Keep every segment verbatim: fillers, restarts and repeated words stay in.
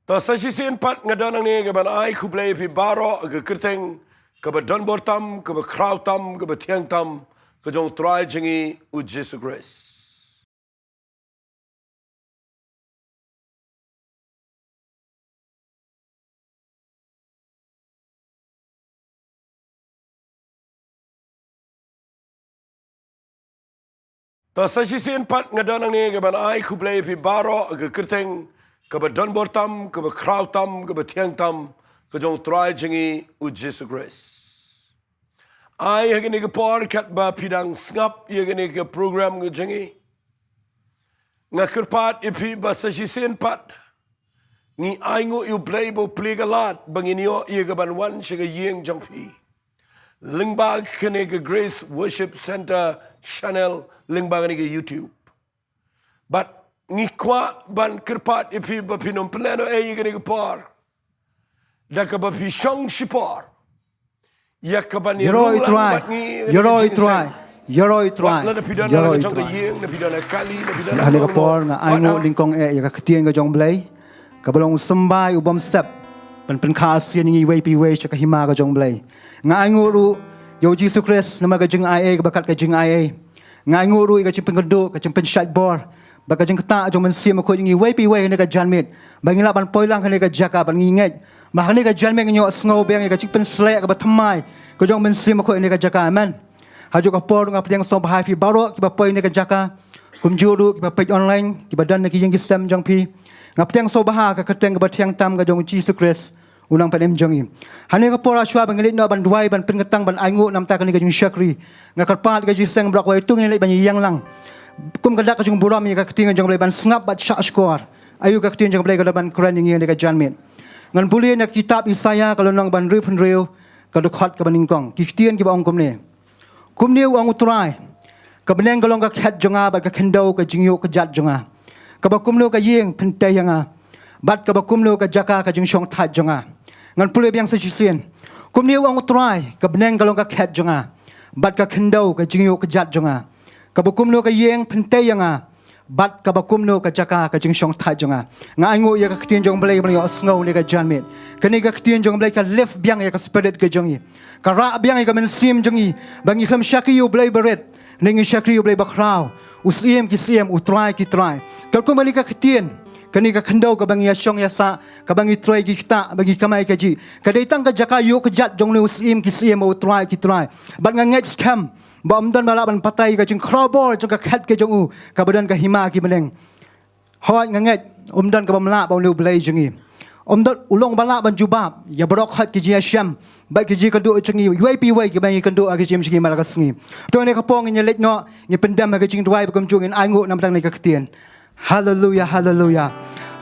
Ta sa shisien pat nga don hangne kaban ai khublei ïa phi baroh ha ka kyrteng kaba don bor tam, kaba khraw tam, kaba thiang tam ka jong u Trai jong ngi u Jisu Khrist. Ta sa shisien pat nga don hangne kaban ai khublei ïa phi baroh ha ka kyrteng kaba don bor tam, kaba khraw tam, kaba thiang tam ka jong u Trai jong ngi u Jisu Khrist. Ai ha kane ka por katba phi dang sngap ïa kane ka program ka jong ngi, nga kyrpad ïa phi ba sa shisien pat ngi ainguh ïa u Blei ba u plie ka lad ba ngin ïoh ïa kaban wan sha ka ïing jong phi lyngba kane ka Grace Worship Centre channel, lyngba kane ka YouTube. Bad ngi kwah ban kyrpad ïa phi ba phin ym pynlehnohei ïa kane ka por da kaba phi shong shipor ïa kaban ïaroh ïa u Trai, ïaroh ïa u Trai, ïaroh ïa u Trai, ïaroh ïa u Trai. Ha kane ka por nga ainguh lyngkong eh ïa ka ktien ka jong u Blei kaba long u symbai u bym sep ban pynkha arsien ïa ngi iwei pa iwei sha ka hima ka jong u Blei. Nga ainguh ruh ïa u Jisu Khrist namar ka jingaiei kaba kat ka jingaiei. Nga ainguh ruh ïa ka jingpynkynduh, ka jingpynshait bor bad ka jingktah jong u Mynsiem Bakhuid ïa ngi iwei pa iwei ha kane ka janmiet ba ngin lah ban poi lang ha kane ka jaka bad ngi ngeit ba ha kane ka janmiet ngin ïohsngew biang ïa ka jingpynsleh kaba thymmai ka jong u Mynsiem Bakhuid ha kane ka jaka. Amen. Ha kajuh ka por nga pdiang sngewbha ïa phi baroh kiba poi ha kane ka jaka, kumjuh ruh kiba peit online, kiba don ha ki ïing ki sem jong phi. Nga pdiang sngewbha ha ka kyrteng kaba thiang tam ka jong u Jisu Khrist, u Nongpynim jong ngi. Ha kane ka por, shuwa ba ngi leit noh ban duwai ban pynkyntang ban ainguh na ka bynta kane ka jingshakri, nga kyrpad ïa ka jingïaseng baroh kawei, to ngin leit ban ïeng lang kum ka dak ka jingburom ïa ka ktien ka jong u Blei, ban sngap bad shahshkor aïu ka ktien jong u Blei ka don ban kren ïa ngi ha kane ka janmiet. Ngan pule na ka kitab Isaïah ka lynnong ba hynriewphew hynriew, ka dkhot kaba nyngkong. Ki ktien kiba ong kumne: Kumne u ong u Trai: Ka bneng ka long ka khet jong nga bad ka khyndew ka jingïuh kjat jong nga. Kaba kumno ka ïing, pyntei ïa nga, bad kaba kumno ka jaka ka jingshongthait jong nga. Ngan pule biang sa shisien. Kumne u ong u Trai: Ka bneng ka long ka khet jong nga bad ka khyndew ka jingïuh kjat jong nga. Kaba kumno ka ïing, pyntei ïa nga, bad kaba kumno ka jaka ka jingshongthait jong nga. Nga ainguh ïa ka ktien jong u Blei ba ngi ïohsngew ha kane ka janmiet. Kane ka ktien jong u Blei ka lift biang ïa ka spirit ka jong ngi, ka rah biang ïa ka mynsiem jong ngi ba ngin khlem shakri ïa u Blei barit, hynrei ngin shakri ïa u Blei bakhraw, u Syiem ki syiem, u Trai ki trai. Katkum kane ka ktien, kane ka khyndew kaba ngi ïashong ïasah, kaba ngi trei ki ktah, ba ngi kamai kajih, ka dei tang ka jaka ïuh kjat jong une u Syiem ki syiem, u Trai ki trai. Bad nga ngeit skhem ba ym don ba lah ban batai ïa ka jingkhraw bor jong ka khet ka jong u kaba don ha ka hima ki bneng. Hooid, nga ngeit ym don kaba ym lah ba une u Blei jong ngi, ym don, u long ba lah ban jubab ïa baroh khoit ki jingïashem bad ki jingïakynduh jong ngi iwei pa iwei kiba ngi kynduh ha ka jingim jong ngi man la ka sngi. To ha kane ka por ngin ïaleit noh, ngin pyndem ha ka jingduwai bad kumjuh ngin ainguh na ka bynta kane ka ktien. Haleluia, haleluia.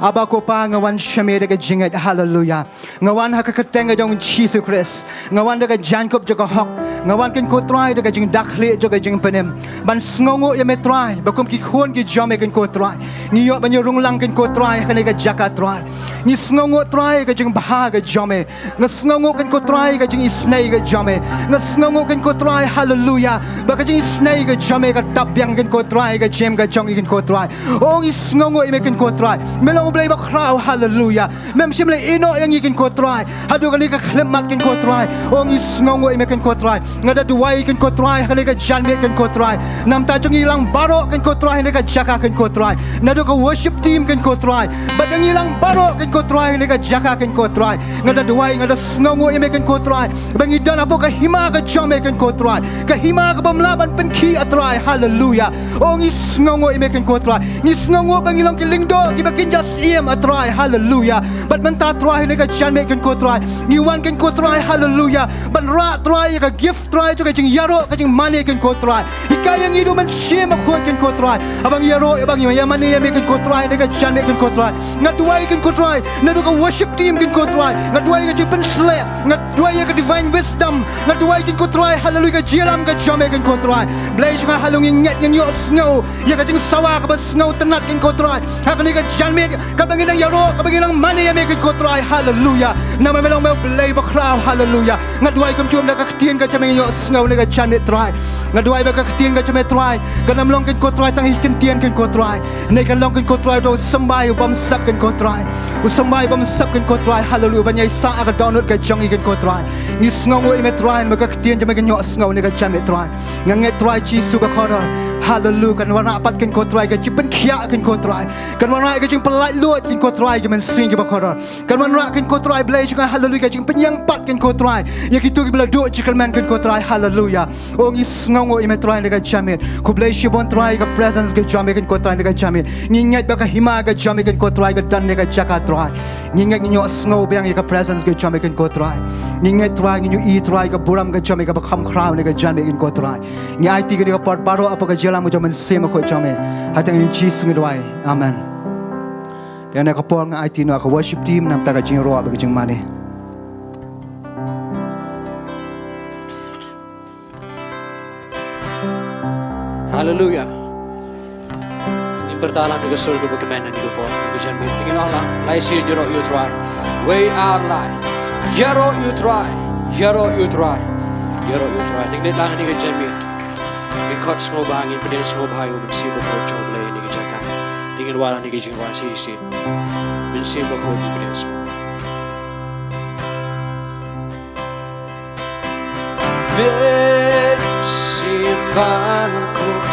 Aba ko Pa, nga wan sha me da ka jingngeit, haleluia. Nga wan ha ka kyrteng ka jong u Jisu Khrist. Nga wan da ka jaiñkup jong ka hok. Nga wan, Kynrad ko Trai, da ka jingdakhlieh jong ka jingpynim, ban sngewnguh ïa me Trai, ba kum ki khun ki jong me, Kynrad ko Trai, ngi ïoh ban ïarung lang, Kynrad ko Trai, ha kane ka jaka Trai. Ngi sngewnguh Trai ka jingbha ka jong me. Nga sngewnguh, Kynrad ko Trai, ka jingisynei ka jong me. Nga sngewnguh, Kynrad ko Trai, haleluia, ba ka jingisynei ka jong me ka dap biang, Kynrad ko Trai, ka jingim ka jong ngi, Kynrad ko Trai. O, ngi sngewnguh ïa me, Kynrad ko Trai. Me long u Blei bakhraw, haleluia. Mem shym la ïehnoh ïa ngi, Kynrad ko Trai, haduh kane ka khyllipmat, Kynrad ko Trai. O, ngi sngewnguh ïa me, Kynrad ko Trai. Nga da duwai, Kynrad ko Trai, ha kane ka janmiet, Kynrad ko Trai, na ka bynta jong ngi lang baroh, Kynrad ko Trai, ha kane ka jaka, Kynrad ko Trai, naduh ka worship team, Kynrad ko Trai, bad ïa ngi lang baroh, Kynrad ko Trai, ha kane ka jaka, Kynrad ko Trai. Nga da duwai, nga da sngewnguh ïa me, Kynrad ko Trai, ba ngi don hapoh ka hima ka jong me, Kynrad ko Trai, ka hima kaba ym lah ban pynkhih, ah Trai, haleluia. O, ngi sngewnguh ïa me, Kynrad ko Trai. Ngi sngewnguh ba ngi long ki lyngdoh kiba kynja syiem, ah Trai, haleluia. Bad mynta Trai, ha kane ka janmiet, Kynrad ko Trai, ngi wan, Kynrad ko Trai, haleluia, ban rah Trai ïa ka gift Trai jong ka jingïaroh, ka jingmane, Kynrad ko Trai. Hikai ïa ngi da u Mynsiem Bakhuid, Kynrad ko Trai, haba ngi ïaroh, haba ngi ïamane ïa me, Kynrad ko Trai, ha kane ka janmiet, Kynrad ko Trai. Nga duwai, Kynrad ko Trai, naduh ka worship team, Kynrad ko Trai, nga duwai ïa ka jingpynshlur, nga duwai ïa ka divine wisdom, nga duwai, Kynrad ko Trai, haleluia, ka jingïalam ka jong me, Kynrad ko Trai. Blei jong nga, ha long ngi ngeit ngin ïohsngew ïa ka jingsawa kaba sngewtynnad, Kynrad ko Trai, ha kane ka janmiet, kaba ngi nang ïaroh, kaba ngi nang mane ïa me, Kynrad ko Trai, haleluia. Namar me long me u Blei bakhraw, haleluia. Nga duwai kumjuh da ka ktien ka jong me ngin ïohsngew ha kane ka janmiet, Trai. Nga duwai ba ka ktien ka jong me Trai kan ym long, kan ko Trai, tang ïa ki ktien, kan ko Trai. Hynrei kan long, kan ko Trai, uto u symbai u bym sep, kan ko Trai. U symbai u bym sep, kan ko Trai. Haleluya. Ban ïai sah ha ka dohnud ka jong ngi, kan ko Trai. Ngi sngewnguh ïa me Trai, namar ka ktien jong me kan ïohsngew ïa ka jingmut Trai. Nga ngeit Trai Jisu bakordor. Haleluya. Kan wanrah pat, kan ko Trai, ka jingpynkhiah, kan ko Trai. Kan wanrah ka jingpyllait luid, kan ko Trai, ïa ki mynsiem kiba kordor. Kan wanrah, kan ko Trai Blei jong nga, haleluya, ka jingpynïeng pat, kan ko Trai, ïa kito kiba la duh jingkyrmen, kan ko Trai, haleluya. O, ngi sngewnguh ïa me Trai na ka jingmut. Khublei shibun Trai ka presence ka jong me, kan ko Trai, na ka jingmut. Ngi ngeit ba ka hima ka jong me, kan ko Trai, ka don na ka jaka Trai. Ngi ngeit, ngi ïohsngew biang ïa ka presence ka jong me, kan ko Trai. Ngi ngeit Trai, ngi ïohi Trai ka burom ka jong me kaba kham khraw na ka jingmut, kan ko Trai. Ngi aiti kane ka por baroh hapoh ka jingïalam ka jong u Mynsiem Bakhuid jong me. Ha kyrteng Jisu ngi duwai. Amen. Te ha kane ka por nga aiti noh ïa ka worship team namar ka jingïaroh bad ka jingmane. Haleluya. Ngin pyrta lang da ka sur kaba kmen ha kane ka por, ka jingmane. Te ngin ong lang, lai sien ïaroh ïa u Trai. Wei ar lai. Ïaroh ïa u Trai. Ïaroh ïa u Trai. Ïaroh ïa u Trai. Te ngin leit lang ha kane ka jingmane. Ngin khot sngewbha, ngin pdiang sngewbha ïa u Mynsiem Bakhuid jong U Blei ha kane ka jaka. Te ngin wan ha kane ka jingrwai shisien. Mynsiem Bakhuid, ngin pdiang sngewbha. Mynsiem Bakhuid,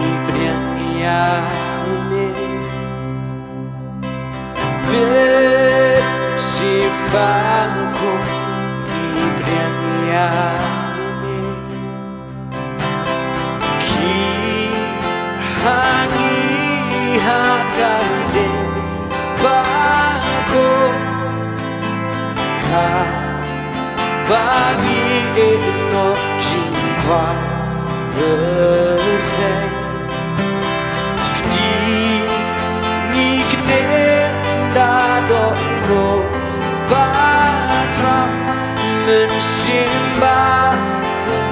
ngi pdiang ïa me. Mynsiem Bakhuid, ngi pdiang ïa me. Khie ha ngi ha ka dei bakhuid, katba ngi ïehnoh jingkwah pyrthei. Kti ngi kynduh da dohnud ba khraw. Mynsiem Bakhuid,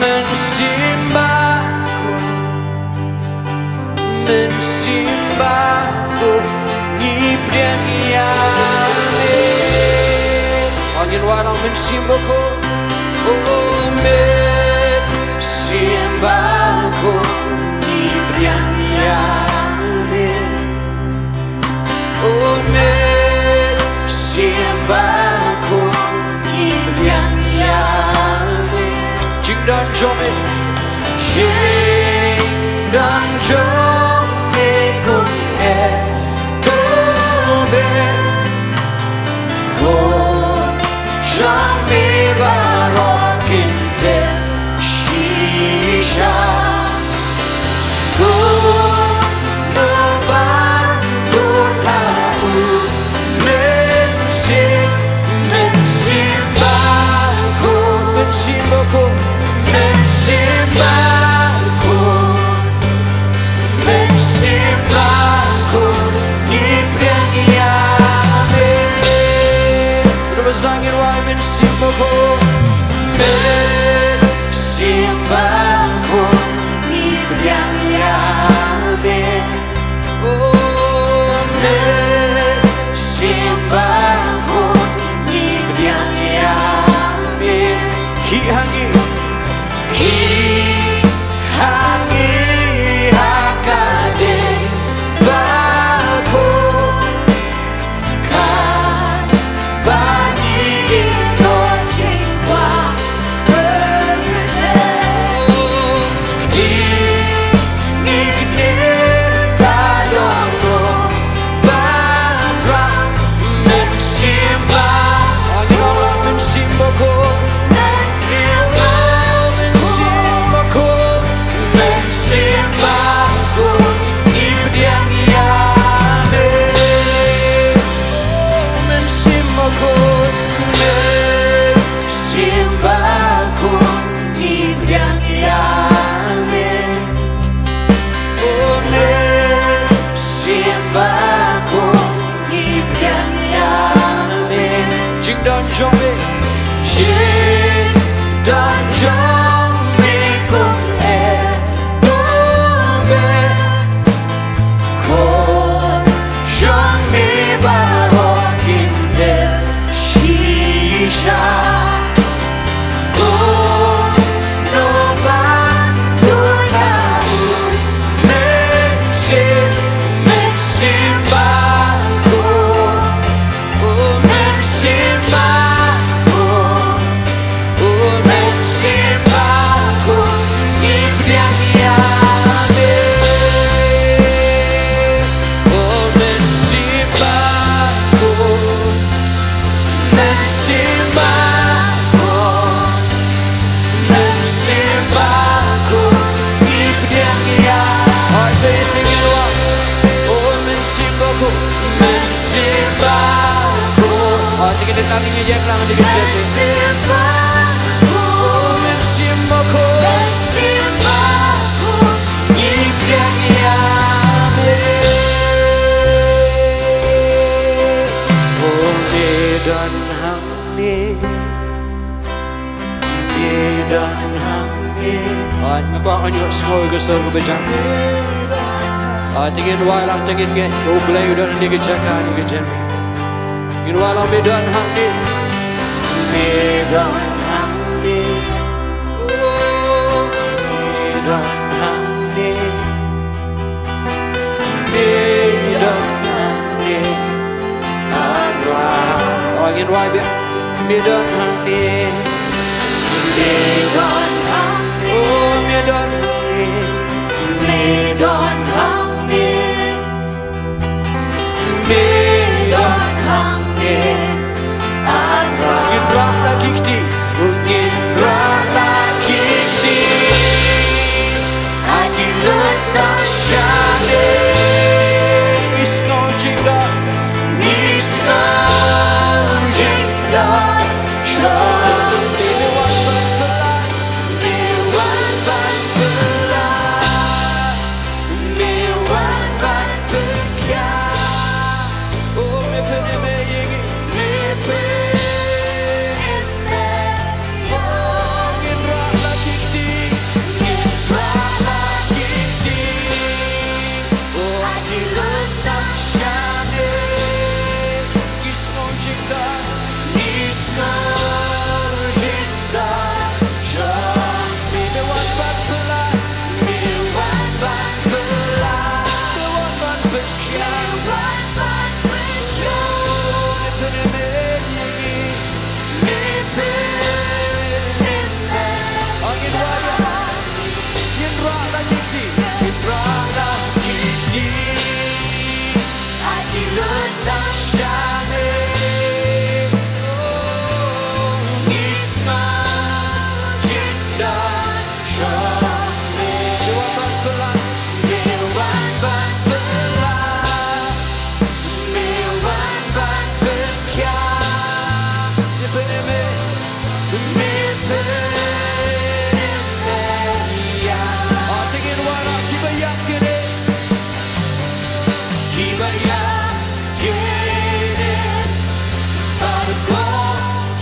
Mynsiem Bakhuid, Mynsiem Bakhuid, ngi pdiang ïa me. Ngin wan lang. Mynsiem Bakhuid, o Mynsiem Bakhuid, ngi pdiang ïa me. O Mynsiem Bakhuid, ngi pdiang ïa me. Jingdon jong me, jingdon jong me kum eh, to me. Ko jong me baroh kin tep shisha. Ko no ban to ta u Mynsiem, Mynsiem Bakhuid, Mynsiem Bakhuid, Mynsiem Bakhuid. Mynsiem Bakhuid, ngi pdiang ïa me. Terus nangin wai Mynsiem Bakhuid. Mynsiem Bakhuid, ngi pdiang ïa me. O Mynsiem Bakhuid, ngi pdiang ïa me. Khie ha ngi. Khie ha ngi ha ka dei bakhuid, katba ngi ïehnoh jingkwah pyrthei. Kti ngi kynduh da dohnud ba khraw. Mynsiem Bakhuid, Mynsiem Bakhuid, Mynsiem Bakhuid, Mynsiem Bakhuid, ngi pdiang ïa me. Mynsiem Bakhuid, Mynsiem Bakhuid, ngi pdiang ïa me. O Mynsiem Bakhuid, ngi pdiang ïa me. Jingdon jong me, jingdon jong me kum eh, to me. Ko jong me baroh kin tep shisha. Ko Mynsiem Bakhuid. Oh, te kin ïa tang ïa ïeng lang ïa ka jingïaid. Mynsiem Bakhuid. Oh, Mynsiem Bakhuid. Mynsiem Bakhuid. Ngi pdiang ïa me. Oh, me don hangne. Ngi don hangne. Ai, me kwah ban ïohsngew ïa ka sur kaba jam. Ai, te ngin wai lang, te ngin ngeit ba U Blei u don ha kane ka jaka, ha kane ka jingim. Ngin wai lang, me don hangne. Me don hangne. Oh, me don hangne. Me don hangne. Ai, ngin wai biang. Me don hangne. Me don hangne. Oh, me don hangne. Me don hangne. Me don hangne. Ngin rah la ki kti. Ngin rah la ki kti. Ha ki lyngkha shane. Ngi sngew jingdon. Ngi sngew jingdon. Sha me. Me wan ban pyllait. Me wan ban pyllait. Me wan ban pynkhia. Oh, me pynmih ïa ngi. Me pynmih ïa ngi. Oh, ngin rah la ki kti. Ngin rah la ki kti. Oh, ha ki lyngkha shane. Ngi sngew jingdon. Ngi sngew jingdon. Sha me. Me wan ban pyllait. Me wan ban pyllait. Me wan ban pynkhia. Me wan ban pynkhia. Me pynmih ïa ngi. Me pynmih. Oh, ngin rah la. Ngin rah la ki kti. Ngin rah la ki kti. Ha ki lyngkha shane. Oh, ngi sngew jingdon. Sha me. Me wan ban pyllait. Me wan ban pyllait. Me wan ban pynkhia. Me pynmih. Me pynmih ïa. Oh, te ngin wanrah kiba ïap kin ïeh. Kiba ïap kin ïeh. Bad ko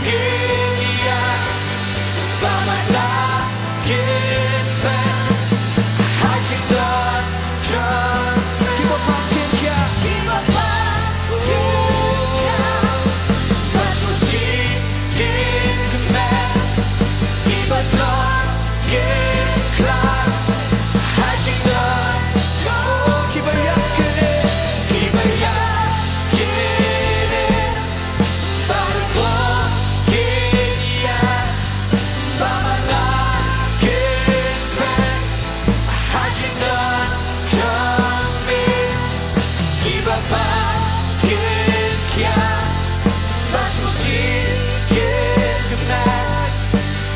kin ïaid. Ba man la kin peit ha jingdon jong me. Kiba pang kin khiah. Kiba pang kin khiah. Ba sngewsih kin kmen. Kiba tlot kin khlad ha jingdon jong me. Kiba ïap kin ïeh. Kiba ïap kin ïeh. Baroh kin ïaid, ba man la kin peit ha jingdon jong me. Kiba pang kin khiah, ba sngewsih kin kmen,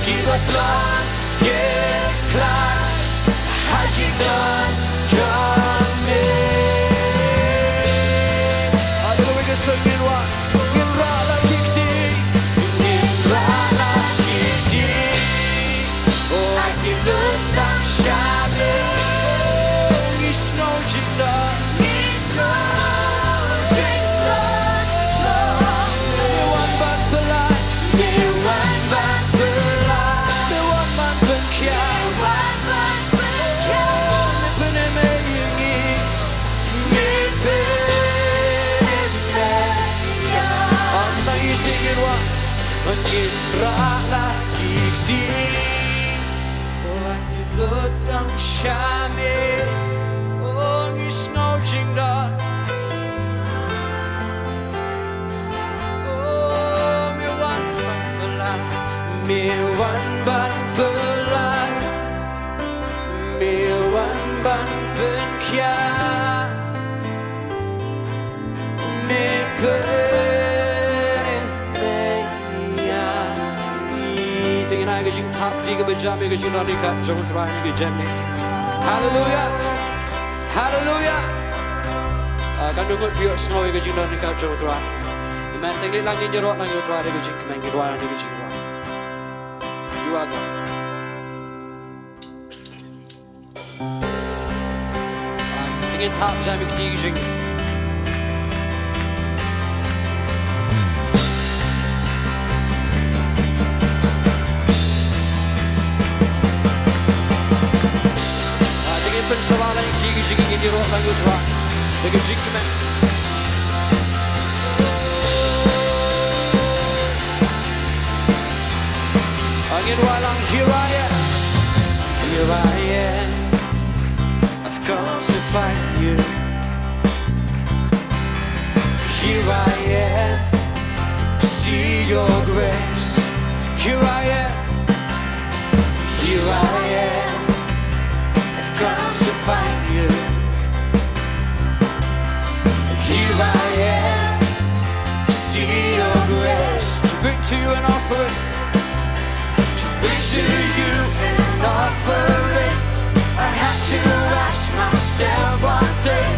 kiba tlot kin khlad ha jingdon jong me. Haleluia, ngin wah. Ngin rah la ki kti. Ngin rah la ki kti. Oh, ha ki lyngkha shane. Ngi sngew jingdon. Ngi sngew jingdon. Me wan ban pyllait. Me wan ban pyllait. Me wan ban pynkhiah. Me wan ban pynkhiah. Me pynmih ïa ngi. Me pynmih ïa. Ah, sa tang isih ngin wah. Ngin rah la ki kti. Oh, la ki lyngkha shane. Oh, ngi sngew jingdon. Oh, me wan ban pyllait. Me wan ban pyllait. Me wan ban pynkhiah. Me pynmih ïa ngi. Te ngin ai ka jingthap kti kaba jam ïa ka jingdon ryngkat jong U Trai ha kane ka janmiet. Haleluia. Haleluia. Ah, katno ngut phi ïohsngew ïa ka jingdon ryngkat jong u Trai? Amen. Te ngin leit lang, ngin ïaroh lang ïa u Trai da ka jingkmen, ngin wan da ka jingwan. Ïa u Trai. Ah, te ngin thap jam ïa ki jing. Ah, te ngin pynsawa lang ïa ki jing, ngin ïaroh lang ïa u Trai da ka jingkmen. Ah, ngin wan lang, here I am. Here I am. I've come to find you. Here I am to see your grace. Here I am. Here I am. I've come to find you. Here I am to see your grace. To bring to you an offering. To bring to you an offering. I have to ask myself one thing.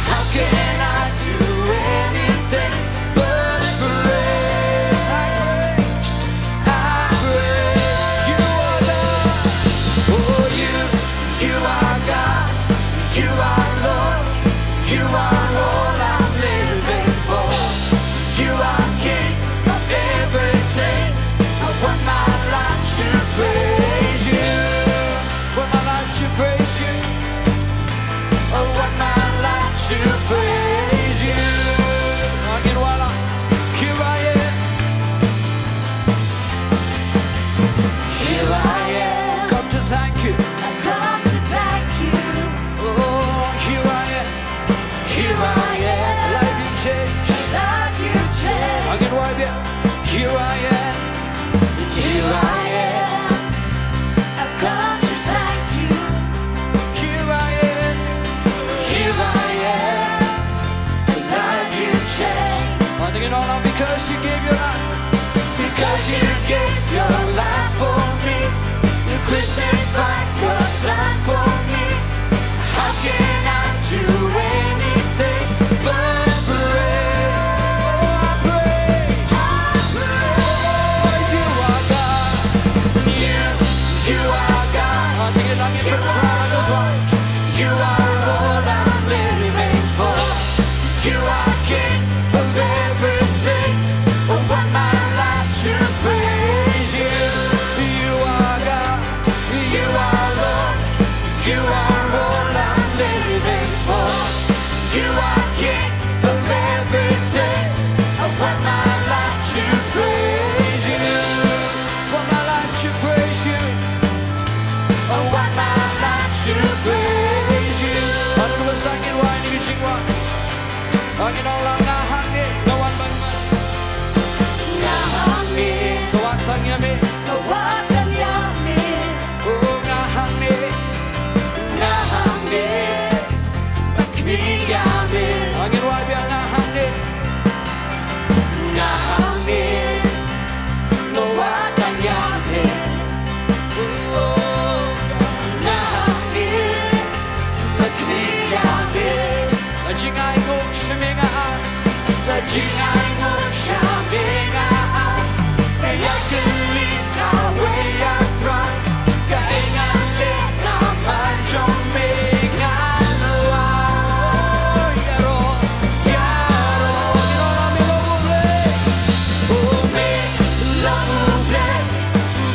How can I do anything but praise? I praise, I praise. You are God. Oh, you, you are God. You are Lord. You are all I'm living for. You are King of everything. I want my life to praise you. Want my life to praise you. I want my life to praise you. Again, voila. Here I am. Here I am. I've come to thank you. I've come to thank you. Oh, here I am. Here I am. Life you change. Life you change. Again, why be? Here I am. Here I am. I've come to thank you. Here I am. Here I am. Life you change. One thing and all, because you gave your life. Because you gave your life for me. You crucified your son for me. How can I do anything but praise? I praise. I praise. You are God. You, you are God. You are all I'm living for. You are King of everything. I want my life to praise you. You are God. You are Lord. You are all I'm living for. You are King of everything. I want my life to praise you. Want my life to praise you. I want my life to praise you. Hallelujah, thank you, why you sing, why? Hangne, nga hangne, nga wan ban ïa me. Nga hangne. Nga wan ban ïa me. Nga wan ban ïa me. Oh, nga hangne. Nga hangne. Ban khmih ïa me. Hangne, wai biang, nga hangne. Nga hangne. Nga wan ban ïa me. Oh, nga hangne. Ban khmih ïa me. Ka jingainguh sha me nga ai. Ka jingainguh sha me nga ai. Ka ïakylli kawei ïa Trai. Kaei nga leh namar jong me ngan wai. Ïaroh, ïaroh, ïaroh me long U Blei. Oh me long U Blei.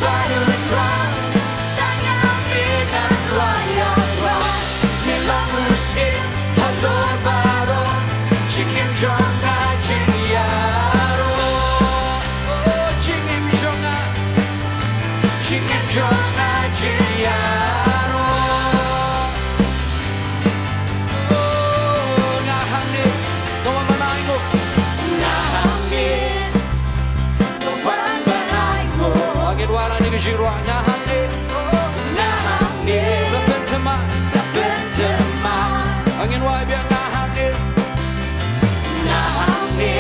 Bad U Trai. Tang ïa me ngan wai ïa Trai. Me long u syiem halor baroh, jingim jong nga jingïaroh. Oh, jingim jong nga, jingim jong nga jingïaroh. Oh, nga hangne, nga wan ban ainguh. Nga hangne, nga wan ban ainguh. Ngin wan ha kane ka jingrwai, nga hangne. Nga hangne. Nga pynthymmai. Nga pynthymmai. Ngin wai biang, nga hangne. Nga hangne.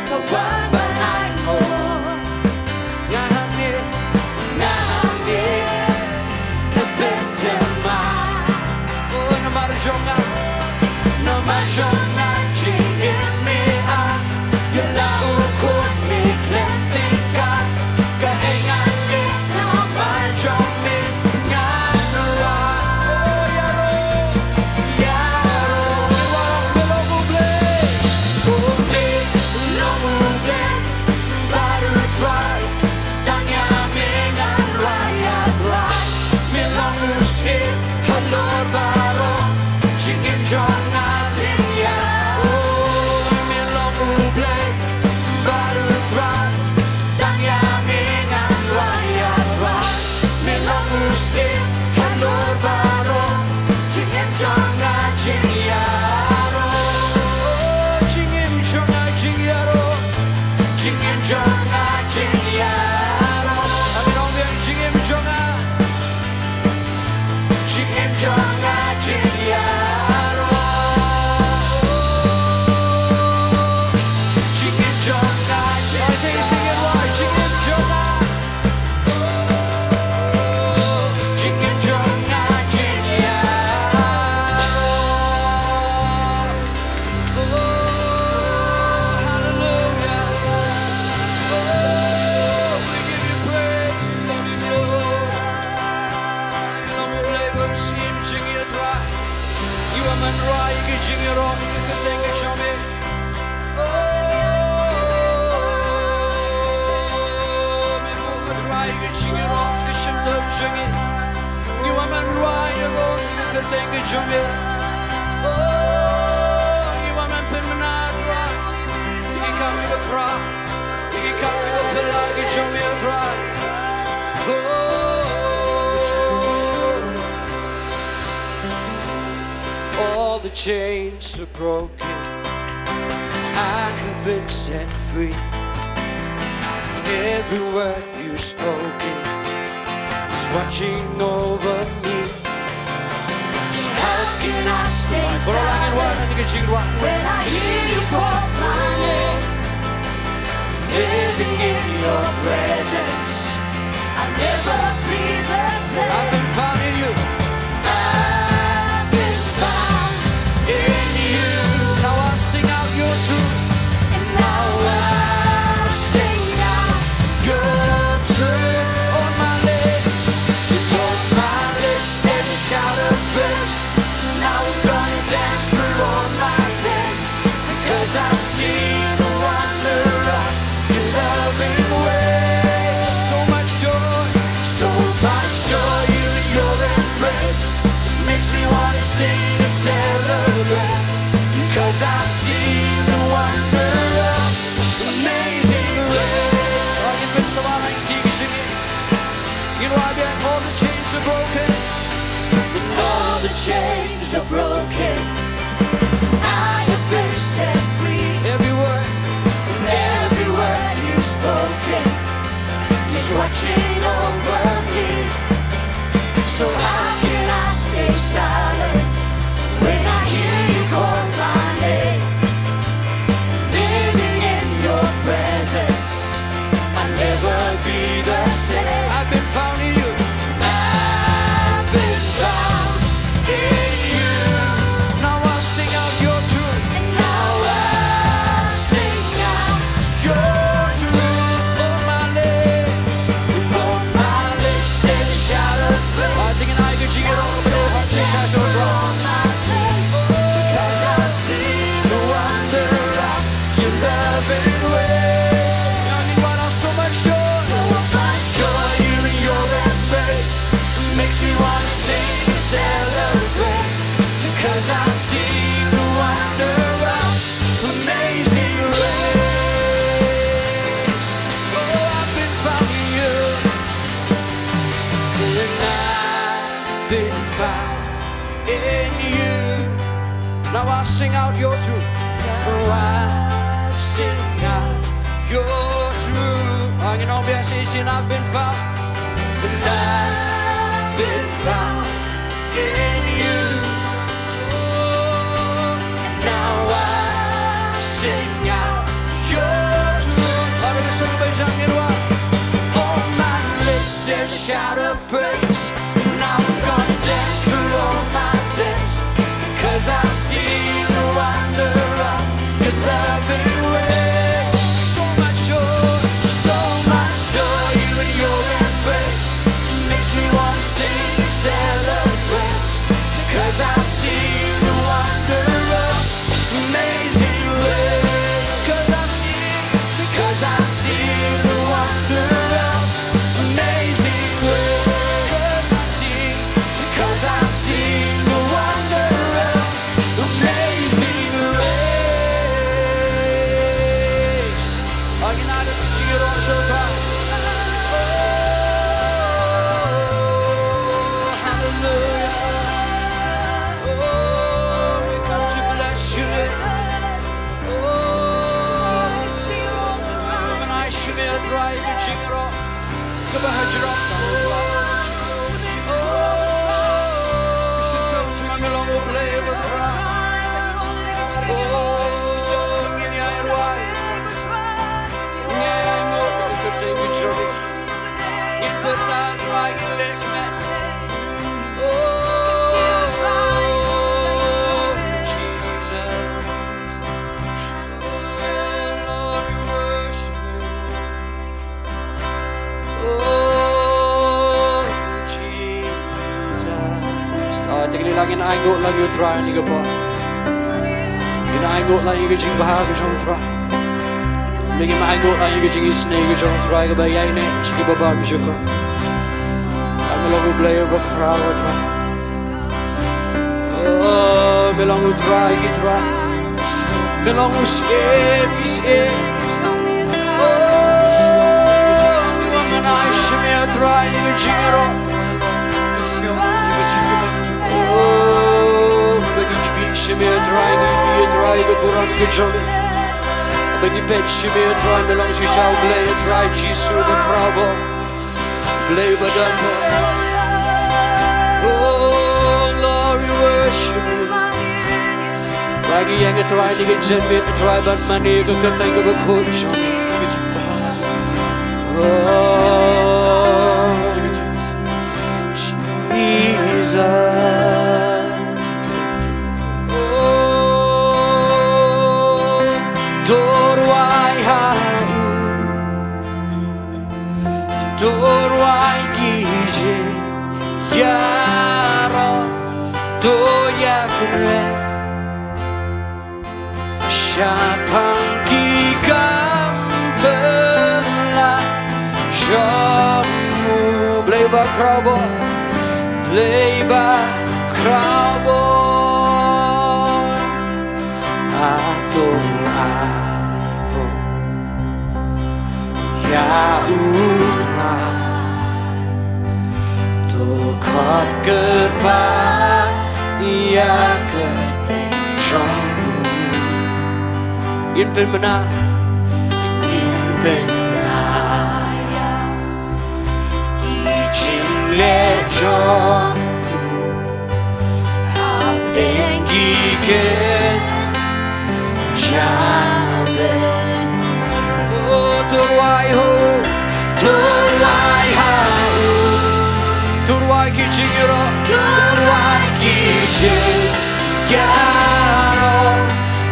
Nga wan ban ainguh. Nga hangne. Nga hangne. Nga pynthymmai. Oh, namar jong nga. Namar All the chains are broken. I have been set free. Every word you've spoken is watching over me. So how can I stay silent when I hear you call my name? Living in your presence, I'll never be the same. I've been found in you. I've been found in you. Now I sing out your truth. And now I sing out your truth. On my lips, on my lips, there's a shout of praise. Now I'm gonna dance for all my pain. Because I've seen the wonder of your loving ways. So much joy, so much joy in your embrace. Makes me wanna sing and celebrate. Because I've seen the wonder of amazing grace. All the chains are broken. All the chains are broken. I have been set free. Every word, every word you've spoken is watching over me. So how can I stay silent when I hear you call my name? Living in your presence, I'll never be the same. I've been found in you. I've been found in you. Now I'll sing out your truth. And now I'll sing out your truth. On my lips, on my lips, there's a shout of praise. Now I'm gonna dance for all my pain. Because I've seen the wonder of your loving ways. Now I need one, oh, so much joy. So much joy in your embrace. Makes me wanna sing and celebrate. Because I've seen the wonder of amazing grace. Oh, I've been found in you. And I've been found in you. Now I'll sing out your truth. Now I'll sing out your truth. Angin ong biang shisien, I've been found. And I've been found in you. And now I'll sing out your truth. All my lips, there's a shout of praise. Now I'm gonna dance through all my days, 'cause I see the wonder of your loving ways. So much joy, Hallelujah. Oh, we come to bless you. Oh, we come and I shimmy a dry, we jing it up. Kaba hajrong. Oh, we should come to my melong, we play with her. Oh, ngin ïai rwai. Ngin ïai mut, we could take a journey. Ngin pyrta, ngin leh met. Oh, Jesus. Oh, Lord, we worship you. Oh, Jesus. Ah, te kane la ngin ainguh lang ïa u Trai ha kane ka por. Ngin ainguh lang ïa ka jingbha ka jong u Trai. Ngin ainguh lang ïa ka jingisynei ka jong u Trai kaba ïaineh sha kiba bymjukut. Ai me long U Blei uba khraw, U Trai. Oh, me long U Trai ki trai. Me long U Syiem ki syiem. Oh, me long U Trai ki jingïaroh. Oh, me long U Trai ki jingïaroh. Ba ngi peit sha me, U Trai, ngi peit, U Trai, ka burom ka jong me. Ba ngi peit sha me, U Trai, me long shisha U Blei, U Trai Jisu, U Khraw bor. Blei ba don bor. Oh Lord, we worship you. Ba ngi ïeng, U Trai, ha kane ka janmiet, U Trai, ban mane ïa ka kyrteng kaba khuid jong me. Oh Jesus. Oh, to rwai ha u, to rwai ki jingïaroh, to ïakren shaphang ki kam pynlah jong u. Blei ba khraw bor, Blei ba khraw bor. A to ai bor ïa u Trai. To khot kyrpad ïa ka kyrteng jong u. Ngin pynbna, ngin pynbna ïa ki jingleh jong u. Hapdeng ki kynja bynriew. Oh, to rwai ha u, to rwai ha u. To rwai ki jingïaroh, to rwai ki jingïaroh,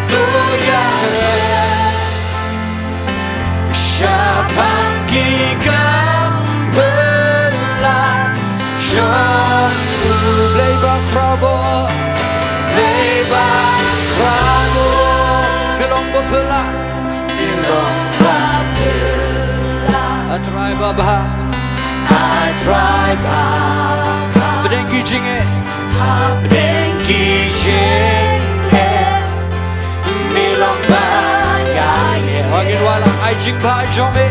to ïakren shaphang ki kam pynlah jong u. Blei ba khraw bor, Blei ba khraw bor. Me long ba pynlah, me long ba pynlah. A Trai ba bha, a Trai ba bha. Hapdeng ki jingeh, hapdeng ki jingeh, me long ba ïaineh. Ngin wallam. Ai jingbha jong me,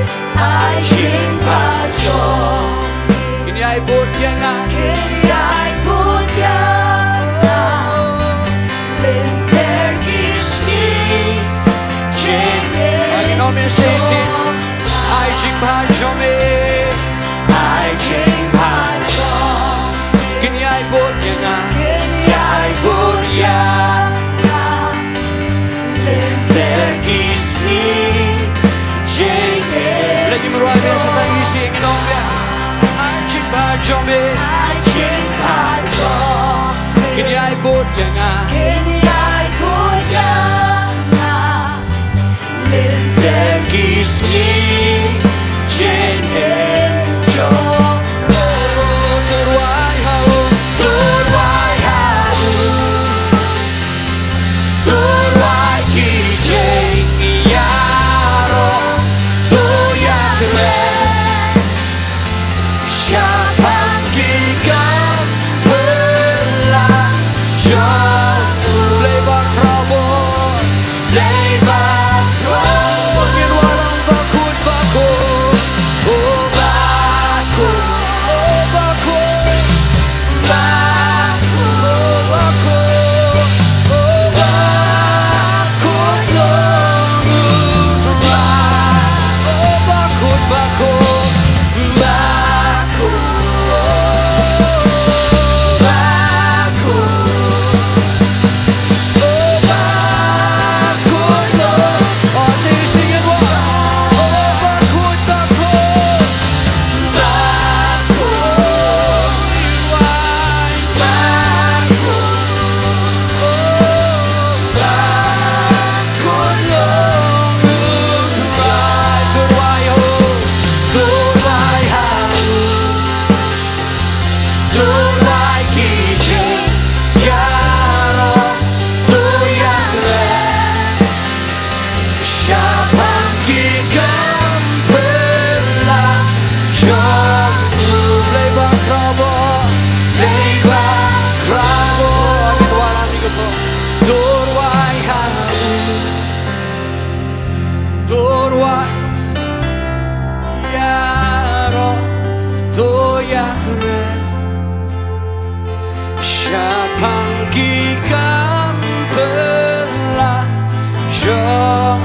ai jingbha jong me. Kin ïai bud ïa nga, kin ïai bud ïa nga. Lynter ki sngi jingeh. Ngin ong ïa shisha. Ai jingbha jong me, ai jingbha jong me. Kin ïai bud ïa nga, kin ïai bud ïa nga. Lynter ki sngi jingeh. Leit ïa u Trai, sa tang ïa shisha, ngin ong ïa. Ai jingbha jong me, ai jingbha jong me. Kin ïai bud ïa nga, kin ïai bud ïa nga. Lynter ki sngi jingeh jong u. To rwai ha u, to rwai ha u. To rwai ki jingïaroh, to ïakren shaphang ki kam pynlah jong u. Ïaroh to ïakren shaphang ki kam pynlait jong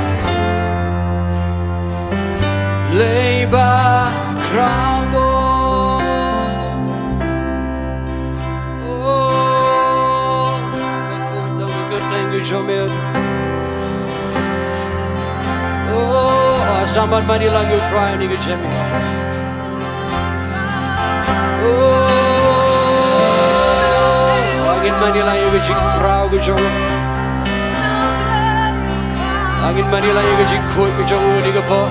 lei bakhraw. Oh, thank you, Jomir. Oh, sdang ban mane lang ïa U Trai ha kane ka jingim. Oh, ngin mane lang ïa ka jingkhraw ka jong u. Ngin mane lang ïa ka jingkhuid ka jong u ha kane ka por.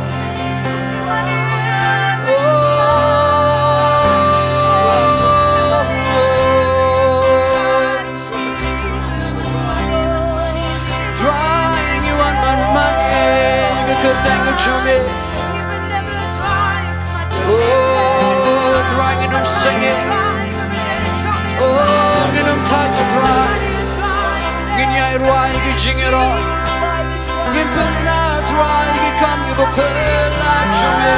Trai, ngi wan ban mane ïa ka kyrteng ka jong me. Oh, Trai, ngin ym sngewsih. Oh, ngin ym thait, Trai. Ngin ïai rwai ïa ka jingïaroh. Ngin pynïaid, Trai, ïa ki kam kiba pynlait jong me.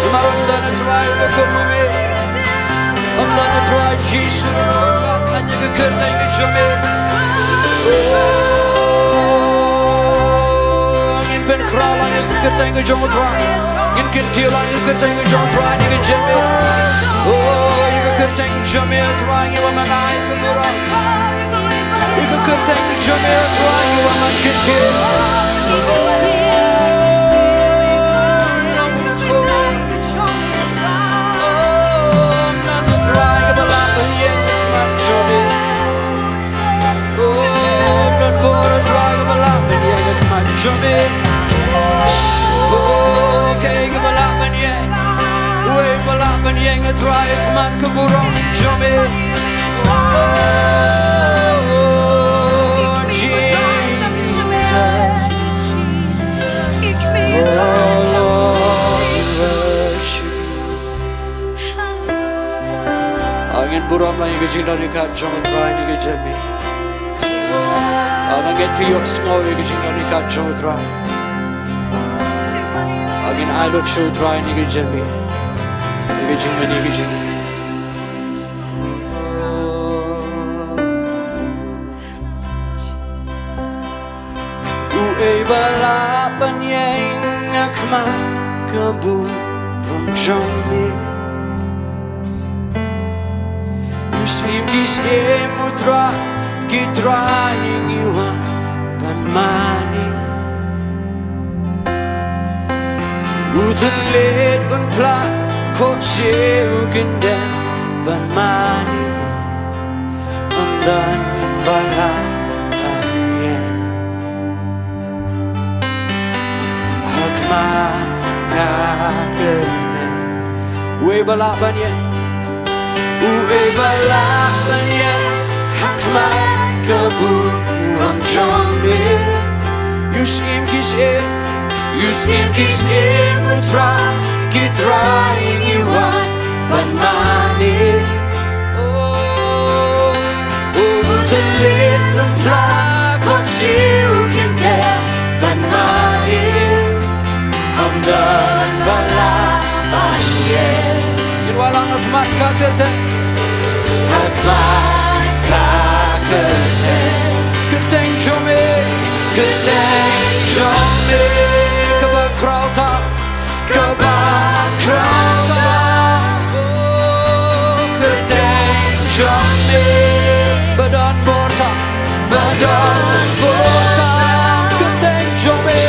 Namar ym don, Trai, uba kum ma me. Ym don, Trai Jisu, ïa ka kyrteng ka jong me. Oh, ngin pynkhraw lang ïa ka kyrteng ka jong u Trai. Ngin kyntiew lang ïa ka kyrteng ka jong u Trai ha kane ka jingim. Oh, ïa ka kyrteng ka jong me, Trai, ngi wan ban ai ka burom. Ïa ka kyrteng ka jong me, Trai, ngi wan ban kyntiew. Trai, kaba lah ban ïeng ha khmat jong me. Oh, don bor, Trai, kaba lah ban ïeng ha khmat jong me. Oh, kaei kaba lah ban ïeng? Uei ba lah ban ïeng, Trai, ha khmat ka burom jong me? Oh, Jesus. Oh, Lord, we worship you. Ngin burom lang ïa ka jingdon ïa ka jong u Trai ha kane ka jingim. Ngin ïohsngew ïa ka jingdon ïa ka jong u Trai. Ngin ai lut sha u Trai ha kane ka jingim. Ïa ka jingmane, ïa ka jingmane. Uei ba lah ban ïeng ha khmat ka burom jong me? U syiem ki syiem, u Trai ki trai, ngi wan ban mane. U thylliej un phla, khohsiew kyndem ban mane. Ym don ba lah ban ïeng ha khmat ka kyrteng. Uei ba lah ban ïeng? Uei ba lah ban ïeng ha khmat ka burom jong me? U syiem ki syiem, u syiem ki syiem, u Trai ki trai, ngi wan ban mane. Oh, u thylliej un phla, khohsiew kyndem ban mane. Ym don ba lah ban ïeng. Ngin wallam ha khmat ka kyrteng. Ha khmat ka kyrteng. Kyrteng jong me, kyrteng jong me, kaba khraw tam, kaba khraw tam. Oh, kyrteng jong me, ba don bor tam, ba don bor tam. Kyrteng jong me,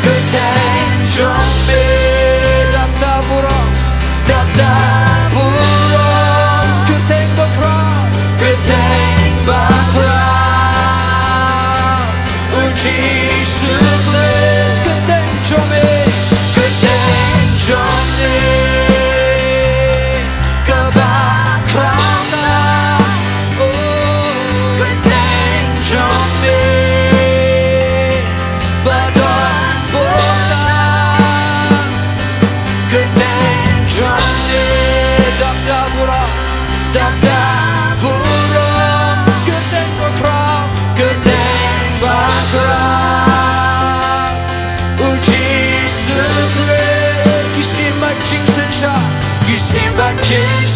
kyrteng jong me, dap da burom, dap da burom. Kyrteng ba khraw, kyrteng ba khraw. U Jisu Khrist, kyrteng jong me, kyrteng jong me, kaba khraw tam. Oh, kyrteng jong me, ba don bor tam. Kyrteng jong me,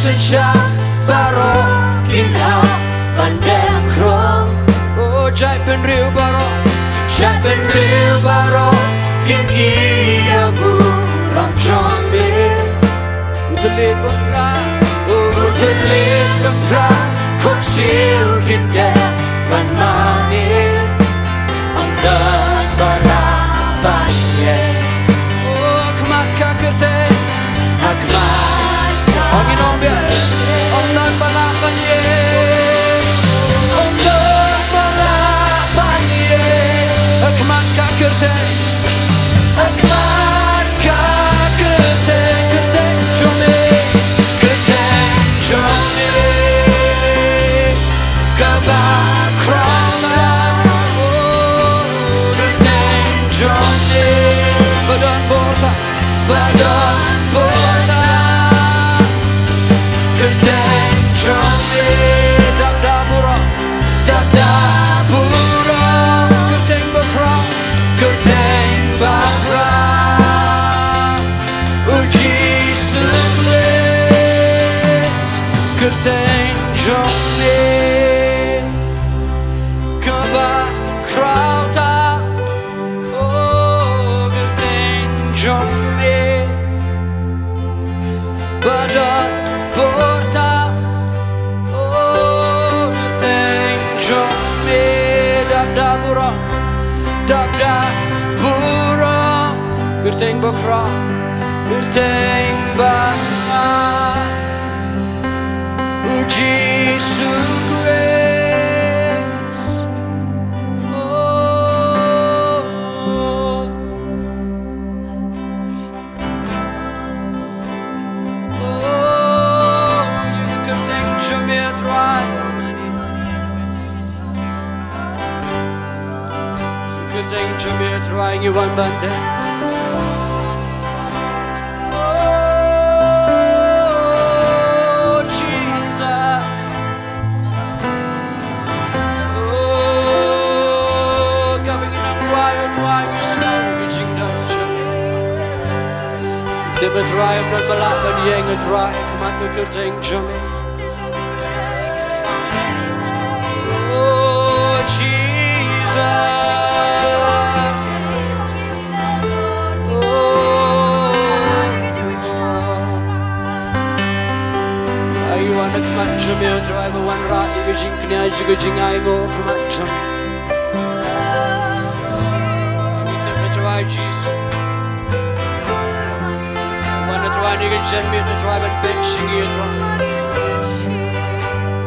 Synshar baroh kin hap ban deng khroh. O jaitbynriew baroh, jaitbynriew baroh kin ïa u burom jong me. U thylliej u phra, u thylliej u phra, khop siew kin dep ban mane. Ym don ba lah ban ïeng. O khmat ka kyrteng. Ha khmat ka. Ong ïa u biang. Ym don ba lah ban ïeng. Ym don ba lah ban ïeng. Ha khmat ka kyrteng. Ha khmat ka kyrteng, kyrteng jong me, kyrteng jong me. Kaba khraw tam, oh, kyrteng jong me. Ba don bor tam, ba don bor tam. Kyrteng jong me, dap da burom, dap da burom. Kyrteng bakhraw, kyrteng bakhraw. O Jisu Khrist, kyrteng jong me. Kaba khraw tam, o kyrteng jong me. Ba don bor tam, o kyrteng jong me. Dap da burom, dap da burom. Kyrteng bakhraw, kyrteng bakhraw. O Jisu Khrist. Oh. Oh, ïa ka kyrteng jong me, Trai. Kyrteng jong me, Trai, ngi wan ban deng. Oh, Jesus. Oh, kaba ngi nang rwai, rwai, ngi sngew ka jingdon jong me. Te ba Trai, ym don ba lah ban ïeng, Trai, ha khmat ka kyrteng jong me. Oh, Jesus. Oh. Ai wan ha khmat jong me, Trai, ba wanrah ïa ka jingkñia, ïa ka jingainguh ha khmat jong me. Trai Jisu. Wan, Trai, ïa ka jingmut, Trai, ban pynshong ïa, Trai.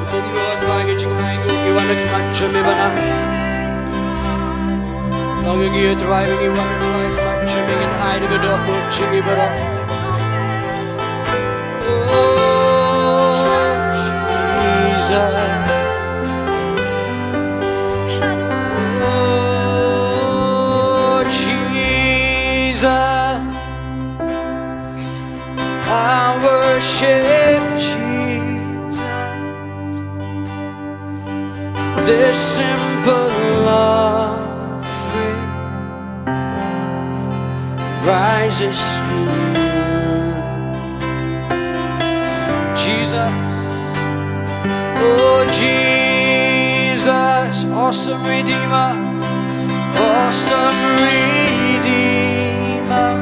Kumno, Trai, ka jingainguh, ngi wan ha khmat jong me ban ai. Ong ïa ngi, Trai, ba ngi wan, Trai, ha khmat jong me, ngin ai da ka dohnud jong ngi baroh. Oh, Jesus. Oh, Jesus. I worship Jesus. This simple offering rises to you. Jesus, oh Jesus, awesome Redeemer, awesome Redeemer,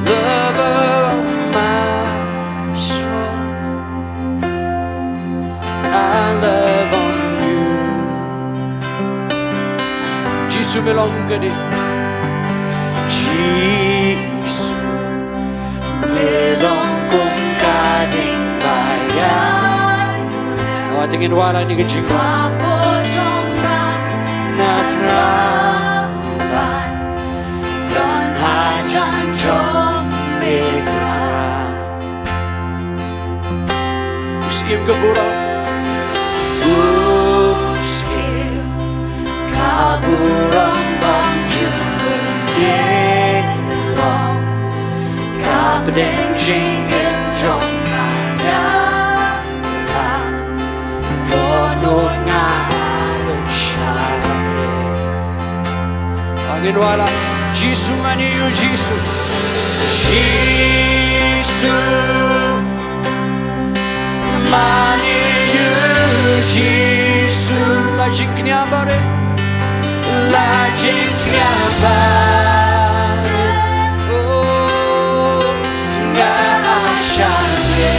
lover of my soul. I love on you. Jisu, me long kane. Jisu, me long kum ka dieng ba ïai. Wat ngin wallam ïa ka jingkyrpad. Ba poi jong nga na pyrthei ban don hajan jong me Trai. U syiem ka burom. U syiem ka burom bym ju pynlong. Ka pdeng jingim jong nga. Ka dohnud nga ai sha me. Ngin wallam. Jisu, mane ïa u Jisu. Jisu, mane ïa u Jisu. La jingkñia barit, la jingkñia barit. Oh, nga ai sha me.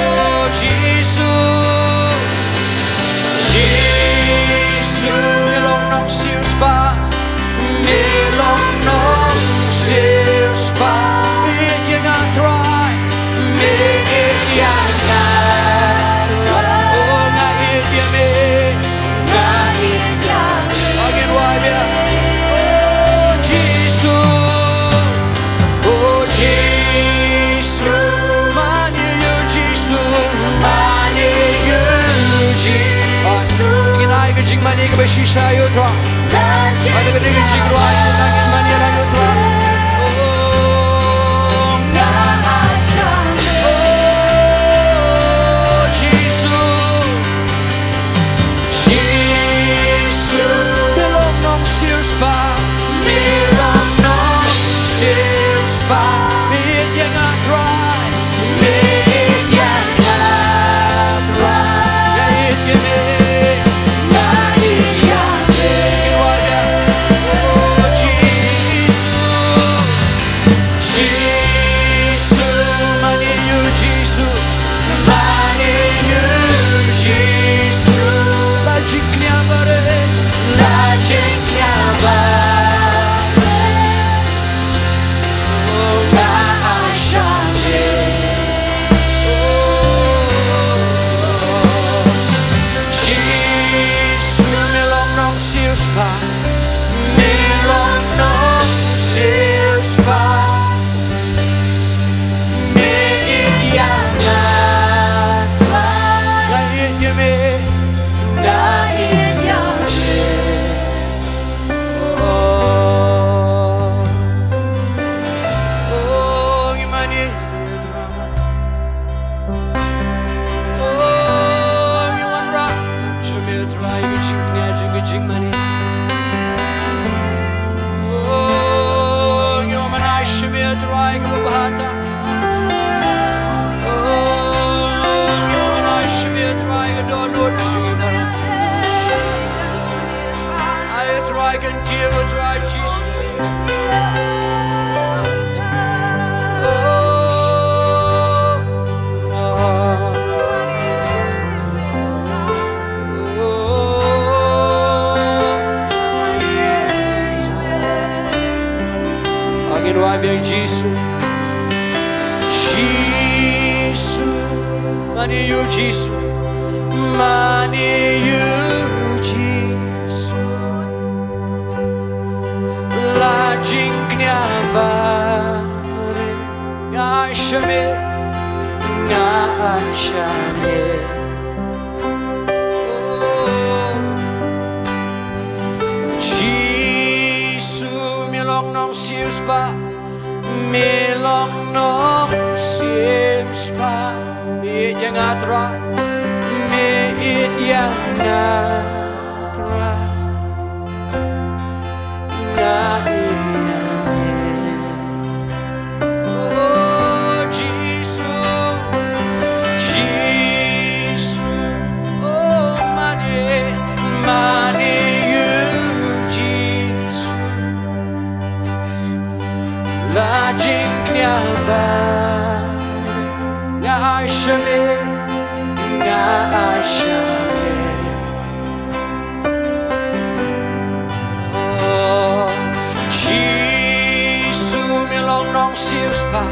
Oh, Jisu. Jisu, me long nongsiewspah, me long nongsiewspah. Me ïeit ïa nga Trai, me ïeit ïa nga Trai. Oh, nga ïeit ïa me, nga ïeit ïa me. Ngin wai biang. Oh, Jisu. Oh, Jisu, mane ïa u Jisu, mane ïa u Jisu. Ngin ai ka jingmane kaba shisha ïa u Trai. Ai ka dei ka jingrwai, ngin mane ïa u Trai. Oh, oh, Jisu. Jisu, me long nongsiewspah, me long nongsiewspah, me ïeit ïa nga Trai, me ïeit ïa nga Trai, nga ïeit ïa me, nga ïeit ïa me. Oh, Jisu. Jisu, mane ïa u Jisu, mane ïa u Jisu. La jingkñia barit, la jingkñia barit. Oh, nga ai sha me. Oh, Jisu, me long nongsiewspah. Me long nongsiewspah. Me ïeit ïa nga Trai. Nga ïeit ïa me. Nga ïeit ïa me. Oh. Oh, ngi mane. Oh, ngi wanrah sha me Trai ka jingkñia jong ka jingmane. Oh, ngi wanrah sha me Trai ka babha tam. Oh, ngi wanrah sha me Trai ka dohnud. Ai Trai ka jingkñia Trai Jisu. Ngin wai biang Jisu. Jisu, mane ïa u Jisu, mane ïa u Jisu. La jingkñia barit, nga ai sha me, nga ai sha me. Oh, Jisu, me long nongsiewspah, me long nongsiewspah. Me ïeit ïa nga Trai, me ïeit ïa nga Trai. Nga ïeit ïa me. Oh, Jisu, Jisu, oh, mane, mane ïa u Jisu. La jingkñia barit, nga ai sha me, nga ai sha me. Oh, Jisu, me long nongsiewspah,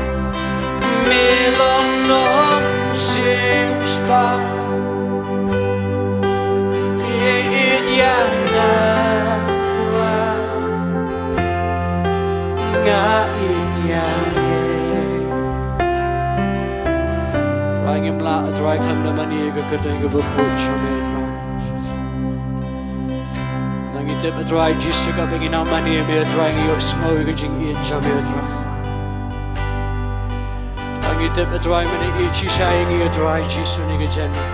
me long nongsiewspah. Me ïeit ïa nga Trai, nga ïeit ïa me. Trai, ngim lah Trai khlem da mane ïa ka kyrteng kaba khuid jong me Trai. Ngi tip Trai Jisu, katba ngi nang mane ïa me Trai, ngi ïohsngew ïa ka jingïeit jong me Trai. Ngi tip Trai me ïeit shisha ïa ngi Trai Jisu ha kane ka janmiet.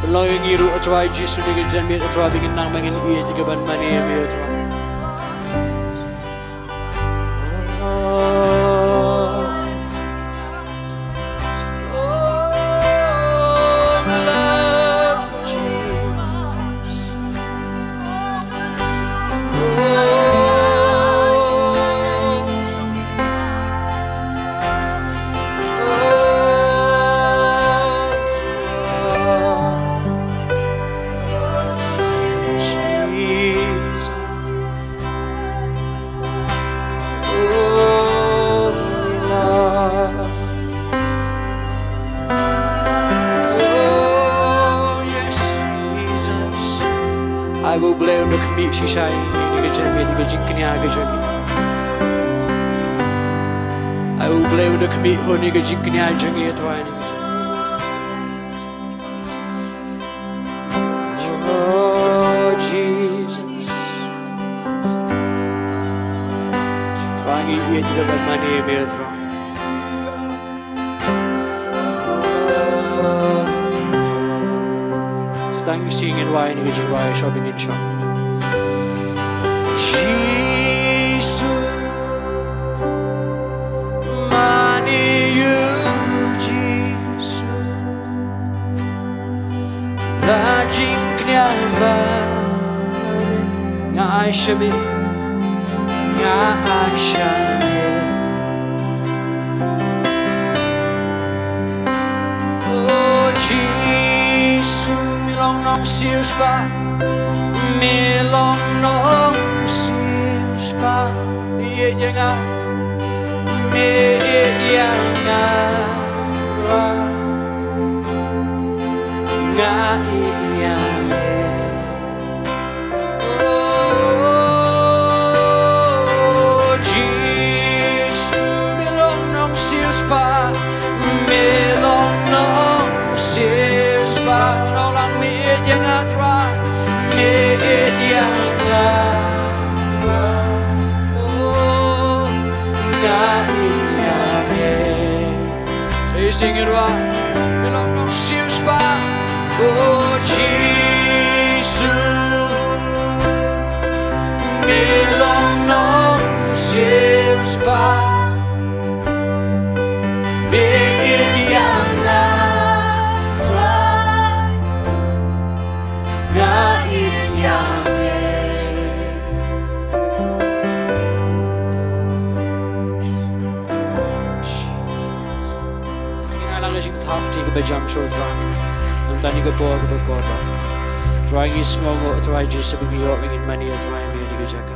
Pynlong ïa ngi ruh Trai Jisu ha kane ka janmiet Trai, ba ngin nang, ba ngin ïeit ïa ka ban mane ïa me Trai. Shisha ïa kane ka jingkñia ka jong ngi. Ai U Blei un da khmih ha kane ka jingkñia jong ngi, Trai. Oh, Jesus. Trai, ngi ïeit ïa ka ban mane ïa me, Trai. Tang shi ngin wai ïa kane ka jingrwai, shwa ba ngin shong. Jisu, mane ïa u Jisu. La jingkñia ba nga ai sha me, nga ai sha me. Oh Jisu, me long nongsiewspah, me long nongsiewspah. Me ïeit ïa nga, me ïeit ïa nga, nga ïeit ïa me. Oh, Jisu, me long nongsiewspah, me long nongsiewspah. Long lang me ïeit ïa nga Trai, me ïeit ïa nga. Oh, nga ïeit ïa me. Sing it right. Me long nongsiewspah. Oh Jisu, me long nongsiewspah. Me ïeit ïa nga Trai, nga ïeit ïa me. Ngi ai lang ka jingthap kti kaba jam shuh Trai. Mynta kane ka por kaba kordor Trai, ngi sngewnguh Trai Jisu ba ngi ïoh ba ngin mane Trai ha kane ka jaka.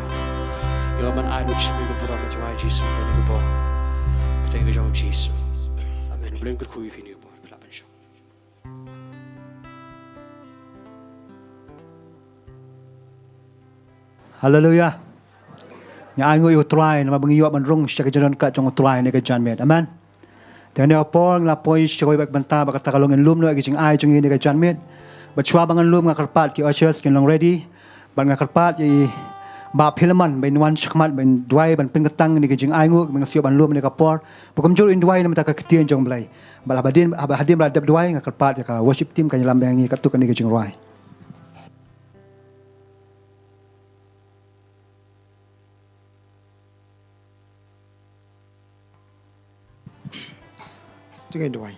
Ïoh ban ai lut sha me ka burom Trai Jisu ha kane ka por. Ka kyrteng ka jong u Jisu. Amen. Blei un kyrkhu ïa phi ha kane ka por. Phi lah ban shong. Haleluia. Ngi ainguh ïa u Trai namar ba ngi ïoh ban rung sha ka jingdon ka jong u Trai ha kane ka janmiet. Amen. Te ha kane ka por ngi la poi sha kawei pat ka bynta ba kata ka long ngin lum noh ïa ka jingai jong ngi ha kane ka janmiet. Bad shuwa ba ngan lum nga kyrpad ki ushers kin long ready. Bad nga kyrpad ïa i Bah Philemon ba in wan shakhmat ba in duwai ban pynkyntang ïa ka jingainguh ba nga shu ïoh ban lum ha kane ka por. Ba kumjuh in duwai na ka bynta ka ktien jong u Blei. Bad haba hadien, haba hadien ba la dep duwai nga kyrpad ïa ka worship team kan ïalam biang ïa ngi katto katne ka jingrwai. To ngin duwai.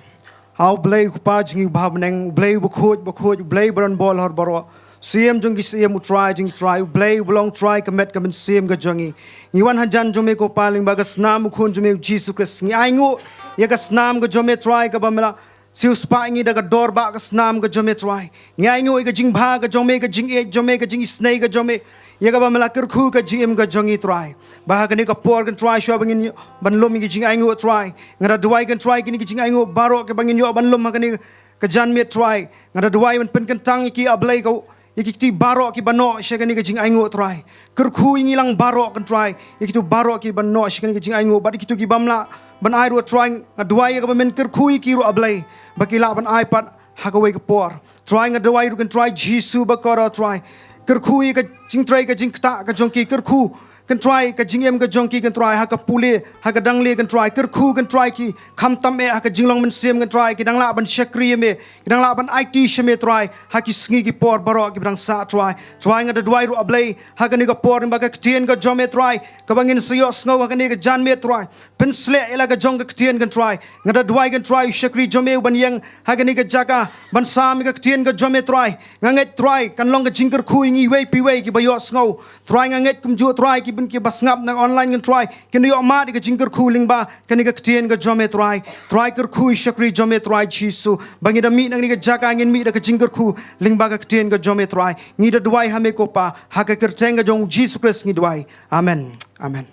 Ha U Blei u Kpa jong ngi uba ha bneng, U Blei uba khuid, uba khuid, U Blei uba don bor ha bor baroh. Siem jong ki siem, U Trai jong ki trai, U Blei uba long Trai ka met ka mynsiem ka jong ngi. Ngi wan hajan jong me ko Kpa lyngba ka snam u Khun jong me U Jisu Khrist. Ngi ainguh ïa ka snam ka jong me Trai kaba me la siewspah ïa ngi da ka dor ba ka snam ka jong me Trai. Ngi ainguh ïa ka jingbha ka jong me, ka jingïeit jong me, ka jingisynei ka jong me, ïa kaba me la kyrkhu ka jingim ka jong ngi Trai. Ba ha kane ka por kan Trai shuwa ba ngin ïoh ban lum ïa ka jingainguh Trai, nga da duwai kan Trai kine ka jingainguh baroh kaba ngin ïoh ban lum ha kane ka janmiet Trai, nga da duwai ban pynkyntang ïa ki A Blei ka ïa ki kti baroh kiba noh sha kane ka jingainguh Trai. Kyrkhu ïa ngi lang baroh kan Trai, ïa kito baroh kiba noh sha kane ka jingainguh bad ïa kito kibym lah ban ai ruh Trai, nga duwai ïa kaba men kyrkhu ïa ki ruh A Blei ba ki lah ban ai pat ha kawei ka por. Trai nga duwai ruh kan Trai Jisu ba kordor Trai. Kyrkhu ïa ka jingtrei ka jingktah ka jong ki, kyrkhu kan Trai ka jingim ka jong ki kan Trai, ha ka pule ha ka dangle kan Trai, kyrkhu kan Trai ki khamtam eh ha ka jinglong mynsiem kan Trai, ki dang lah ban shakri ïa me, ki dang lah ban aiti sha me Trai ha ki sngi ki por baroh kiba dang sah Trai. Trai nga da duwai ruh A Blei ha kane ka por lyngba ka ktien ka jong me Trai kaba ngin sa ïohsngew ha kane ka janmiet Trai. Pynshlur ïa la ka jong ka ktien kan Trai. Nga da duwai kan Trai u shakri jong me u ban ïeng ha kane ka jaka ban sam ïa ka ktien ka jong me Trai. Nga ngeit Trai kan long ka jingkyrkhu ïa ngi iwei pa iwei kiba ïohsngew. Trai nga ngeit kumjuh Trai ki ban kiba sngap na online kan Trai kin ïoh mad ïa ka jingkyrkhu lyngba kane ka ktien ka jong me Trai. Trai kyrkhu ïa u shakri jong me Trai Jisu ba ngi da mih na kane ka jaka ngin mih da ka jingkyrkhu lyngba ka ktien ka jong me Trai. Ngi da duwai ha me ko Pa ha ka kyrteng ka jong u Jisu Khrist ngi duwai. Amen. Amen.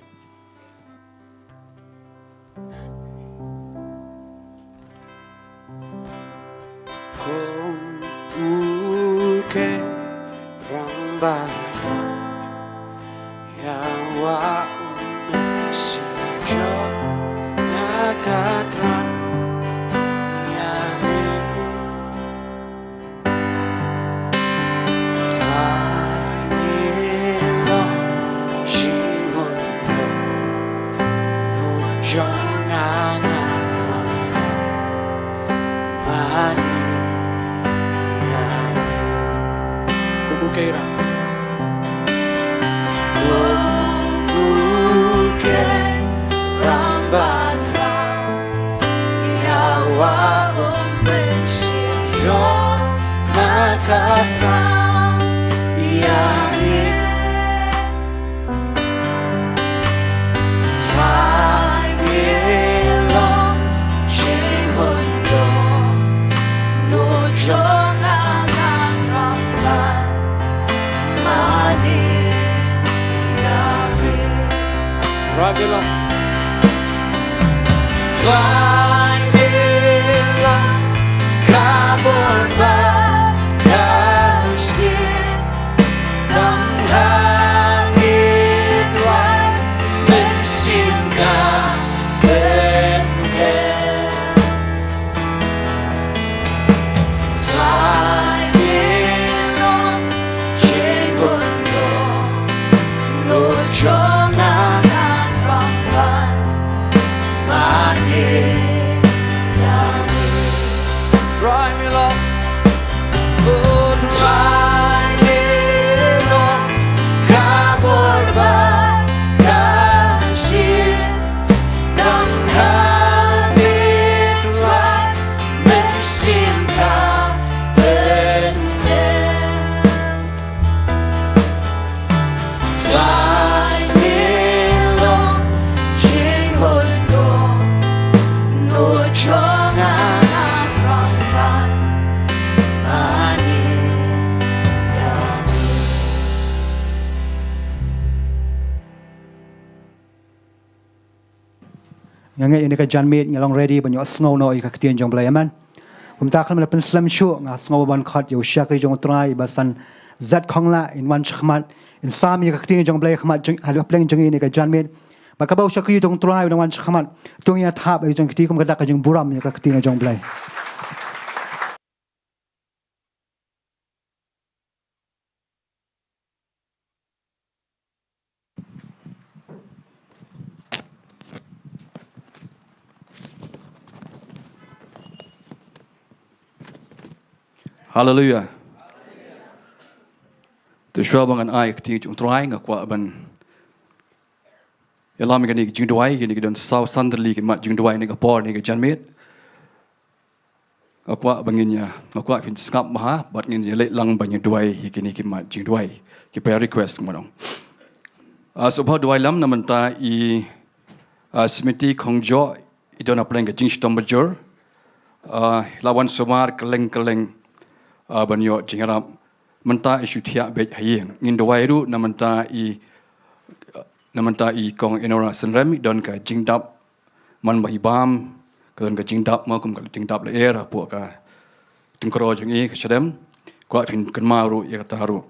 Kum u ke rang ba Ba u mynsiem jong nga ka thrang ïa me. Ba ngi long shi ngun long, u jong nga nga thrang. Mane ïa me. Ko buh kaei ra. Ko buh kaei ra ba thrang ïa u mynsiem jong nga ka thrang ïa me. Trai ngi long shi ngun long, u jong nga nga thrang ban mane ïa me. Trai ngi long. Trai ngi long ka bor ba ka sngewsih. Tang ha ngi Trai, mynsiem ka pyneh. Trai ngi long jingkyrkhu, u jong nga nga thrang ban mane ïa me. Trai ngi long. Nga ngeit ïa kane ka janmiet ngi long ready ban ïohsngew noh ïa ka ktien jong U Blei, amen. Kumta khlem da pynslem shuh nga sngew ban khot ïa u shakri jong U Trai, Bah San Zat Khongla, in wan shakhmat, in sam ïa ka ktien jong U Blei ha khmat jong, ha pleng jong ngi ïa kane ka janmiet. Bad kaba u shakri jong U Trai u dang wan shakhmat, to ngin ïa thap ïa ka jong ka kti kum ka dak ka jingburom ïa ka ktien jong U Blei. Haleluia. Te shuwa ba ngan ai ka ktien jong U Trai nga kwah ban ïalam ïa kane ka jingduwai, kine ki don saw san tylli ki mat jingduwai ha kane ka por, ha kane ka janmiet. Nga kwah ba ngin ïa, nga kwah phin sngap bha, bad ngin ïa leit lang ban ïa duwai ïa kine ki mat jingduwai, ki prayer request kumno. Ah, sngewbha duwai lang na bynta i, ah, Smiti Khongjoh, i don ha pleng ka jingshitom bajur. Ah, la wan sumar kylleng kylleng, ah, ban ïoh jingïarap. Mynta i shu thiah beit ha ïing. Ngin duwai ruh na bynta i, na bynta i Kong Enora Synrem, i don ka jingdap man ba i bam, ka don ka jingdap mo kum ka jingdap lyer hapoh ka tyngkro jong i, ka shadem. Kwah phin kynmaw ruh ïa kata ruh.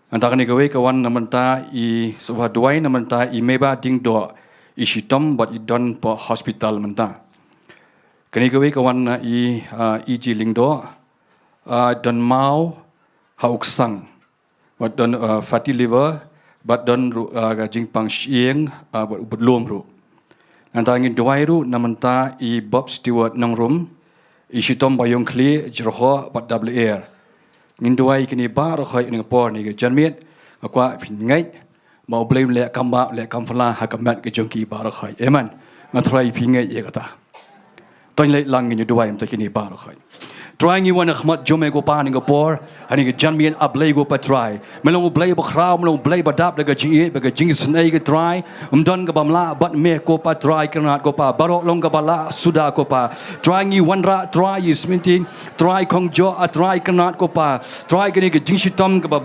Nangta kane kawei ka wan na bynta i, sngewbha duwai na bynta i Meba Diengdoh, i shitom bad i don hapoh hospital mynta. Kane kawei ka wan na i, ah, E G Lyngdoh, ah, don maw ha u ksang, bad don, ah, fatty liver, bad don ruh, ah, ka jingpang shyieng, ah, bad u budlum ruh. Nangta ngin duwai ruh na bynta i Bob Stewart Nongrum, i shitom ba ïong khlieh, jyrhoh bad dap lyer. Ngin duwai kine baroh khoit ha kane ka por, ha kane ka janmiet. Nga kwah phin ngeit ba U Blei un leh kam bah, leh kam phylla ha ka met ka jong ki baroh khoit. Amen. Nga tharai phi ngeit ïa kata. To ngin leit lang, ngin ïa duwai mynta kine baroh khoit. Trai, ngi wan ha khmat jong me ko Pa ha kane ka por, ha kane ka janmiet, A Blei ko Pa Trai. Me long U Blei ba khraw, me long U Blei ba dap da ka jingïeit bad ka jingisynei ko Trai. Ym don kaba mlah bad me ko Pa Trai Kynrad ko Pa. Baroh long kaba lah suda ko Pa. Trai, ngi wanrah Trai ïa i Smiti, Trai Khongjoh, A Trai Kynrad ko Pa. Trai, kane ka jingshitom kaba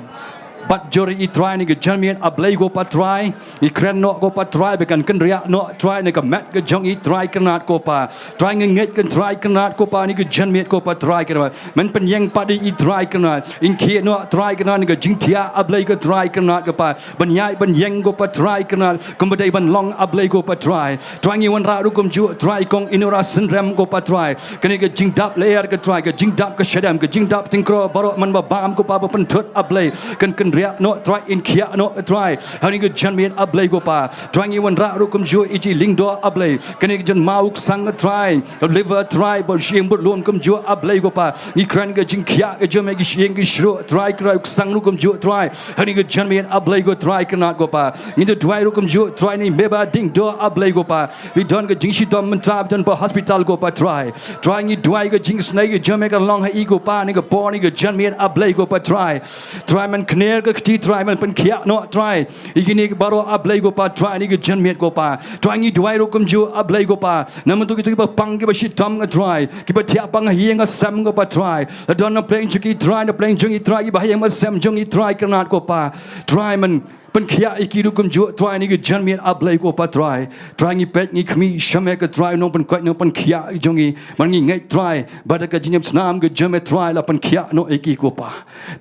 Bat jur ïa i Trai ha kane ka janmiet, A Blei ko Pa Trai. Ngi kren noh ko Pa Trai, ba kan kynriah noh Trai na ka met ka jong i Trai Kynrad ko Pa. Trai ngi ngeit ko Trai Kynrad ko Pa, ha kane ka janmiet ko Pa Trai Kynrad. Men pynïeng pat ïa i Trai Kynrad. Yn khie noh Trai Kynrad na ka jingthiah A Blei ko Trai Kynrad ko Pa. Ban ïaid ban ïeng ko Pa Trai Kynrad. Kumba dei ban long A Blei ko Pa Trai. Trai ngi wanrah ruh kumjuh Trai kong Inura Synrem ko Pa Trai. Kane ka jingdap lyer ko Trai, ka jingdap ka shadem, ka jingdap tyngkro baroh man ba bam ko Pa, ba pynthut A Blei. Kan kynriah noh Trai, yn khiah noh Trai. Ha kane ka janmiet A Blei ko Pa. Trai ngi wanrah ruh kumjuh i Ji Lyngdoh A Blei. Kane ka jingma u ksang Trai. Ka liver Trai, ba shyieng bad lum kumjuh A Blei ko Pa. Ngi kren ka jingkhiah ka jong me, ki shyieng ki shruh Trai, kren u ksang ruh kumjuh Trai. Ha kane ka janmiet A Blei ko Trai Kynrad ko Pa. Ngi duwai ruh kumjuh Trai ïa i Meba Diengdoh A Blei ko Pa. Phi don ka jingshitom mynta, phi don ha hospital ko Pa Trai. Trai ngi duwai ka jingisynei ka jong me kan long ha i ko Pa, ha kane ka por, ha kane ka janmiet A Blei ko Pa Trai. Trai men kner ka kti Trai, men pynkhiah noh Trai. Ïa kine baroh A Blei ko Pa Trai, ha kane ka janmiet ko Pa. Trai ngi duwai ruh kumjuh A Blei ko Pa. Na bynta kito kiba pang kiba shitom ko Trai. Kiba thiah pang ha ïing ha sem ko Pa Trai. La don na pdeng jong ki Trai, na pdeng jong i Trai, kiba ha ïing ha sem jong i Trai Kynrad ko Pa. Trai men pynkhiah ïa ki ruh kumjuh Trai ha kane ka janmiet A Blei ko Pa Trai. Trai ngi peit ngi khmih sha me ko Trai, nongpynkoit nongpynkhiah jong ngi. Mar ngi ngeit Trai, ba da ka jingïap snam ka jong me Trai la pynkhiah noh ïa ki ko Pa.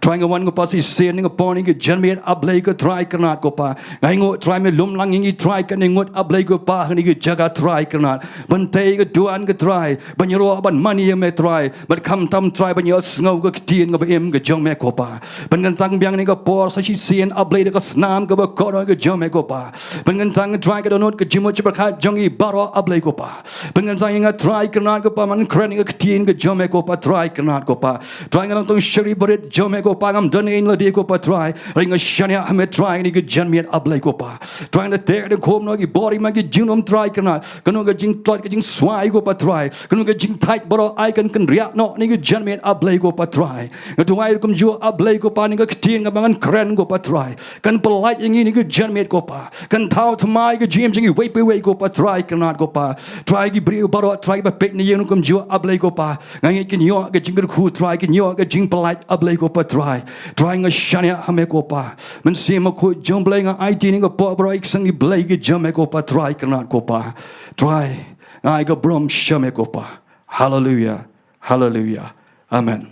Trai nga wan ko Pa shisien ha kane ka por, ha kane ka janmiet A Blei ko Trai Kynrad ko Pa. Nga ainguh Trai me lum lang ïa ngi Trai, kane ngut A Blei ko Pa, ha kane ka jaka Trai Kynrad. Ban tei ka duwan ko Trai, ban ïaroh ban mane ïa me Trai, bad khamtam Trai ban ïohsngew ka ktien kaba im ka jong me ko Pa. Pynkyntang biang ha kane ka por sa shisien A Blei da ka snam kaba kordor ka jong me ko Pa. Pynkyntang Trai ka dohnud ka jingmut jingpyrkhat jong ngi baroh A Blei ko Pa. Pynkyntang ïa nga Trai Kynrad ko Pa, man kren ïa ka ktien ka jong me ko Pa Trai Kynrad ko Pa. Trai nga long tang shari barit jong me ko Pa, ngam don ïa nga lade ko Pa Trai. Hynrei nga shaniah ha me Trai ha kane ka janmiet A Blei ko Pa. Trai nga da teh da khum noh ki bor, ïa ma ki jinglum Trai Kynrad. Kano ka jingtlot ka jingswai ko Pa Trai. Kano ka jingthait baroh ai kan kynriah noh ha kane ka janmiet A Blei ko Pa Trai. Nga duwai ruh kumjuh A Blei ko Pa, ha kane ka ktien kaba ngan kren ko Pa Trai. Kan pyllait ïa ngi ha kane ka janmiet ko Pa. Kan thaw thymmai ka jingim jong ngi iwei pa iwei ko Pa Trai Kynrad ko Pa. Trai ki briew baroh Trai ba peit na ïing ruh kumjuh A Blei ko Pa. Nga ngeit kin ïoh ka jingkyrkhu Trai, kin ïoh ka jingpyllait A Blei ko Pa Trai. Trai nga shaniah ha me ko Pa. Mynsiem Bakhuid jong U Blei nga aiti ha kane ka por baroh ïa ki seng ki blei ki jong me ko Pa Trai Kynrad ko Pa. Trai nga ai ka burom sha me ko Pa. Haleluia. Haleluia. Amen.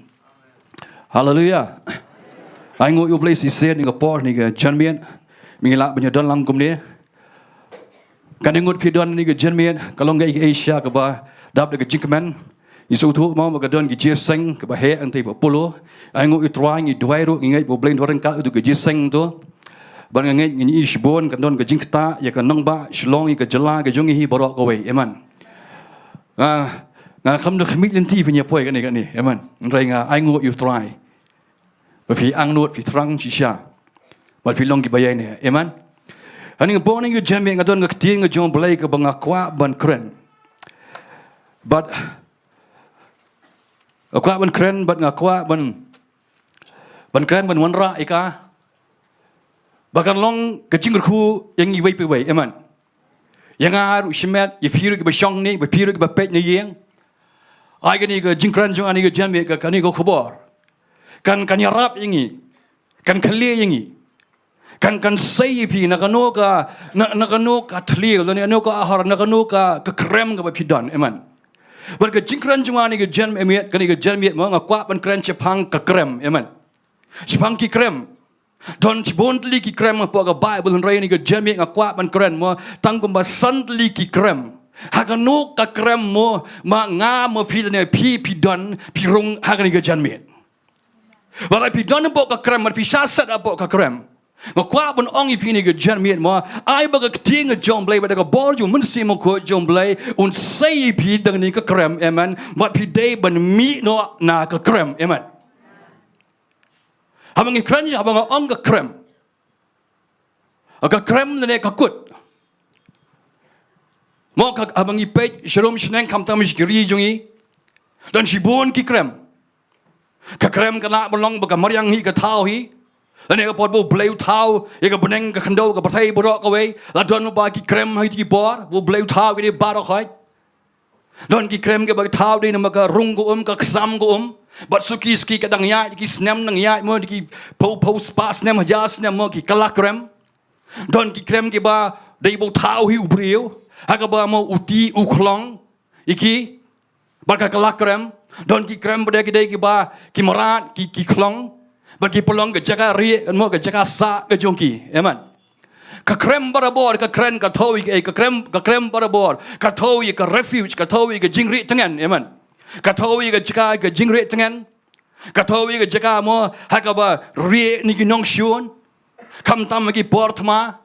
Haleluia. Ainguh ïa U Blei shisien ha kane ka por, ha kane ka janmiet. Ba ngi lah ban ïadon lang kumne. Kane ngut phi don ha kane ka janmiet, ka long ka Asia kaba dap da ka jingkmen. Ngi sngewthuh mo ba ka don ka jingïaseng kaba heh hangtei hapoh Polo. Ainguh ïa U Trai, ngi duwai ruh, ngi ngeit ba U Blei un ryngkat ïa ka jingïaseng to. Bad nga ngeit ngi ïohi shibun kan don ka jingktah ïa ka nongbah Shillong, ïa ka jylla ka jong ngi hi baroh kawei. Amen. Nga, nga khlem da khmih lynti phin ïa poi kane kane. Amen. Hynrei nga ainguh ïa U Trai. Ba phi angnud, phi thrang shisha. Bad phi long kiba ïaineh. Amen. Ha kane ka por, ha kane ka janmiet nga don ka ktien ka jong U Blei kaba nga kwah ban kren. Bad nga kwah ban kren, bad nga kwah ban, ban kren, ban wanrah ïa ka. Ba kan long ka jingkyrkhu ïa ngi iwei pa iwei. Amen. Ïa nga ruh shimet, ïa phi ruh kiba shong hangne, ïa phi ruh kiba peit na ïing. Ai kane ka jingkren jong nga ha kane ka janmiet, ka, kane ka khubor. Kan, kan ïarap ïa ngi. Kan kylli ïa ngi. Kan, kan sei ïa phi na kano ka, na, na kano ka thliew, lane na kano ka ahor, na kano ka, ka krem kaba phi don. Amen. Bad ka jingkren jong nga ha kane ka janmiet, kane ka janmiet mo, nga kwah ban kren shaphang ka krem. Amen. Shaphang ki krem. Don shibun tylli ki krem hapoh ka Baibl, hynrei ha kane ka janmiet nga kwah ban kren mo tang kumba san tylli ki krem. Ha kano ka krem mo, ma nga, ma phi, lane phi, phi don, phi rung ha kane ka janmiet. Bad lada phi don hapoh ka krem, bad phi shah set hapoh ka krem, nga kwah ban ong ïa phi ha kane ka janmiet mo, ai ba ka ktien ka jong U Blei bad ka bor jong U Mynsiem Bakhuid jong U Blei un sei ïa phi da kane ka krem. Amen. Bad phi dei ban mih noh na ka krem. Amen. Haba ngi kren, haba nga ong ka krem, ka krem lane ka kut. Mo ka, haba ngi peit sharum shaneng khamtam sha ki ri jong ngi, don shibun ki krem. Ka krem ka lah ban long ba ka mariang hi, ka thaw hi. Lane ka por ba U Blei u thaw ïa ka bneng, ka khyndew, ka pyrthei baroh kawei. La don ba ki krem ha kito ki por ba U Blei u thaw kine baroh khoit. Don ki krem kiba thaw dei namar ka rung ka um, ka ksam ka um. Bad suki suki ka dang ïaid, ki snem dang ïaid mo, ki phew phew spah snem, hajar snem mo, ki kylla krem. Don ki krem kiba dei ba u thaw hi u briew, ha kaba mo u ti u khlong ïa ki bad ka kylla krem. Don ki krem ba dei ki dei kiba ki mrad, ki, ki khlong bad ki pynlong ka jaka rieh mo, ka jaka sah ka jong ki. Amen. Ka krem barabor, ka krem ka thaw ïa ka, eh, ka krem, ka krem barabor ka thaw ïa ka refuge, ka thaw ïa ka jingrieh tngen. Amen. Ka thaw ïa ka jaka ka jingrieh tngen. Ka thaw ïa ka jaka mo ha kaba rieh na ki nongshun. Khamtam ha ki por thma,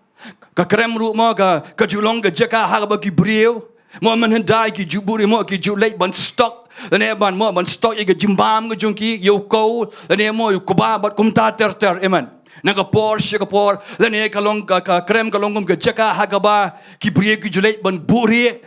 ka krem ruh mo ka, ka ju long ka jaka ha kaba ki briew mo mynhyndai ki ju buh ruh mo, ki ju leit ban stock lane ban mo, ban stock ïa ka jingbam ka jong ki, ïa u kow lane mo, ïa u kba bad kumta ter ter. Amen. Na ka por sha ka por, lane ka long ka, ka krem ka long kum ka jaka ha kaba ki briew ki ju leit ban buhrieh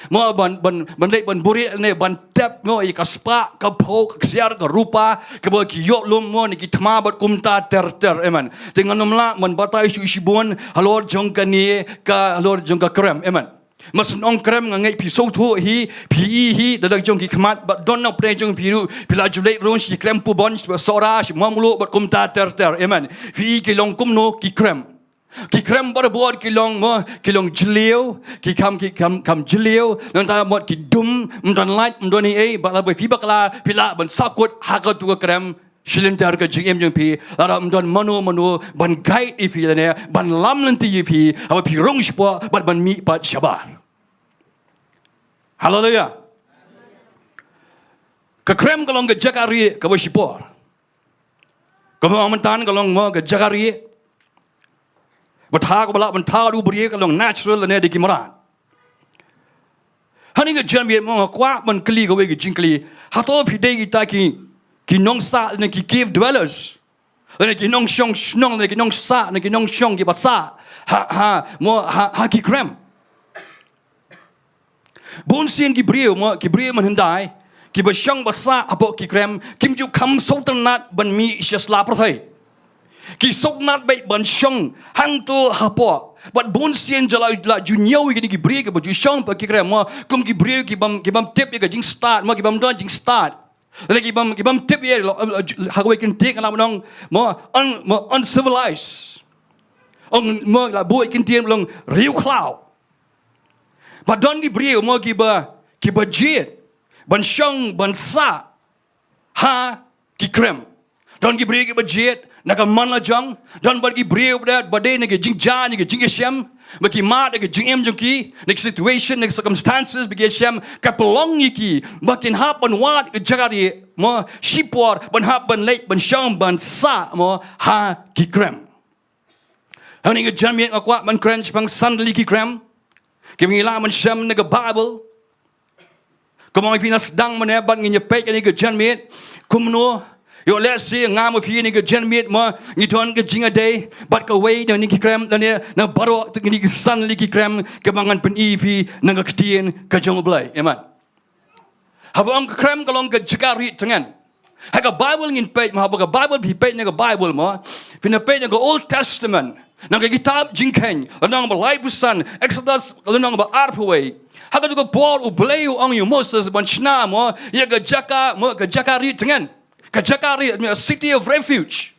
mo, ban, ban, ban leit ban buhrieh ne ban tep mo ïa ka spah, ka phew, ka ksiar, ka rupa kaba ki ïoh lum mo na ki thma bad kumta ter ter. Amen. Te ngan ym lah ban batai shuh shibun halor jong kane ka, halor jong ka krem. Amen. Mas nong krem, nga ngeit phi sngewthuh hi, phi i hi da la ka jong ki khmat, bad don na pdeng jong phi ruh phi la ju leit rung sha ki krem Pubon, sha Sohra, sha Mawmluh bad kumta ter ter. Amen. Phi i ki long kumno ki krem. Ki krem barabor ki long mo, ki long jylliew, ki kham, ki kham, kham jylliew, nangta mo ki dum, ym don light, ym don ei ei, bad lada phi bakla phi lah ban sahkut ha katu ka krem sha lynter ka jingim jong phi, lada ym don mano mano ban guide ïa phi lane ban lam lynti ïa phi haba phi rung shapoh bad ban mih pat shabar. Haleluia. Ka krem ka long ka jaka rieh kaba shipor. Kaba ong mynta ka long mo ka jaka rieh. Ba thaw, kaba lah ban thaw da u briew ka long natural lane da ki mrad. Hangne ka janmiet mo nga kwah ban kylli kawei ka jingkylli. Hato phi dei kita ki, ki nongsah lane ki cave dwellers, lane ki nongshong shnong, lane ki nongsah, lane ki nongshong kiba sah ha, ha mo, ha, ha ki krem? Bun sien ki briew mo, ki briew mynhyndai kiba shong ba sah hapoh ki krem kim ju kham sngewtynnat ban mih sha sla pyrthei. Ki sngewtynnat beit ban shong hangto hapoh. Bad bun sien jylla la ju ñiew ïa kine ki briew kiba ju shong hapoh ki krem mo kum ki briew ki bym, ki bym tip ïa ka jingstad mo, ki bym don jingstad. Lane ki bym, ki bym tip ïa, ha kawei ka kyntien ka la nong mo un-, mo uncivilized. Ong mo la buh ïa ka kyntien long riewkhlaw. Bad don ki briew mo kiba, kiba jied ban shong ban sah ha ki krem. Don ki briew kiba jied na ka man la jong, don bad ki briew ba dei, ba dei na ka jingjia, na ka jingïashem, ba ki mad na ka jingim jong ki, na ka situation, na ka circumstances ba ki ïashem, ka pynlong ïa ki ba kin hap ban wad ka jaka rieh mo shipor, ban hap ban leit ban shong ban sah mo ha ki krem. Hangne ka janmiet nga kwah ban kren shaphang san tylli ki krem kiba ngi lah ban shem na ka Baibl. Kumba phi na sdang mynne bad ngin ïa peit kane ka janmiet, kumno, ïoh leh shi nga ma phi kane ka janmiet mo ngi don ka jingïadei bad kawei na kine ki krem lane na baroh kine ki san tylli ki krem kiba ngan pyni phi na ka ktien ka jong U Blei. Amen. Haba ong ka krem ka long ka jaka rieh tngen. Ha ka Baibl ngin peit mo, haba ka Baibl phi peit na ka Baibl mo, phin ïa peit na ka Old Testament, na ka kitab Jingkheiñ, lynnong ba laiphew san, Exodus lynnong ba arphew wei. Ha katu ka por U Blei u ong ïa u Moses ban shna mo ïa ka jaka mo, ka jaka rieh tngen. Ka jaka rieh, a city of refuge.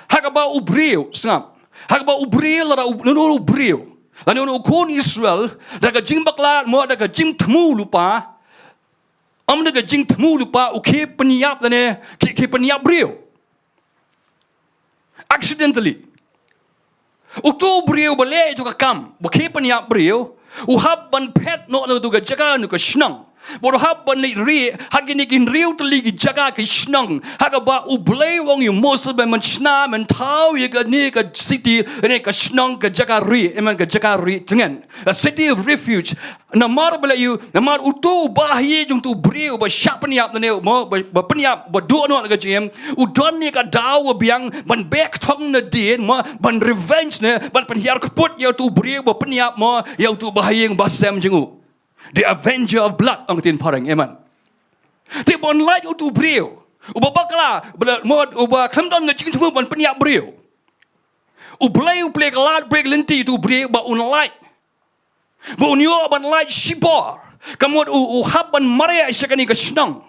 Ha kaba u briew, sngap. Ha kaba u briew, lada u, lada u briew, lada u khun Israel, da ka jingbakla mo, da ka jingthmu lypa, ym da ka jingthmu lypa, u khie pynïap lane, khie, khie pynïap briew. Accidentally. Utu u briew ba leh ïa utu ka kam, ba khie pynïap briew, u hap ban phet noh na utu ka jaka, na ka shnong. Bad u hap ban leit rieh ha kine ki hynriew tylli ki jaka ki shnong. Ha kaba U Blei u ong ïa u Moses ban, ban shna, ban thaw ïa kane ka city, kane ka shnong ka jaka rieh, amen, ka jaka rieh tngen. A city of refuge. Namar balei? Namar utu u bahaïing jong utu u briew ba shah pynïap lane mo, ba, ba pynïap, ba duh noh na ka jingim, u don ïa ka daw ba biang ban beh thong nadien mo, ban revenge ne, ban pynhiar kput ïa utu u briew ba pynïap mo ïa utu u bahaïing ba sem jong u. The avenger of blood, ong ka ktien phareng, amen. Te ban lait utu u briew uba bakla, ba mo, uba khlem don ka jingthmu ban pynïap briew, U Blei u plie ka lad, plie ka lynti utu u briew ba un lait. Ba un ïoh ban lait shipor. Ka mut u, u hap ban mareh sha kane ka shnong.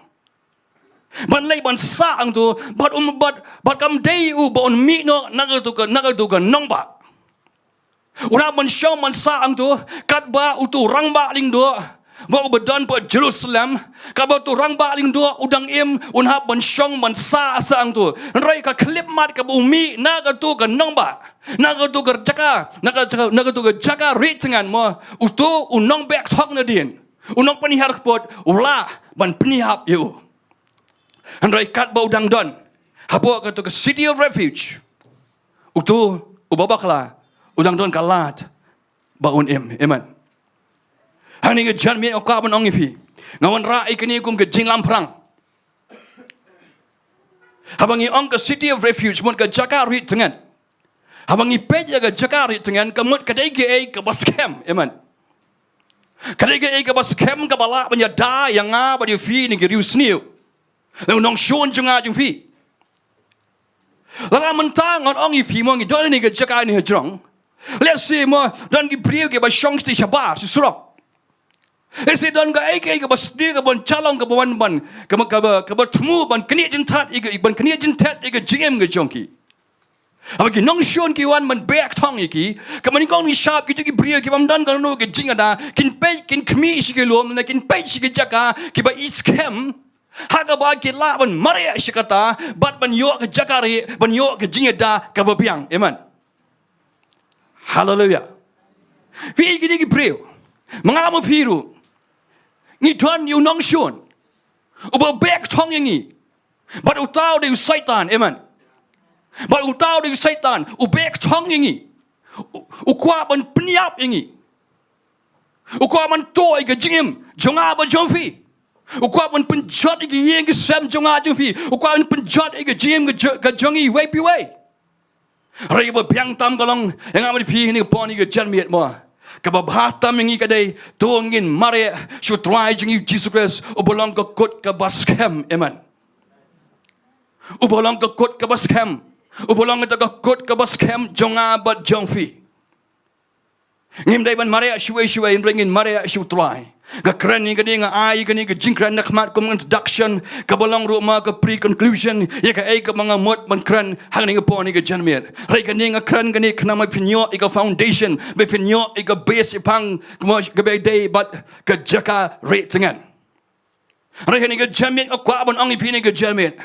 Ban leit ban sah hangto, bad um, bad, bad kam dei u ba un mih noh na kato ka, na kato ka nongbah. Un hap ban shong ban sah hangto, katba uto u rangbah lyngdoh, ba uba don pat Jerusalem, katba uto u rangbah lyngdoh u dang im, un hap ban shong ban sah sah hangto. Hynrei ka khyllipmat kaba u mih na kato ka nongbah, na kato ka jaka, na ka, na kato ka jaka rieh tngen mo, uto u nongbeh thong nadien, u nongpynhiar kput, u lah ban pynïap ïa u. Hynrei katba u dang don hapoh kato ka City of Refuge, uto uba bakla u dang don ka lad ba un im. Amen. Hangne ka janmiet nga kwah ban ong ïa phi, nga wanrah ïa kane kum ka jinglamphrang. Haba ngi ong ka City of Refuge, mut ka jaka rieh tngen. Haba ngi peit ïa ka jaka rieh tngen, ka mut ka dei kaei kaba skhem. Amen. Ka dei kaei kaba skhem kaba lah ban ïada ïa nga bad ïa phi ne ki riewsniew, u nongshun jong nga jong phi. Lada mynta ngan ong ïa phi mo, ngi don ha kane ka jaka ne hajrong, lehse mo don ki briew kiba shong shatei shabar sha surok. Lehse don kaei kaei kaba sdie kaba wan shalong kaba wan ban, kaba, kaba, kaba thmu ban knieh jingthat ïa ka, ban knieh jingthat ïa ka jingim ka jong ki. Haba ki nongshun ki wan ban beh thong ïa ki, kaba nyngkong ngi shap kito ki briew ki bym don kano ka jingïada, kin peit kin khmih sha ki lum, ne kin peit sha ki jaka kiba i skhem, ha kaba ki lah ban mareh sha kata bad ban ïoh ka jaka rieh, ban ïoh ka jingïada kaba biang. Amen. Haleluia. Phi i kine ki briew, ma nga ma phi ruh, ngi don ïa u nongshun uba beh thong ïa ngi. Bad uta u dei u Soitan. Amen. Bad uta u dei u Soitan, u beh thong ïa ngi. U, u kwah ban pynïap ïa ngi. U kwah ban tuh ïa ka jingim jong nga bad jong phi. U kwah ban pynjot ïa ka ïing ka sem jong nga jong phi. U kwah ban pynjot ïa ka jingim ka jo-, ka jong ngi iwei pa iwei. Hynrei kaba biang tam ka long ïa nga bad phi ha kane ka por, ha kane ka janmiet mo, kaba bha tam ïa ngi ka dei to ngin mareh sha u Trai jong ngi Jisu Khrist, uba long ka kut kaba skhem. Amen. Uba long ka kut kaba skhem. Uba long kata ka kut kaba skhem jong nga bad jong phi. Ngim dei ban mareh shuwei shuwei, hynrei ngin mareh sha u Trai. Nga kren ïa kane, nga ai ïa kane ka jingkren na khmat kum introduction, kaba long ruh ma ka pre-conclusion ïa kaei kaba nga mut ban kren ha kane ka por, ha kane ka janmiet. Hynrei kane nga kren kane khnang ba phin ïoh ïa ka foundation, ba phin ïoh ïa ka base shaphang kaba, kaba ïadei bad ka jaka rieh tngen. Hynrei ha kane ka janmiet nga kwah ban ong ïa phi, ha kane ka janmiet,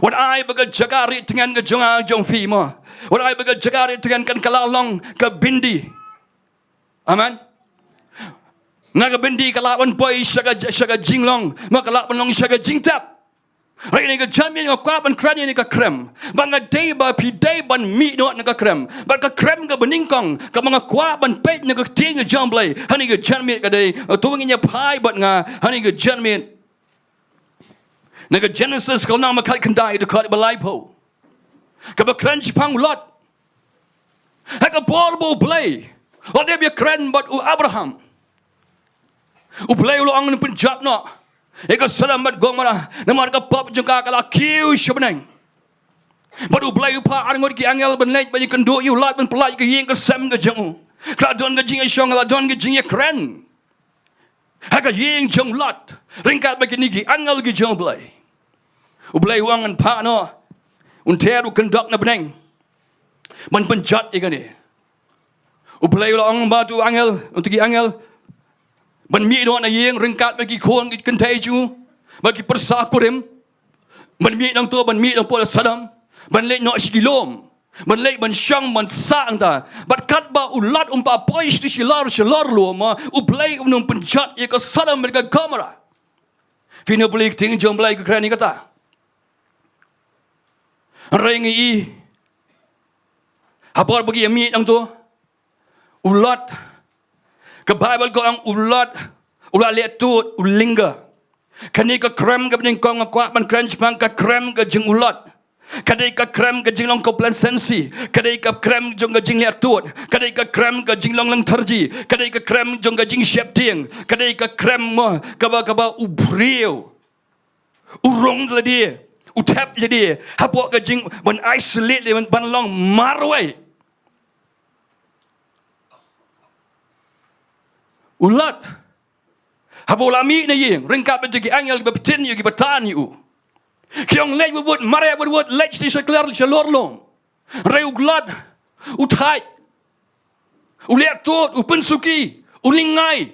wat ai ba ka jaka rieh tngen ka jong nga jong phi mo, wat ai ba ka jaka rieh tngen kan kylla long ka byndi. Amen. Na ka byndi ka lah ban poi sha ka, sha ka jinglong, ma ka lah ban long sha ka jingtep. Hynrei ha kane ka janmiet nga kwah ban kren ïa kane ka krem, ba nga dei ba phi dei ban mih noh na ka krem. Bad ka krem kaba nyngkong kaba nga kwah ban peit na ka ktien ka jong u Blei ha kane ka janmiet ka dei, to ngin ïa phai bad nga ha kane ka janmiet, na ka Genesis ka lynnong ba khatkhyndai, dkhot ba laiphew, kaba kren shaphang u Lot. Ha ka por ba u Blei u la dep ïakren bad u Abraham, u Blei u la ong, pynjot noh ïa ka Sodom bad Gomorrah, namar ka pop jong ka ka la kiew sha bneng. Bad u Blei u phah arngut ki angel ban leit ban ïakynduh ïa u Lot ban pyllait ïa ka ïing ka sem ka jong u. Ka la don ka jingïashong, ka la don ka jingïakren ha ka ïing jong u Lot ryngkat bad kine ki angel ki jong u Blei. U Blei u ong, ngan phah noh un ther u kyndok na bneng ban pynjot ïa kane. U Blei u la ong bad uto u angel, uto ki angel, ban mih noh na ïing ryngkat bad ki khun ki kynthei jong u, bad ki pyrsa kurim, ban mih noh to, ban mih noh hapoh Sodom, ban leit noh sha ki lum, ban leit ban shong ban sah hangta. Bad katba u Lot um pat poi shatei shalor shalor lum, u Blei um pynjot ïa ka Sodom bad ka Gomorrah. Phin ïohi ba ka ktien jong u Blei ka kren ïa kata. Hynrei ngi i ha por ba ki ïa mih noh to, u Lot, ka Baibl ka ong u Lot u la leh tud, u linger. Kane ka krem kaba nyngkong nga kwah ban kren shaphang ka krem ka jong u Lot. Ka dei ka krem ka jinglong complacency, ka dei ka krem jong ka jingleh tud, ka dei ka krem ka jinglong lyngtherji, ka dei ka krem jong ka jingsheptieng, ka dei ka krem mo kaba, kaba u briew u rung lade, u thep lade hapoh ka jing, ban isolate lade, ban, ban long marwei. U Lot, haba u la mih na ïing, ryngkat bad ki angel kiba btin ïa u, kiba tan ïa u, ki ong, leit wut wut, mareh wut wut, leit shatei sha kler, sha lor lum. Hynrei u Lot u thait, u leh tud, u pynsuki, u ning ngai,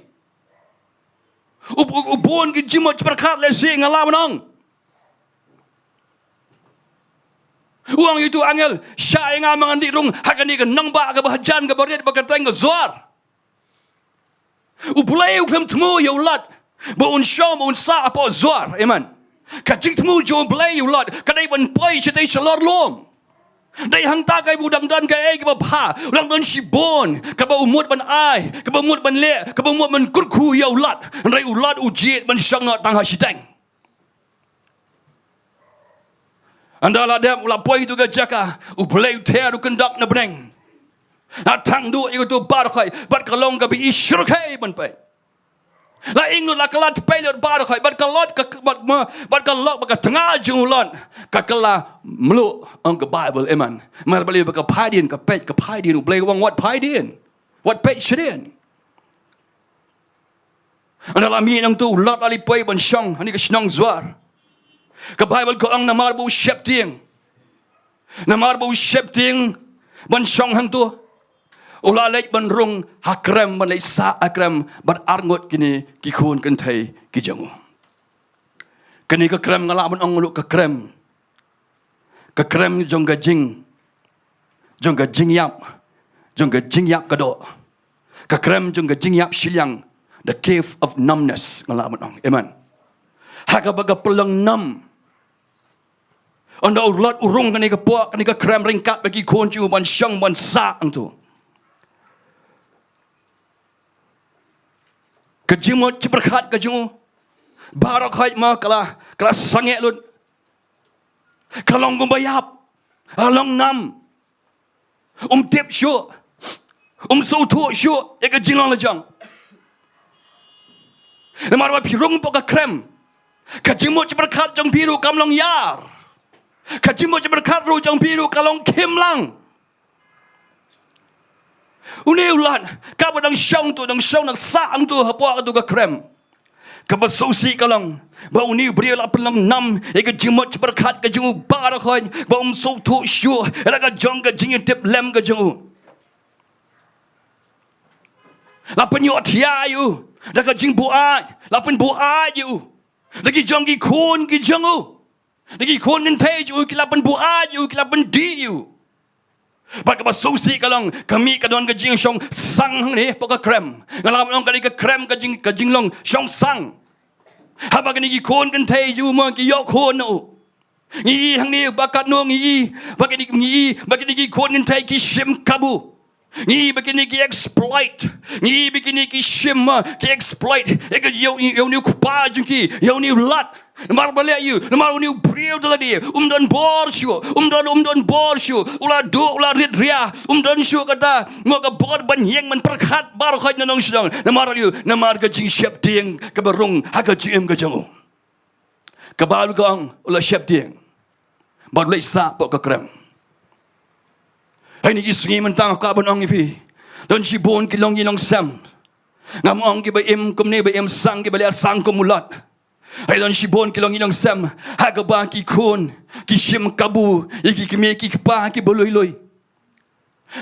u, u, u bun ki jingmut jingpyrkhat, lehse nga lah ban ong. U ong ïa utu u angel, shah ïa nga, ma ngan leit rung ha kane ka nongbah kaba hajan, kaba rit, ba kyrteng ka Zoar. U Blei u khlem thmu ïa u Lot ba un shong, ba un sah hapoh Zoar. Amen. Ka jingthmu jong u Blei ïa u Lot ka dei ban poi shatei sha lor lum. Dei hangta kaei ba u dang don, kaei kaba bha, u dang don shibun kaba u mut ban ai, kaba u mut ban leh, kaba u mut ban kyrkhu ïa u Lot. Hynrei u Lot u jied ban shong noh tang ha shiteng. Ynda la dep, u la poi ha katu ka jaka, u Blei u ther, u kyndoh na bneng. La thang duh ïa katu ka baroh khoit bad ka long kaba i shyrkhei ban peit. La ing lut, la kylla tpei lut baroh khoit, bad ka Lot ka, bad ma, bad ka Lot, bad ka tnga jong u Lot ka kylla mluh, ong ka Baibl. Amen. Namar balei? Ba ka phai dien, ka peit ka phai dien. U Blei u ong wat phai dien, wat peit sha dien. Ynda la mih nangtu, u Lot u la leit poi ban shong ha kane ka shnong Zoar. Ka Baibl ka ong namar ba u sheptieng, namar ba u sheptieng ban shong hangtu, u la leit ban rung ha krem, ban leit sah ha krem bad arngut kine ki khun kynthei ki jong u. Kane ka krem nga lah ban ong ruh ka krem, ka krem jong ka jing, jong ka jingïap, jong ka jingïap ka doh, ka krem jong ka jingïap shiliang, the cave of numbness, nga lah ban ong. Amen. Ha kaba ka pynlong nam. Ynda u Lot u rung kane ka pok, kane ka krem ryngkat bad ki khun jong u ban shong ban sah hangtu. Ka jingmut jingpyrkhat ka jong u baroh khoit ma ka la, ka la sangeh lut. Ka long kumba ïap, ka long nam. Um tip shuh, um sngewthuh shuh ïa ka jinglong la jong. Namar ba phi rung hapoh ka krem, ka jingmut jingpyrkhat jong phi ruh kam long ïar. Ka jingmut jingpyrkhat ruh jong phi ruh ka long khim lang. Une u Lot kaba dang shong tu, dang shong, dang sah hangtu hapoh katu ka krem. Kaba sngewsih ka long ba une u briew la pynlong nam ïa ka jingmut jingpyrkhat ka jong u baroh khoit, ba um sngewthuh shuh ïa la ka jong ka jingïatiplem ka jong u. La pynïohthiah ïa u da ka jingbuaid, la pynbuaid ïa u da ki jong ki khun ki jong u. Da ki khun kynthei jong u, ki la pynbuaid ïa u, ki la pyndih ïa u. Bad kaba sngewsih ka long, ka mih ka don ka jingshong sang hangne hapoh ka krem. Nga lah ban ong ka dei ka krem ka jing, ka jinglong shong sang. Haba kine ki khun kynthei jong u mo ki ïoh khun na u, ngi i hangne ba katno, ngi i ba kine, ngi i ba kine ki khun kynthei ki shim kabu. Ngi i ba kine ki exploit. Ngi i ba kine ki shim, ki exploit ïa ka, ïa u, ïa une u kpa jong ki, ïa une u Lot. Namar balei? Namar une u briew te lade um don bor shuh, um don, um don bor shuh. U la duh, u la rit ria, um don shuh kata mo ka bor ban ïeng ban pyrkhat baroh khoit na nongshong. Namar balei? Namar ka jingsheptieng kaba rung ha ka jingim ka jong u. Ka Baibl ka ong u la sheptieng bad u leit sah hapoh ka krem. Hynrei kine ki sngi mynta nga kwah ban ong ïa phi, don shibun ki longïing longsem. Ngam ong kiba im kumne, ba im sang, kiba leh sang kum u Lot. Hynrei don shibun ki longïing longsem ha kaba ki khun ki shim kabu ïa ki kmie ki kpa kiba lui lui.